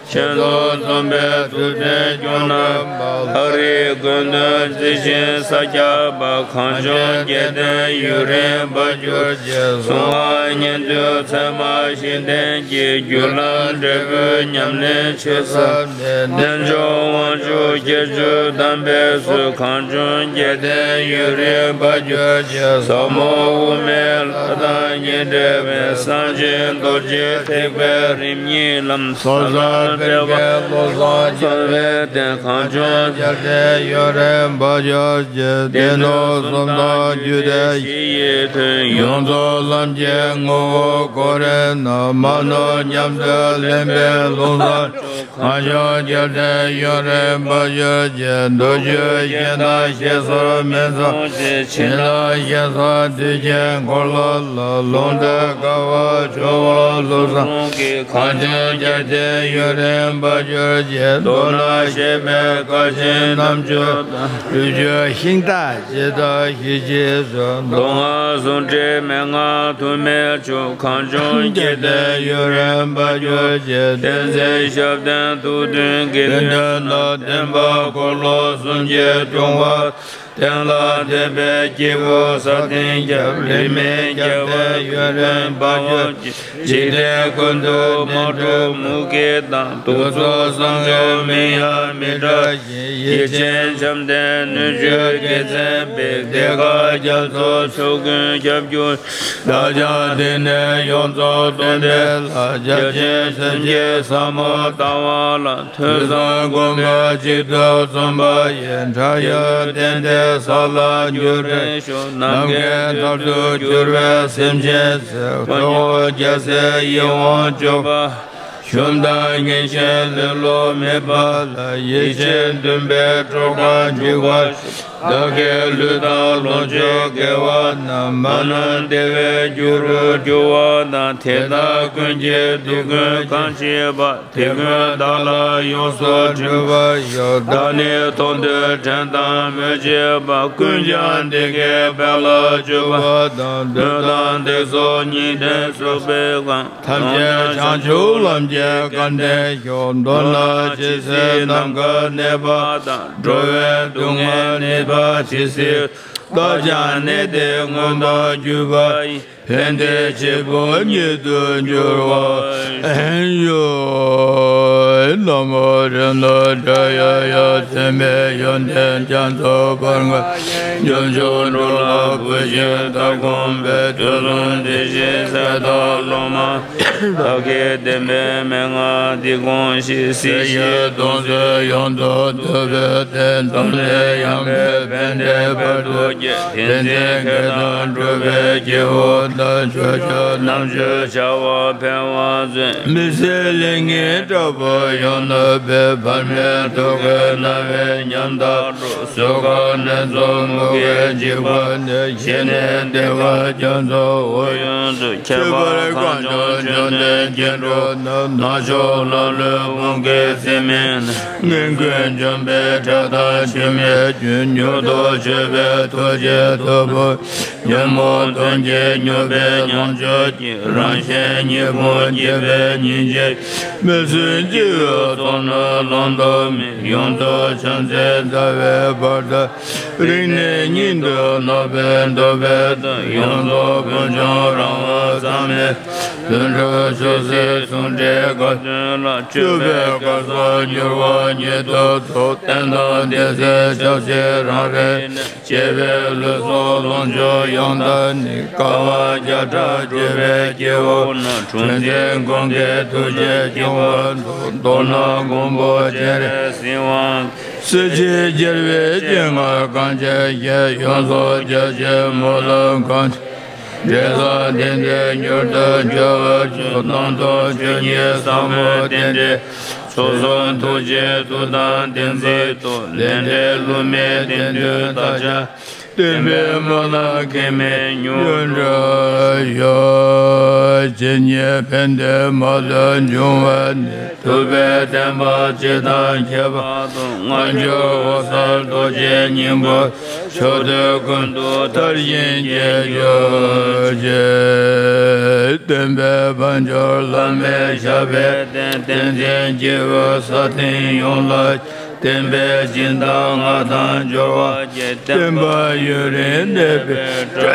ཆོས་ཚོགས་འཛོམས་པའི་ཐུབ་བསྟན་སྐྱོང་རྣམ་པ། ལྷ་རིགས་ཀུན་ཏུ་མཛེས་ཤིང་ས་སྐྱ་པ། གངས་ལྗོངས་རྒྱལ་བསྟན་ཡུན་རིང་འབར་གྱུར་ཅིག་གསུང་ངག་ཉན་ཐོས་ཚད་མ་བཞི་ལྡན་གྱི། རྒྱུད་ལམ་འབྲས་བུའི་ཉམས་ལེན་ཆེ་ས་ནས། རྣལ་འབྱོར་དབང་ཕྱུག་ཁྱད་ཆོས་དམ་པའི་ཚུལ། གངས་ལྗོངས་རྒྱལ་བསྟན་ཡུན་རིང་འབར་གྱུར་ཅིག་ཟབ་མོ་དབུ་མའི་ལྷ་དང་ཉེ་འབྲེལ་བའི། གསང་ཆེན་རྡོ་རྗེ་ཐེག་པའི་རིམ་གཉིས་ལམ། ས་དང་ པའི་བློ་བཟང་རྒྱལ་བའི་བསྟན། གངས་ལྗོངས་རྒྱལ་བསྟན་ཡུན་རིང་འབར་གྱུར་ཅིག་སྟེང་དུ་གསུམ་དང་རྒྱུད་སྡེ་བཞི་ཡི་དོན། ཡོངས་རྫོགས་ལམ་གྱི་ངོ་བོ་གོ་རིམ་རྣམས། མ་ནོར་ཉམས་སུ་ལེན་པའི་ལུགས་བཟང་སྤྱོད། གངས་ལྗོངས་རྒྱལ་བསྟན་ཡུན་རིང་འབར་གྱུར་ཅིག་མདོ་རྒྱུད་རྒྱན་དང་བཤད་སྲོལ་མི་ཟད་ཅིག་བྱིན་རླབས་ཞིང་སར་དུས་ཀྱི་འཁོར་ལོ་ལ། ལུང་དང་བསྐལ་པ་འཆར་བའི་ལུགས་བཟང་གི་གངས་ལྗོངས་རྒྱལ་བསྟན་ཡུན་རིང་འབར་གྱུར་ཅིག་མདོར་ན་གཞན་མེད་སྐར་ཆེན་རྣམ་བཅུ་དང་། སྤྲུལ་བསྒྱུར་ཤིང་རྟ་ཇི་ལྟར་ཞི་བྱེད་སོགས། མདོ་སྔགས་ཟུང་འབྲེལ་མན་ངག་ཐུགས་སྨོན་མཆོག་གངས་ལྗོངས་རྒྱལ་བསྟན་ཡུན་རིང་འབར་གྱུར་ཅིག་བསྟན་འཛིན་ཞབས་བརྟན་ཐུགས་མཐུན་དགེ་འདུན་དང་། བསྟན་པ་འཁོར་ལོ་གསུམ་གྱི་སྐྱོང་བ། བསྟན་ལ་དད་པའི་སྐྱེས་བུ་སྲ་བརྟན་ཁྱབ། རིས་མེད་རྒྱལ་བའི་ཡུན་རིང་འབར་གྱུར་ཅིག་འཇིག་རྟེན་ཀུན་ཏུ་དམག་འཁྲུག་མུ་གེ་དང་། གདུག་རྩུབ་གསུམ་འཇོམས་མིང་ཡང་མི་གྲགས་ཤིང་། ཡེ་ཤེས་བྱམས་ལྡན་སྣོད་བཅུད་དགེ་མཚན་པའི། གདེངས་དཀར་རྒྱ་མཚོ་ཕྱོགས་ཀུན་ཁྱབ་གྱུར། བདག་ཀྱང་དེང་ནས་ཡོངས་རྫོགས་སྟོན་པའི་ལྷ། རྒྱལ་ཆེན་སེམས་ཀྱི་ཟབ་མོ་ལྟ་བ་ལ། ཐོས་བསམ་སྒོམ་པ་གཅིག་ཏུ་བརྩོན་པ་ཡིས། འཕྲལ་ཡང་གཏན་བདེའི་ས་ལ་འགྱུར་བར་ཤོག་ནམ་མཁའི་མཐར་ཐུག་གྱུར་པའི་སེམས་ཅན་ཚོའི། ཐུགས་དགོངས་རྒྱལ་སྲས་ཡིད་འོང་སྤྱོད་པ། ཞུམ་དང་ངེས་ཤེས་ལེ་ལོ་མེད་པ་ལ། ཡིད་ཆེས་འདུན་པའི་སྤྲོ་ཁང་འཇིག་པར་ཤོག་བདག་གི་ལུས་དང་ལོངས་སྤྱོད་དགེ་བ་རྣམས། མ་ནམ་བདེ་བའི་རྒྱུ་རུ་འགྱུར་བ་དང་། དེ་དག་ཀུན་གྱི་དུས་ཀུན་གང་ཤེས་པ། དེ་ཀུན་བདག་ལ་ཡོངས་སུ་འགྲུབ་པར་ཤོག་བདག་ནི་མཐོང་ཐོས་དྲན་དང་མོས་བྱེད་པ། ཀུན་ཀྱང་བདེ་དགེའི་དཔལ་ལ་སྤྱོད་པ་དང་། སྨོན་དང་འདེགས་སོགས་གཉིས་ལྡན་ཚོགས་པའི་ཁང་། ཐམས་ཅད་བྱང་ཆུབ་ལམ་གྱི་སྐལ་ལྡན་ཤོག་མདོར་ན་ཇི་སྲིད་ནམ་མཁའ་གནས་པ་དང་། འགྲོ་བའི་སྡུག་བསྔལ་ནད་པ་ཇི་སྲིད་བཏགས་ཀྱང་། ནད་དེ་སྔོན་དུ་གྱུར་པ་ཡི། ཕན་བདེའི་བྱེད་པོ་ཉིད་དུ་འགྱུར་བར་ཤོག་ན་མོ་རེ་ན་དྲ་ཡ་ཡ། མཚན་དཔེ་ཡོན་ཏན་རྒྱ་མཚོ་འབར་ལྔ། སྐྱབས་མཆོག་འགྲོ་ལ་བུ་བཞིན་བདག་སྒོམ་པའི། དུས་གསུམ་བདེ་གཤེགས་གསེར་ཐང་སློབ་མ། བདག་གི་བསྟན་པའི་མན་ངག་འདི་དགོངས་ཤིག་སྲིད་ཞིའི་སྡུག་བསྔལ་ཡོངས་སུ་ཐུབ་པའི་བརྟན། དམ་ལས་ཡངས་པའི་ཕན་བདེ་བར་དུ་བསྐྱེད། བསྟན་འཛིན་མཁས་དང་གྲུབ་པའི་སྐྱེས་བུ་དང་། ཆོས་སྤྱོད་རྣམ་དཔྱོད་བྱ་བ་འཕེལ་བར་བརྩོན། མི་ཟད་ལེགས་ཉེས་དྲག་པོ་ཡོང་ན་བས། བར་མའི་ཐུགས་ཀའི་རྣ་བས་ཉམས་དག་སྒྲོགས། གཟུགས་ཁམས་ནད་གསུམ་མུ་གེའི་འཇིགས་པ་ནས། ཞི་གནས་བདེ་བ་རྒྱ་མཚོའི་དབུས་གཡས་སུ། ཁྱད་པར་གངས་ལྗོངས་འབྱོར་ལྡན་སྐྱེ་འགྲོ་རྣམས། ནག་ཕྱོགས་ལ་ལུས་ཕུང་གི་སེམས་མེད་ན། ངན་ཀུན་འཇོམས་པའི་དགྲ་དང་འཆི་མེད་ཀུན། མྱུར་དུ་ཆོད་པའི་ཐུགས་རྗེ་ཐོབ་པར། ཉོན་མོངས་གདོན་བགེགས་མྱུར་བའི་ལོངས་སྤྱོད་ཅིང་། རང་གཞན་གཉིས་ཕུང་སྐྱིད་པའི་སྙིང་རྗེ། མི་བསྲུན་སྤྱི་བོའི་ཚོགས་རྣམས་ལོང་དུ་མེད། ཡོངས་རྫོགས་བྱང་སེམས་ཟླ་བའི་བར་དུ། རིང་ནས་ཉིད་དུ་ནོར་བས་འདོད་པའི་དོན། ཡོངས་རྫོགས་ཀུན་འབྱུང་རང་དབང་བསམ་མེད། ལྷུན་གྲུབ་ཆོས་སྲིད་ཟུང་འབྲེལ་དགའ་སྟོན་ལ། སྤྱོད་པའི་སྐལ་བཟང་མྱུར་བ་ཉིད་དུ་ཐོབ། རྟེན་དང་བདེ་གསལ་ཆགས་ཞེན་རང་རེ་ནས། བཅས་པའི་ལུས་སྲོག་ལོངས་སྤྱོད་ཡོངས་དག་ནི། དཀའ་བ་བརྒྱ་ཕྲག་སྒྲུབ་པའི་སྐྱེ་བོ་རྣམས། གྲུ་འཛིན་གུང་གི་ཐུགས་རྗེས་སྐྱོང་བར་མཛོད། མདོར་ན་མགོན་པོ་སྤྱན་རས་གཟིགས་དབང་གིས། སྲིད་ཞིའི་རྒྱལ་བའི་སྤྱན་སྔར་གངས་ཅན་བཞད། ཡོངས་སུ་རྒྱ་ཆེན་སྨོན་ལམ་གང་ཆེ། འབྲས་བཟང་དེང་འདིར་མྱུར་དུ་འབྱོར་བར་ཤོག་དང་ཐོག་ཆོས་ཉིད་ཟབ་མོ་རྟེན་འབྲེལ། ཚོགས་གསུམ་ཐུགས་རྗེའི་མཐུ་དང་བསྟན་འཛིན་ཐོག་ལས་འབྲས་བསླུ་མེད་དེང་དུས་བདག་ཅག་བསྟན་པའི་སྨོན་ལམ་གེགས་མེད་མྱུར་འགྲུབ་ཤོག་ཇི་སྙེད་ཕན་བདེའི་མ་ལུས་འབྱུང་བ་ནི། ཐུབ་པའི་བསྟན་པ་སྤྱི་དང་ཁྱད་པར་དུ། སྔ་འགྱུར་འོད་གསལ་རྡོ་རྗེའི་སྙིང་པོ། ཕྱོགས་དུས་ཀུན་ཏུ་དར་ཞིང་རྒྱས་གྱུར་ཅིག་བསྟན་པའི་དཔལ་འབྱོར་བླ་མེད་ཞབས་པད་བརྟན། བསྟན་འཛིན་སྐྱེས་བུ་སྲ་བརྟན་ཡོངས་ལ། བསྟན་པའི་སྦྱིན་བདག་མངའ་ཐང་འབྱོར་བ་བསྐྱེད། བསྟན་པ་ཡུན་རིང་གནས་པའི་བཀྲ་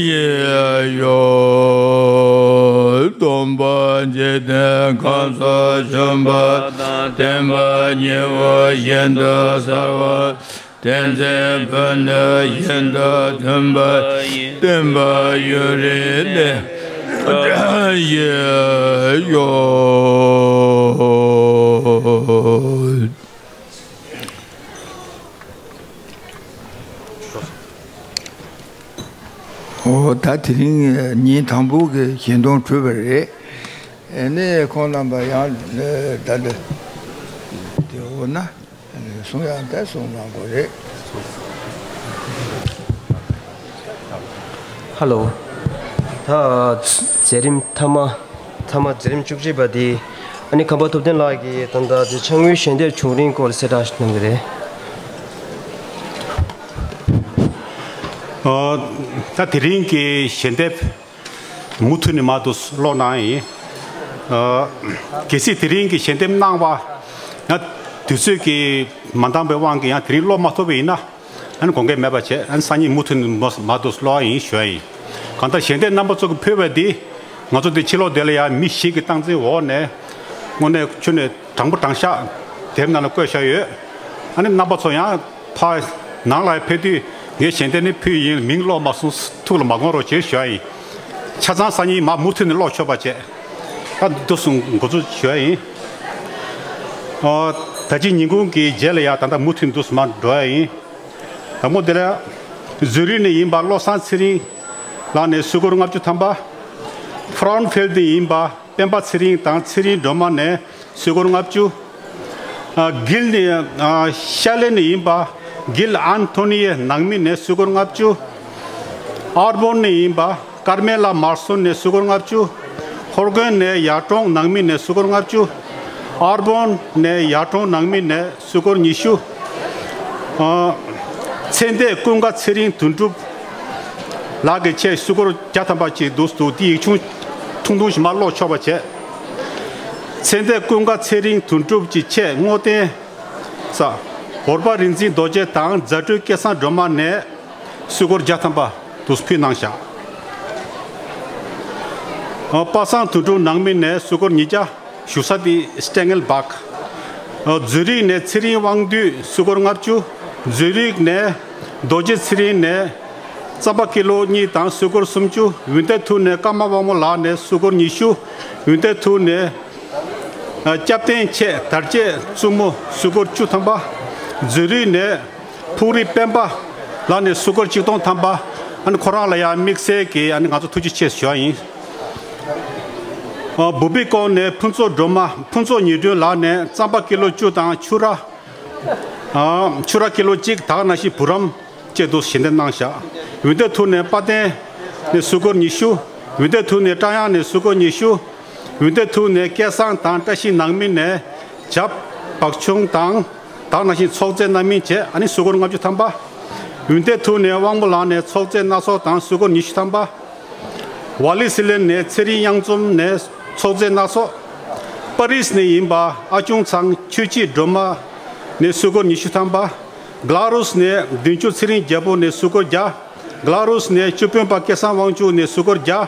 ཤིས་ཤོག་སྟོན་པ་འཇིག་རྟེན་ཁམས་སུ་བྱོན་པ་དང་། བསྟན་པ་ཉི་འོད་བཞིན་དུ་གསལ་བ། བསྟན་འཛིན་ཕན་བདེ་བཞིན་དུ་མཐུན་པ་ཡི། བསྟན་པ་ཡུན་རིང་གནས། ཡེ་ཡོད། ཨོ་ད་དེ་རིང་ཉིན་དང་པོ་གི་ཞལ་འདོན་གྲུབ་པ་རེད། ཨེ་ནས་ཁོང་རྣམ་པ་ཡང་ད་ལྟ་དེ་འོ་ན། གསུང་ཡང་དེ་གསུང་གནང་དགོས་རེད། ཧ་ལོ། ད་མཛད་རིམ་མཐའ་མ་མཐའ་མ་མཛད་རིམ་བཅུ་གཅིག་པ་འདི་ཨ་ནི་ཁམས་པ་ཐུབ་བསྟན་ལགས་ཀྱིས་ད་ལྟ་འདི་ཕྱག་དངུལ་ཞལ་འདེབས་བྱུང་རིམ་སྐོར་གསལ་བསྒྲགས་གནང་གི་རེད། ཨ། ད་དེ་རིང་གི་ཞལ་འདེབས། མུ་མཐུད་ནས་མར་དུ་ཀློག་གནང་ཡིན། ཨ། གལ་སྲིད་དེ་རིང་གི་ཞལ་འདེབས་གནང་བ་ཡང་དུས་ཚོད་ཀྱིས་མ་འདང་བའི་དབང་གིས་ཡང་དེ་རིང་ཀློག་མ་ཐུབ་པ་ཡིན་ན། ཨ་ནི་དགོངས་འགལ་མེད་པ་བྱས། ཨ་ནི་སང་ཉིན་མུ་མཐུད་ནས་མར་དུ་ཀློག་ཡིན་ཞུ་ཡ་ཡིན། གང་ལྟར་ཞལ་འདེབས་རྣམ་པ་ཚོ་གིས་ཕུལ་བ་འདི་ང་ཚོ་འདི་ཕྱི་ལོགས་འདི་ལ་ཡང་མི་ཞིག་གི་སྟངས་འཛིན་འོག་ནས་དངོས་གནས་ཁྱོན་ནས་དྲང་པོ་དྲང་བཞག་དེབ་ནང་ལ་བཀོད་བཞག་ཡོད། ཨ་ནི་རྣམ་པ་ཚོ་ཡང་ཕར་ནང་ལ་ཕེབས་དུས་ངས་ཞལ་འདེབས་ནི་ཕུལ་ཡིན། མིང་ཀློག་མ་སོང་། ཐུགས་ལ་མ་དགོངས་རོགས་བྱེད་ཞུ་ཡ་ཡིན། ཆ་ཚང་སང་ཉིན་མར་མུ་མཐུད་ནས་ཀློག་ཆོག་པ་བྱས། ད་འདུག་སེ་འགོ་འཛུགས་ཞུ་ཡ་ཡིན། ཨོ། ད་ཅི་ཉིན་གུང་གི་རྗེས་ལ་ཡ་ད་ལྟ་མུ་མཐུད་འདུག་སེ་མར་འགྲོ་ཡ་ཡིན། དང་པོ་དེ་ལ་ཛུ་རིག་ནས་ཡིན་པ་བློ་བཟང་ཚེ་རིང་ལགས་ནས་སུ་སྒོར་ལྔ་བཅུ་ཐམ་པ། ཧྥ་རན་ཕེལ་ནས་ཡིན་པ་སྤེན་པ་ཚེ་རིང་དང་ཚེ་རིང་སྒྲོལ་མ་ནས་སུ་སྒོར་ལྔ་བཅུ། ཨ། གྷིལ་ནས། ཨ། ཤར་ལེ་ནས་ཡིན་པ་གྷིལ་ཨན་ཐོ་ནི་ནང་མི་ནས་སུ་སྒོར་ལྔ་བཅུ། ཨར་བོན་ནས་ཡིན་པ་ཀར་མེ་ལ་མར་སོན་ནས་སུ་སྒོར་ལྔ་བཅུ། ཧོར་དགོན་ནས་ཡར་གྲོང་ནང་མི་ནས་སུ་སྒོར་ལྔ་བཅུ། ཨར་བོན་ནས་ཡར་གྲོང་ནང་མི་ནས་སུ་སྒོར་ཉི་ཤུ། ཨ། ཚེ་འདས་ཀུན་དགའ་ཚེ་རིང་དོན་གྲུབ་ལགས་ཀྱི་ཆེད་སུ་སྒོར་བརྒྱ་ཐམ་པ་ཅིག་འདུག་འདུག་དེ་ཡིག་ཆུང་ཐུང་ཐུང་ཞིག་མར་ཀློག་ཆོག་པ་བྱས། ཚེ་འདས་ཀུན་དགའ་ཚེ་རིང་དོན་གྲུབ་ཀྱི་ཆེད་བསྔོ་རྟེན་ས། འོར་པ་རིག་འཛིན་རྡོ་རྗེ་དང་རྫ་སྤྲུལ་སྐལ་བཟང་སྒྲོལ་མ་ནས་སུ་སྒོར་བརྒྱ་ཐམ་པ་དུ་ཕུལ་གནང་བཞག་ཨ། པ་སངས་དོན་གྲུབ་ནང་མི་ནས་སུ་སྒོར་ཉིས་བརྒྱ། བཞུགས་ས་དེ་སྟེང་ངེལ་བག་ཨ། ཛུ་རིག་ནས་ཚེ་རིང་དབང་འདུས་སུ་སྒོར་ལྔ་བཅུ། ཛུ་རིག་ནས་རྡོ་རྗེ་ཚེ་རིང་ནས་རྩམ་པ་ཀི་ལོ་གཉིས་དང་སུ་སྒོར་སུམ་ཅུ། ཝིན་ཏེ་ཐུ་ནས་ཀརྨ་དབང་མོ་ལགས་ནས་སུ་སྒོར་ཉི་ཤུ། ཝིན་ཏེ་ཐུ་ནས་ཨ། སྐྱབས་རྟེན་ཆེད་དར་ལྕེ་བཙུན་མོ་སུ་སྒོར་བཅུ་ཐམ་པ། ཛུ་རིག་ནས་ཕུག་རི་སྤེན་པ་ལགས་ནས་སུ་སྒོར་ཆིག་སྟོང་ཐམ་པ། ཨ་ནི་ཁོ་རང་ལ་ཡང་དམིགས་བསལ་གྱི་ཨ་ནི་ང་ཚོ་ཐུགས་རྗེ་ཆེ་ཞུ་བ་ཡིན། ཨ། བུ་བི་ཀོང་ནས་ཕུན་ཚོགས་སྒྲོལ་མ། ཕུན་ཚོགས་ཉི་སྒྲོན་ལགས་ནས་རྩམ་པ་ཀི་ལོ་བཅུ་དང་ཕྱུར་ར། ཨ། ཕྱུར་ར་ཀི་ལོ་གཅིག་དག་ནང་བཞིན་བུ་རམ་བཅས་དུ་ཞལ་འདེབས་གནང་བཞག་ཝིན་ཏེ་ཐུ་ནས་དཔལ་ལྡན་ནས་སུ་སྒོར་ཉི་ཤུ། ཝིན་ཏེ་ཐུ་ནས་ཀྲང་དབྱང་ནས་སུ་སྒོར་ཉི་ཤུ། ཝིན་ཏེ་ཐུ་ནས་སྐལ་བཟང་དང་བཀྲ་ཤིས་ནང་མི་ནས་བྱབ་བག་ཆུང་དང་དག་ནང་བཞིན་ཚོགས་རྫས་རྣམ་སྨིན་བཅས་ཨ་ནི་སུ་སྒོར་ལྔ་བཅུ་ཐམ་པ། ཝིན་ཏེ་ཐུ་ནས་དབང་མོ་ལགས་ནས་ཚོགས་རྫས་སྣ་ཚོགས་དང་སུ་སྒོར་ཉི་ཤུ་ཐམ་པ། ཝ་ལི་སི་ལན་ནས་ཚེ་རིང་གཡང་འཛོམས་ནས་ཚོགས་རྫས་སྣ་ཚོགས། པ་རིས་ནས་ཡིན་པ་ཨ་ཅུང་ཚང་ཆོས་སྐྱིད་སྒྲོལ་མ་ནས་སུ་སྒོར་ཉི་ཤུ་ཐམ་པ། གྷ་ལ་རུས་ནས་བདུན་ཅུ་ཚེ་རིང་རྒྱལ་པོ་ནས་སུ་སྒོར་བརྒྱ། གྷ་ལ་རུས་ནས་བཅུ་དཔོན་པ་སྐལ་བཟང་དབང་ཕྱུག་ནས་སུ་སྒོར་བརྒྱ།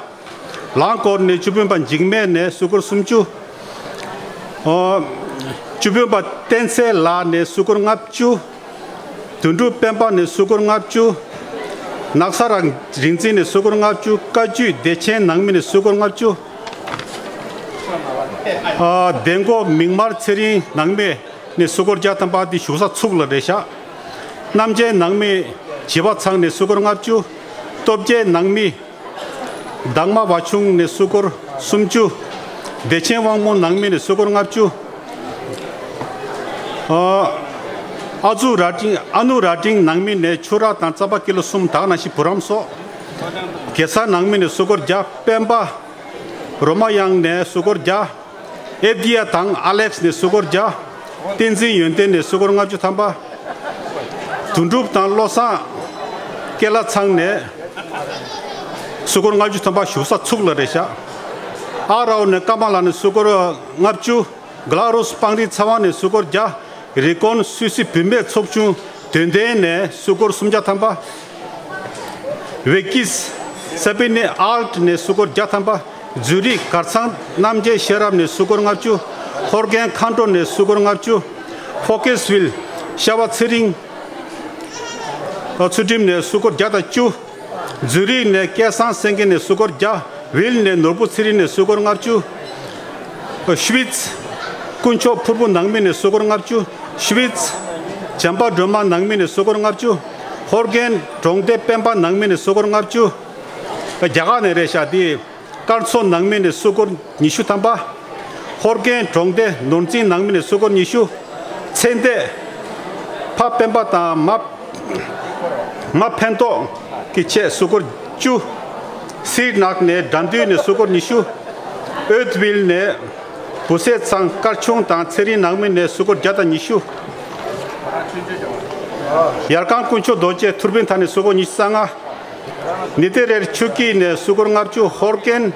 ལང་སྐོར་ནས་བཅུ་དཔོན་པ་འཇིགས་མེད་ནས་སུ་སྒོར་སུམ་ཅུ། ཨོ། བཅུ་དཔོན་པ་བསྟན་འཚལ་ལགས་ནས་སུ་སྒོར་ལྔ་བཅུ། དོན་གྲུབ་སྤེན་པ་ནས་སུ་སྒོར་ལྔ་བཅུ། ནགས་ཚལ་རང་རིག་འཛིན་ནས་སུ་སྒོར་ལྔ་བཅུ། བཀའ་བརྒྱུད་བདེ་ཆེན་ནང་མི་ནས་སུ་སྒོར་ལྔ་བཅུ། ཨ། བདེ་མགོ་མིག་དམར་ཚེ་རིང་ནང་མི་ནས་སུ་སྒོར་བརྒྱ་ཐམ་པ་འདི་བཞུགས་ས་ཚུགས་ལ་རེད་ཤག་རྣམ་རྒྱལ་ནང་མི་བྱིས་པ་ཚང་ནས་སུ་སྒོར་ལྔ་བཅུ། སྟོབས་རྒྱལ་ནང་མི་དྭངས་མ་བ་ཆུང་ནས་སུ་སྒོར་སུམ་ཅུ། བདེ་ཆེན་དབང་མོ་ནང་མི་ནས་སུ་སྒོར་ལྔ་བཅུ། ཨ། ཨ་ཛུ་རྭ་སྒྲེང་། ཨ་ནུ་རྭ་སྒྲེང་ནང་མི་ནས་ཕྱུར་ར་དང་རྩམ་པ་ཀི་ལོ་གསུམ་དག་ནང་བཞིན་བུ་རམ་སོགས། གེ་སར་ནང་མི་ནས་སུ་སྒོར་བརྒྱ། སྤེན་པ་རོ་མ་དབྱངས་ནས་སུ་སྒོར་བརྒྱ། ཨེབ་དི་ཡ་དང་ཨ་ལེགས་ནས་སུ་སྒོར་བརྒྱ། བསྟན་འཛིན་ཡོན་ཏན་ནས་སུ་སྒོར་ལྔ་བཅུ་ཐམ་པ། དོན་གྲུབ་དང་བློ་བཟང་སྐལ་ལྷ་ཚང་ནས་སུ་སྒོར་ལྔ་བཅུ་ཐམ་པ་བཞུགས་ས་ཚུགས་ལ་རེད་ཤག་ཨ་རའོ་ནས་ཀརྨ་ལགས་ནས་སུ་སྒོར་ལྔ་བཅུ། གྷ་ལ་རུས་སྤང་རི་ཚ་བ་ནས་སུ་སྒོར་བརྒྱ། རི་ཀོན་སུད་སི་བུད་མེད་ཚོགས་ཆུང་དོན་ལྡན་ནས་སུ་སྒོར་སུམ་བརྒྱ་ཐམ་པ། ཝེ་ཀིས་ས་པི་ནི་ཨལ་ཊི་ནས་སུ་སྒོར་བརྒྱ་ཐམ་པ། ཛུ་རིག་གར་ཚང་རྣམ་རྒྱལ་ཤེས་རབ་ནས་སུ་སྒོར་ལྔ་བཅུ། ཧོར་རྒན་མཁའ་འགྲོ་ནས་སུ་སྒོར་ལྔ་བཅུ། ཧྥོ་ཀེས་ཝིལ་ཤ་བ་ཚེ་རིང་ཚུལ་ཁྲིམས་ནས་སུ་སྒོར་བརྒྱ་དང་བཅུ། ཛུ་རིག་ནས་སྐལ་བཟང་སེང་གེ་ནས་སུ་སྒོར་བརྒྱ། ཝིལ་ནས་ནོར་བུ་ཚེ་རིང་ནས་སུ་སྐོར་ལྔ་བཅུ། ཤུ་ཝིས། དཀོན་མཆོག་ཕུར་བུ་ནང་མི་ནས་སུ་སྐོར་ལྔ་བཅུ། ཤུ་ཝིས། བྱམས་པ་སྒྲོལ་མ་ནང་མི་ནས་སུ་སྐོར་ལྔ་བཅུ། ཧོར་རྒན་གྲོང་སྡེ་སྤེན་པ་ནང་མི་ནས་སུ་སྐོར་ལྔ་བཅུ། རྒྱ་གར་ནས་རེད་ཤག་དེ། དཀར་མཚོ་ནང་མི་ནས་སུ་སྐོར་ཉི་ཤུ་ཐམ་པ། ཧོར་རྒན་གྲོང་སྡེ་ནོར་འཛིན་ནང་མི་ནས་སུ་སྐོར་ཉི་ཤུ། ཚེ་འདས། ཕ་སྤེན་པ་དང་མ། མ་ཕན་ཐོགས་ཀྱི་ཆེད་སུ་སྐོར་བཅུ། སིར་ནག་ནས་དགྲ་འདུལ་ནས་སུ་སྐོར་ཉི་ཤུ། ཨོད་ཝིལ་ནས་བུ་སྲས་ཚང་དཀར་ཆུང་དང་ཚེ་རིང་ནང་མི་ནས་སུ་སྐོར་བརྒྱ་དང་ཉི་ཤུ། ཡར་ཁང་དཀོན་མཆོག་རྡོ་རྗེ་ཐུར་ཕན་ཐང་ནས་སུ་སྐོར་ཉི་ཤུ་རྩ་ལྔ། ནི་ཏེ་རེར་ཆུ་སྐྱིད་ནས་སུ་སྐོར་ལྔ་བཅུ། ཧོར་རྒན་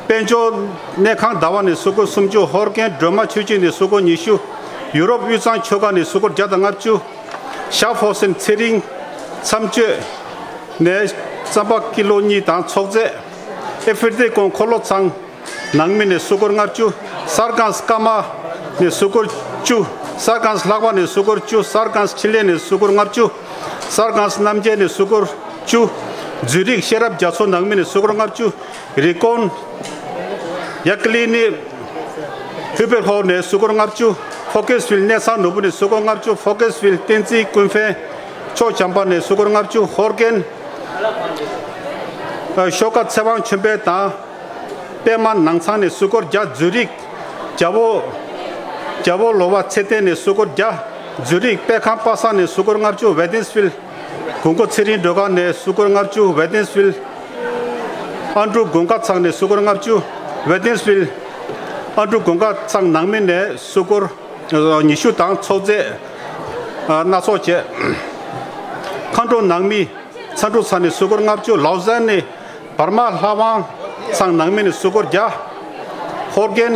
དཔལ་འབྱོར་གནས་ཁང་ཟླ་བ་ནས་སུ་སྐོར་སུམ་ཅུ། ཧོར་རྒན་སྒྲོལ་མ་ཆོས་སྐྱིད་ནས་སུ་སྐོར་ཉི་ཤུ། ཡུ་རོབ་དབུས་གཙང་ཆོལ་ཁ་ནས་སུ་སྐོར་བརྒྱ་དང་ལྔ་བཅུ། ཤ་ཧྥོ་སེན་ཚེ་རིང་མཚམས་གཅོད་ནས་རྩམ་པ་ཀི་ལོ་གཉིས་དང་ཚོགས་རྫས། ཨེ་ཧྥི་རི་ཏི་ཀོང་འཁོར་ལོ་ཚང་ནང་མི་ནས་སུ་སྐོར་ལྔ་བཅུ། སར་ཀན་སི་ཀ་མ་ནས་སུ་སྐོར་བཅུ། སར་ཀན་སི་ལྷག་པ་ནས་སུ་སྐོར་བཅུ། སར་ཀན་སི་ཆི་ལེ་ནས་སུ་སྐོར་ལྔ་བཅུ། སར་ཀན་སི་རྣམ་རྒྱལ་ནས་སུ་སྐོར་བཅུ། ཛུ་རིག་ཤེས་རབ་རྒྱ་མཚོ་ནང་མི་ནས་སུ་སྐོར་ལྔ་བཅུ། རི་ཀོན་ཡ་ཀི་ལི་ནི་ཧུ་པེར་ཧོ་ནས་སུ་སྐོར་ལྔ་བཅུ། ཧྥོ་ཁེ་སི་ཝིལ་གནས་ཚང་ནོར་བུ་ནས་སུ་སྐོར་ལྔ་བཅུ། ཧྥོ་ཁེ་སི་ཝིལ་བསྟན་འཛིན་ཀུན་ཕན་ཕྱོགས་བྱམས་པ་ནས་སུ་སྐོར་ལྔ་བཅུ། ཧོར་རྒན་ཤོ་ཀ་ཚེ་དབང་ཆོས་འཕེལ་དང་པད་མ་ནང་ཚང་ནས་སུ་སྐོར་བརྒྱ། ཛུ་རིག་རྒྱལ་པོ་རྒྱལ་པོ་ལོ་བ་ཚེ་བརྟན་ནས་སུ་སྐོར་བརྒྱ། ཛུ་རིག་པད་ཁང་པ་སངས་ནས་སུ་སྐོར་ལྔ་བཅུ། ཝེ་ཏིན་སི་ཝིལ་དགུན་ཁ་ཚེ་རིང་སྒྲོལ་དཀར་ནས་སུ་སྐོར་ལྔ་བཅུ། ཝེ་ཏིན་སི་ཝིལ་ཨན་ཌྲུ་དགུན་ཁ་ཚང་ནས་སུ་སྐོར་ལྔ་བཅུ། ཝེ་ཏིན་སི་ཝིལ་ཨན་ཌྲུ་དགུན་ཁ་ཚང་ནང་མི་ནས་སུ་སྐོར་ཉི་ཤུ་དང་ཚོགས་རྫས་སྣ་ཚོགས་བཅས། མཁའ་འགྲོ་ནང་མི་ཚ་འབྲུག་ཚང་ནས་སུ་སྐོར་ལྔ་བཅུ། ལའོ་ཟན་ནས་བར་མ་ལྷ་དབང་ཚང་ནང་མི་ནས་སུ་སྐོར་བརྒྱ། ཧོར་རྒན་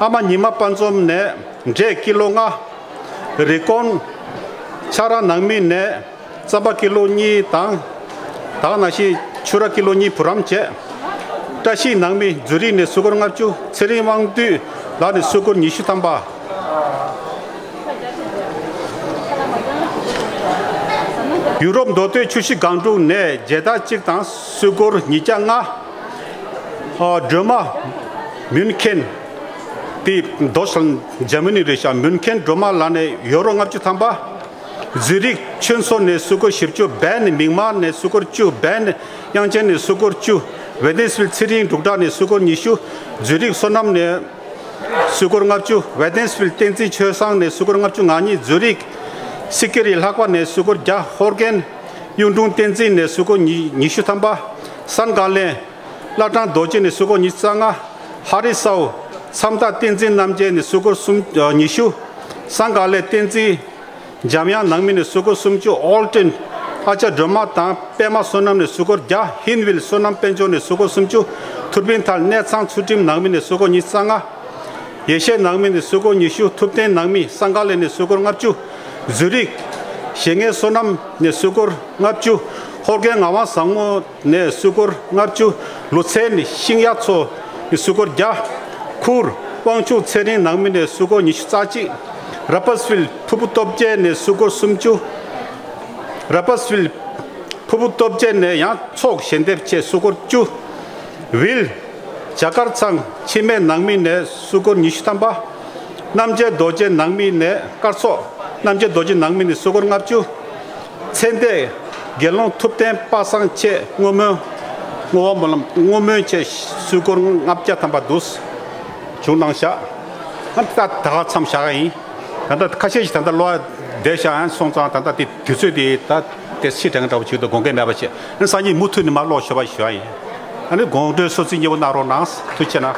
ཨ་མ་ཉི་མ་དཔལ་འཛོམས་ནས་འབྲས་ཀི་ལོ་ལྔ། རི་ཀོན་ཆ་ར་ནང་མི་ནས་རྩམ་པ་ཀི་ལོ་གཉིས་དང་། ད་ག་ནང་བཞིན་ཆུ་ར་ཀི་ལོ་གཉིས་བུ་རམ་བཅས། བཀྲ་ཤིས་ནང་མི་ཛུ་རིག་ནས་སུ་སྐོར་ལྔ་བཅུ། ཚེ་རིང་དབང་འདུས་ལགས་ནས་སུ་སྐོར་ཉི་ཤུ་ཐམ་པ། ཡུ་རོབ་མདོ་སྟོད་ཆུ་བཞི་སྒང་དྲུག་ནས་བརྒྱད་དང་གཅིག་དང་སུ་སྐོར་ཉིས་བརྒྱ་ལྔ། ཨ། སྒྲོལ་མ་མུན་ཁེན། དེ་དོ་ཤལ་འཇར་མ་ནི་རེད་ཤག་མུན་ཁེན་སྒྲོལ་མ་ལགས་ནས་ཡོ་རོ་ལྔ་བཅུ་ཐམ་པ། ཛུ་རིག་ཆོས་མཚོ་ནས་སུ་སྐོར་བཞི་བཅུ། བན་མིག་དམར་ནས་སུ་སྐོར་བཅུ། བན་དབྱངས་ཅན་ནས་སུ་སྐོར་བཅུ། ཝེ་ཏིན་སི་ཝིལ་ཚེ་རིང་འབྲུག་གྲགས་ནས་སུ་སྐོར་ཉི་ཤུ། ཛུ་རིག་བསོད་ནམས་ནས་སུ་སྐོར་ལྔ་བཅུ། ཝེ་ཏིན་སི་ཝིལ་བསྟན་འཛིན་ཆོས་བཟང་ནས་སུ་སྐོར་ལྔ་བཅུ་ང་གཉིས། ཛུ་རིག་སི་ཀེ་རི་ལྷག་པ་ནས་སུ་སྐོར་བརྒྱ། ཧོར་རྒན་གཡུང་དྲུང་བསྟན་འཛིན་ནས་སུ་སྐོར་ཉི་ཉི་ཤུ་ཐམ་པ། སན་ག་ལན་བླ་བྲང་རྡོ་རྗེ་ནས་སུ་སྐོར་ཉི་ཤུ་རྩ་ལྔ། ཧ་རི་སའོ་མཚམས་བདག་བསྟན་འཛིན་རྣམ་རྒྱལ་ནས་སུ་སྐོར་སུམ་ཉི་ཤུ། སན་ག་ལན་བསྟན་འཛིན་འཇམ་དབྱངས་ནང་མི་ནས་སུ་སྐོར་སུམ་ཅུ། ཨོལ་ཏན་ཨ་ཅག་སྒྲོལ་མ་དང་པད་མ་བསོད་ནམས་ནས་སུ་སྐོར་བརྒྱ། ཧིན་ཝིལ་བསོད་ནམས་དཔལ་འབྱོར་ནས་སུ་སྐོར་སུམ་ཅུ། ཐུར་ཕིན་ཐལ་གནས་ཚང་ཚུལ་ཁྲིམས་ནང་མི་ནས་སུ་སྐོར་ཉི་ཤུ་རྩ་ལྔ། ཡེ་ཤེས་ནང་མི་ནས་སུ་སྐོར་ཉི་ཤུ། ཐུབ་བསྟན་ནང་མི་སང་ག་ལེ་ནས་སུ་སྐོར་ལྔ་བཅུ། ཛུ་རིག་ཞེ་ངེས་བསོད་ནམས་ནས་སུ་སྐོར་ལྔ་བཅུ། ཧོར་རྒན་ངག་དབང་བཟང་མོ་ནས་སུ་སྐོར་ལྔ་བཅུ། ལུ་ཚན་ཤིང་ཡ་མཚོ་ནས་སུ་སྐོར་བརྒྱ། ཁུར་དབང་ཕྱུག་ཚེ་རིང་ནང་མི་ནས་སུ་སྐོར་ཉི་ཤུ་རྩ་གཅིག། ར་པ་སི་ཕིལ་ཕུར་བུ་སྟོབས་རྒྱལ་ནས་སུ་སྐོར་སུམ་ཅུ། ར་པ་སི་ཕིལ་ཕུར་བུ་སྟོབས་རྒྱལ་ནས་ཡང་ཚོགས་ཞལ་འདེབས་ཆེད་སུ་སྐོར་བཅུ། ཝིལ་བྱ་དཀར་ཚང་འཆི་མེད་ནང་མི་ནས་སུ་སྐོར་ཉི་ཤུ་ཐམ་པ། རྣམ་རྒྱལ་རྡོ་རྗེ་ནང་མི་ནས་སྐར་ཚོགས་རྣམ་རྒྱལ་རྡོ་རྗེ་ནང་མི་ནས་སུ་སྐོར་ལྔ་བཅུ། ཚེ་འདས་དགེ་སློང་ཐུབ་བསྟན་པ་སངས་ཆེད་བསྔོ་སྨོན། བསྔོ་བ་སྨོན་ལམ་བསྔོ་སྨོན་ཆེད་སུ་སྐོར་ལྔ་བརྒྱ་ཐམ་པ་འདུག་བྱུང་གནང་ཤག་ཨ་ད་ད་ག་མཚམས་བཞག་ཡིན། ད་ལྟ་ཁ་ཤས་ཤིག་ད་ལྟ་གློ་བ་བསྡད་ཤག་ཡང་སོང་ཙང་ད་ལྟ་དེ་དུས་ཚོད་དེ་ད་དེ་ཕྱི་དྲན་འདྲ་བོ་ཅིག་ཏུ་དགོངས་འགལ་མེད་པ་བྱེད། ཨ་ནི་སང་ཉིན་མུ་མཐུད་ནས་མར་ཀློག་ཞུ་བ་ཞུ་བ་ཡིན། ཨ་ནི་དགོང་དྲོའི་གསོལ་ཚིགས་མཉེས་པོ་གནང་རོགས་གནང་། ཐུགས་རྗེ་ཆེ་གནང་།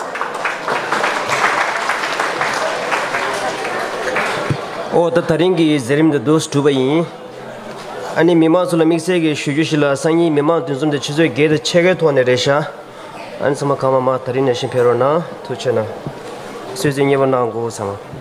ཨོ་ད་ད་རིང་གི་མཛད་རིམ་འདི་འདུག་གྲུབ་པ་ཡིན། ཨ་ནི་མི་མང་ཚོ་ལ་དམིགས་བསལ་གྱི་ཞུ་རྒྱུ་ཞིག་ལ། སང་ཉིན་མི་མང་འདུ་འཛོམས་དེ་ཆུ་ཚོད་བརྒྱད་དང་ཕྱེད་ཀའི་ཐོག་ནས་རེད་ཤག་ཨ་ནི་ཚང་མ་གང་མང་མང་ད་རིང་ནང་བཞིན་ཕེབས་རོགས་གནང་། ཐུགས་རྗེ་ཆེ་གནང་། གསོལ་ཚིགས་མཉེས་པོ་གནང་དགོས་ཚང་མ།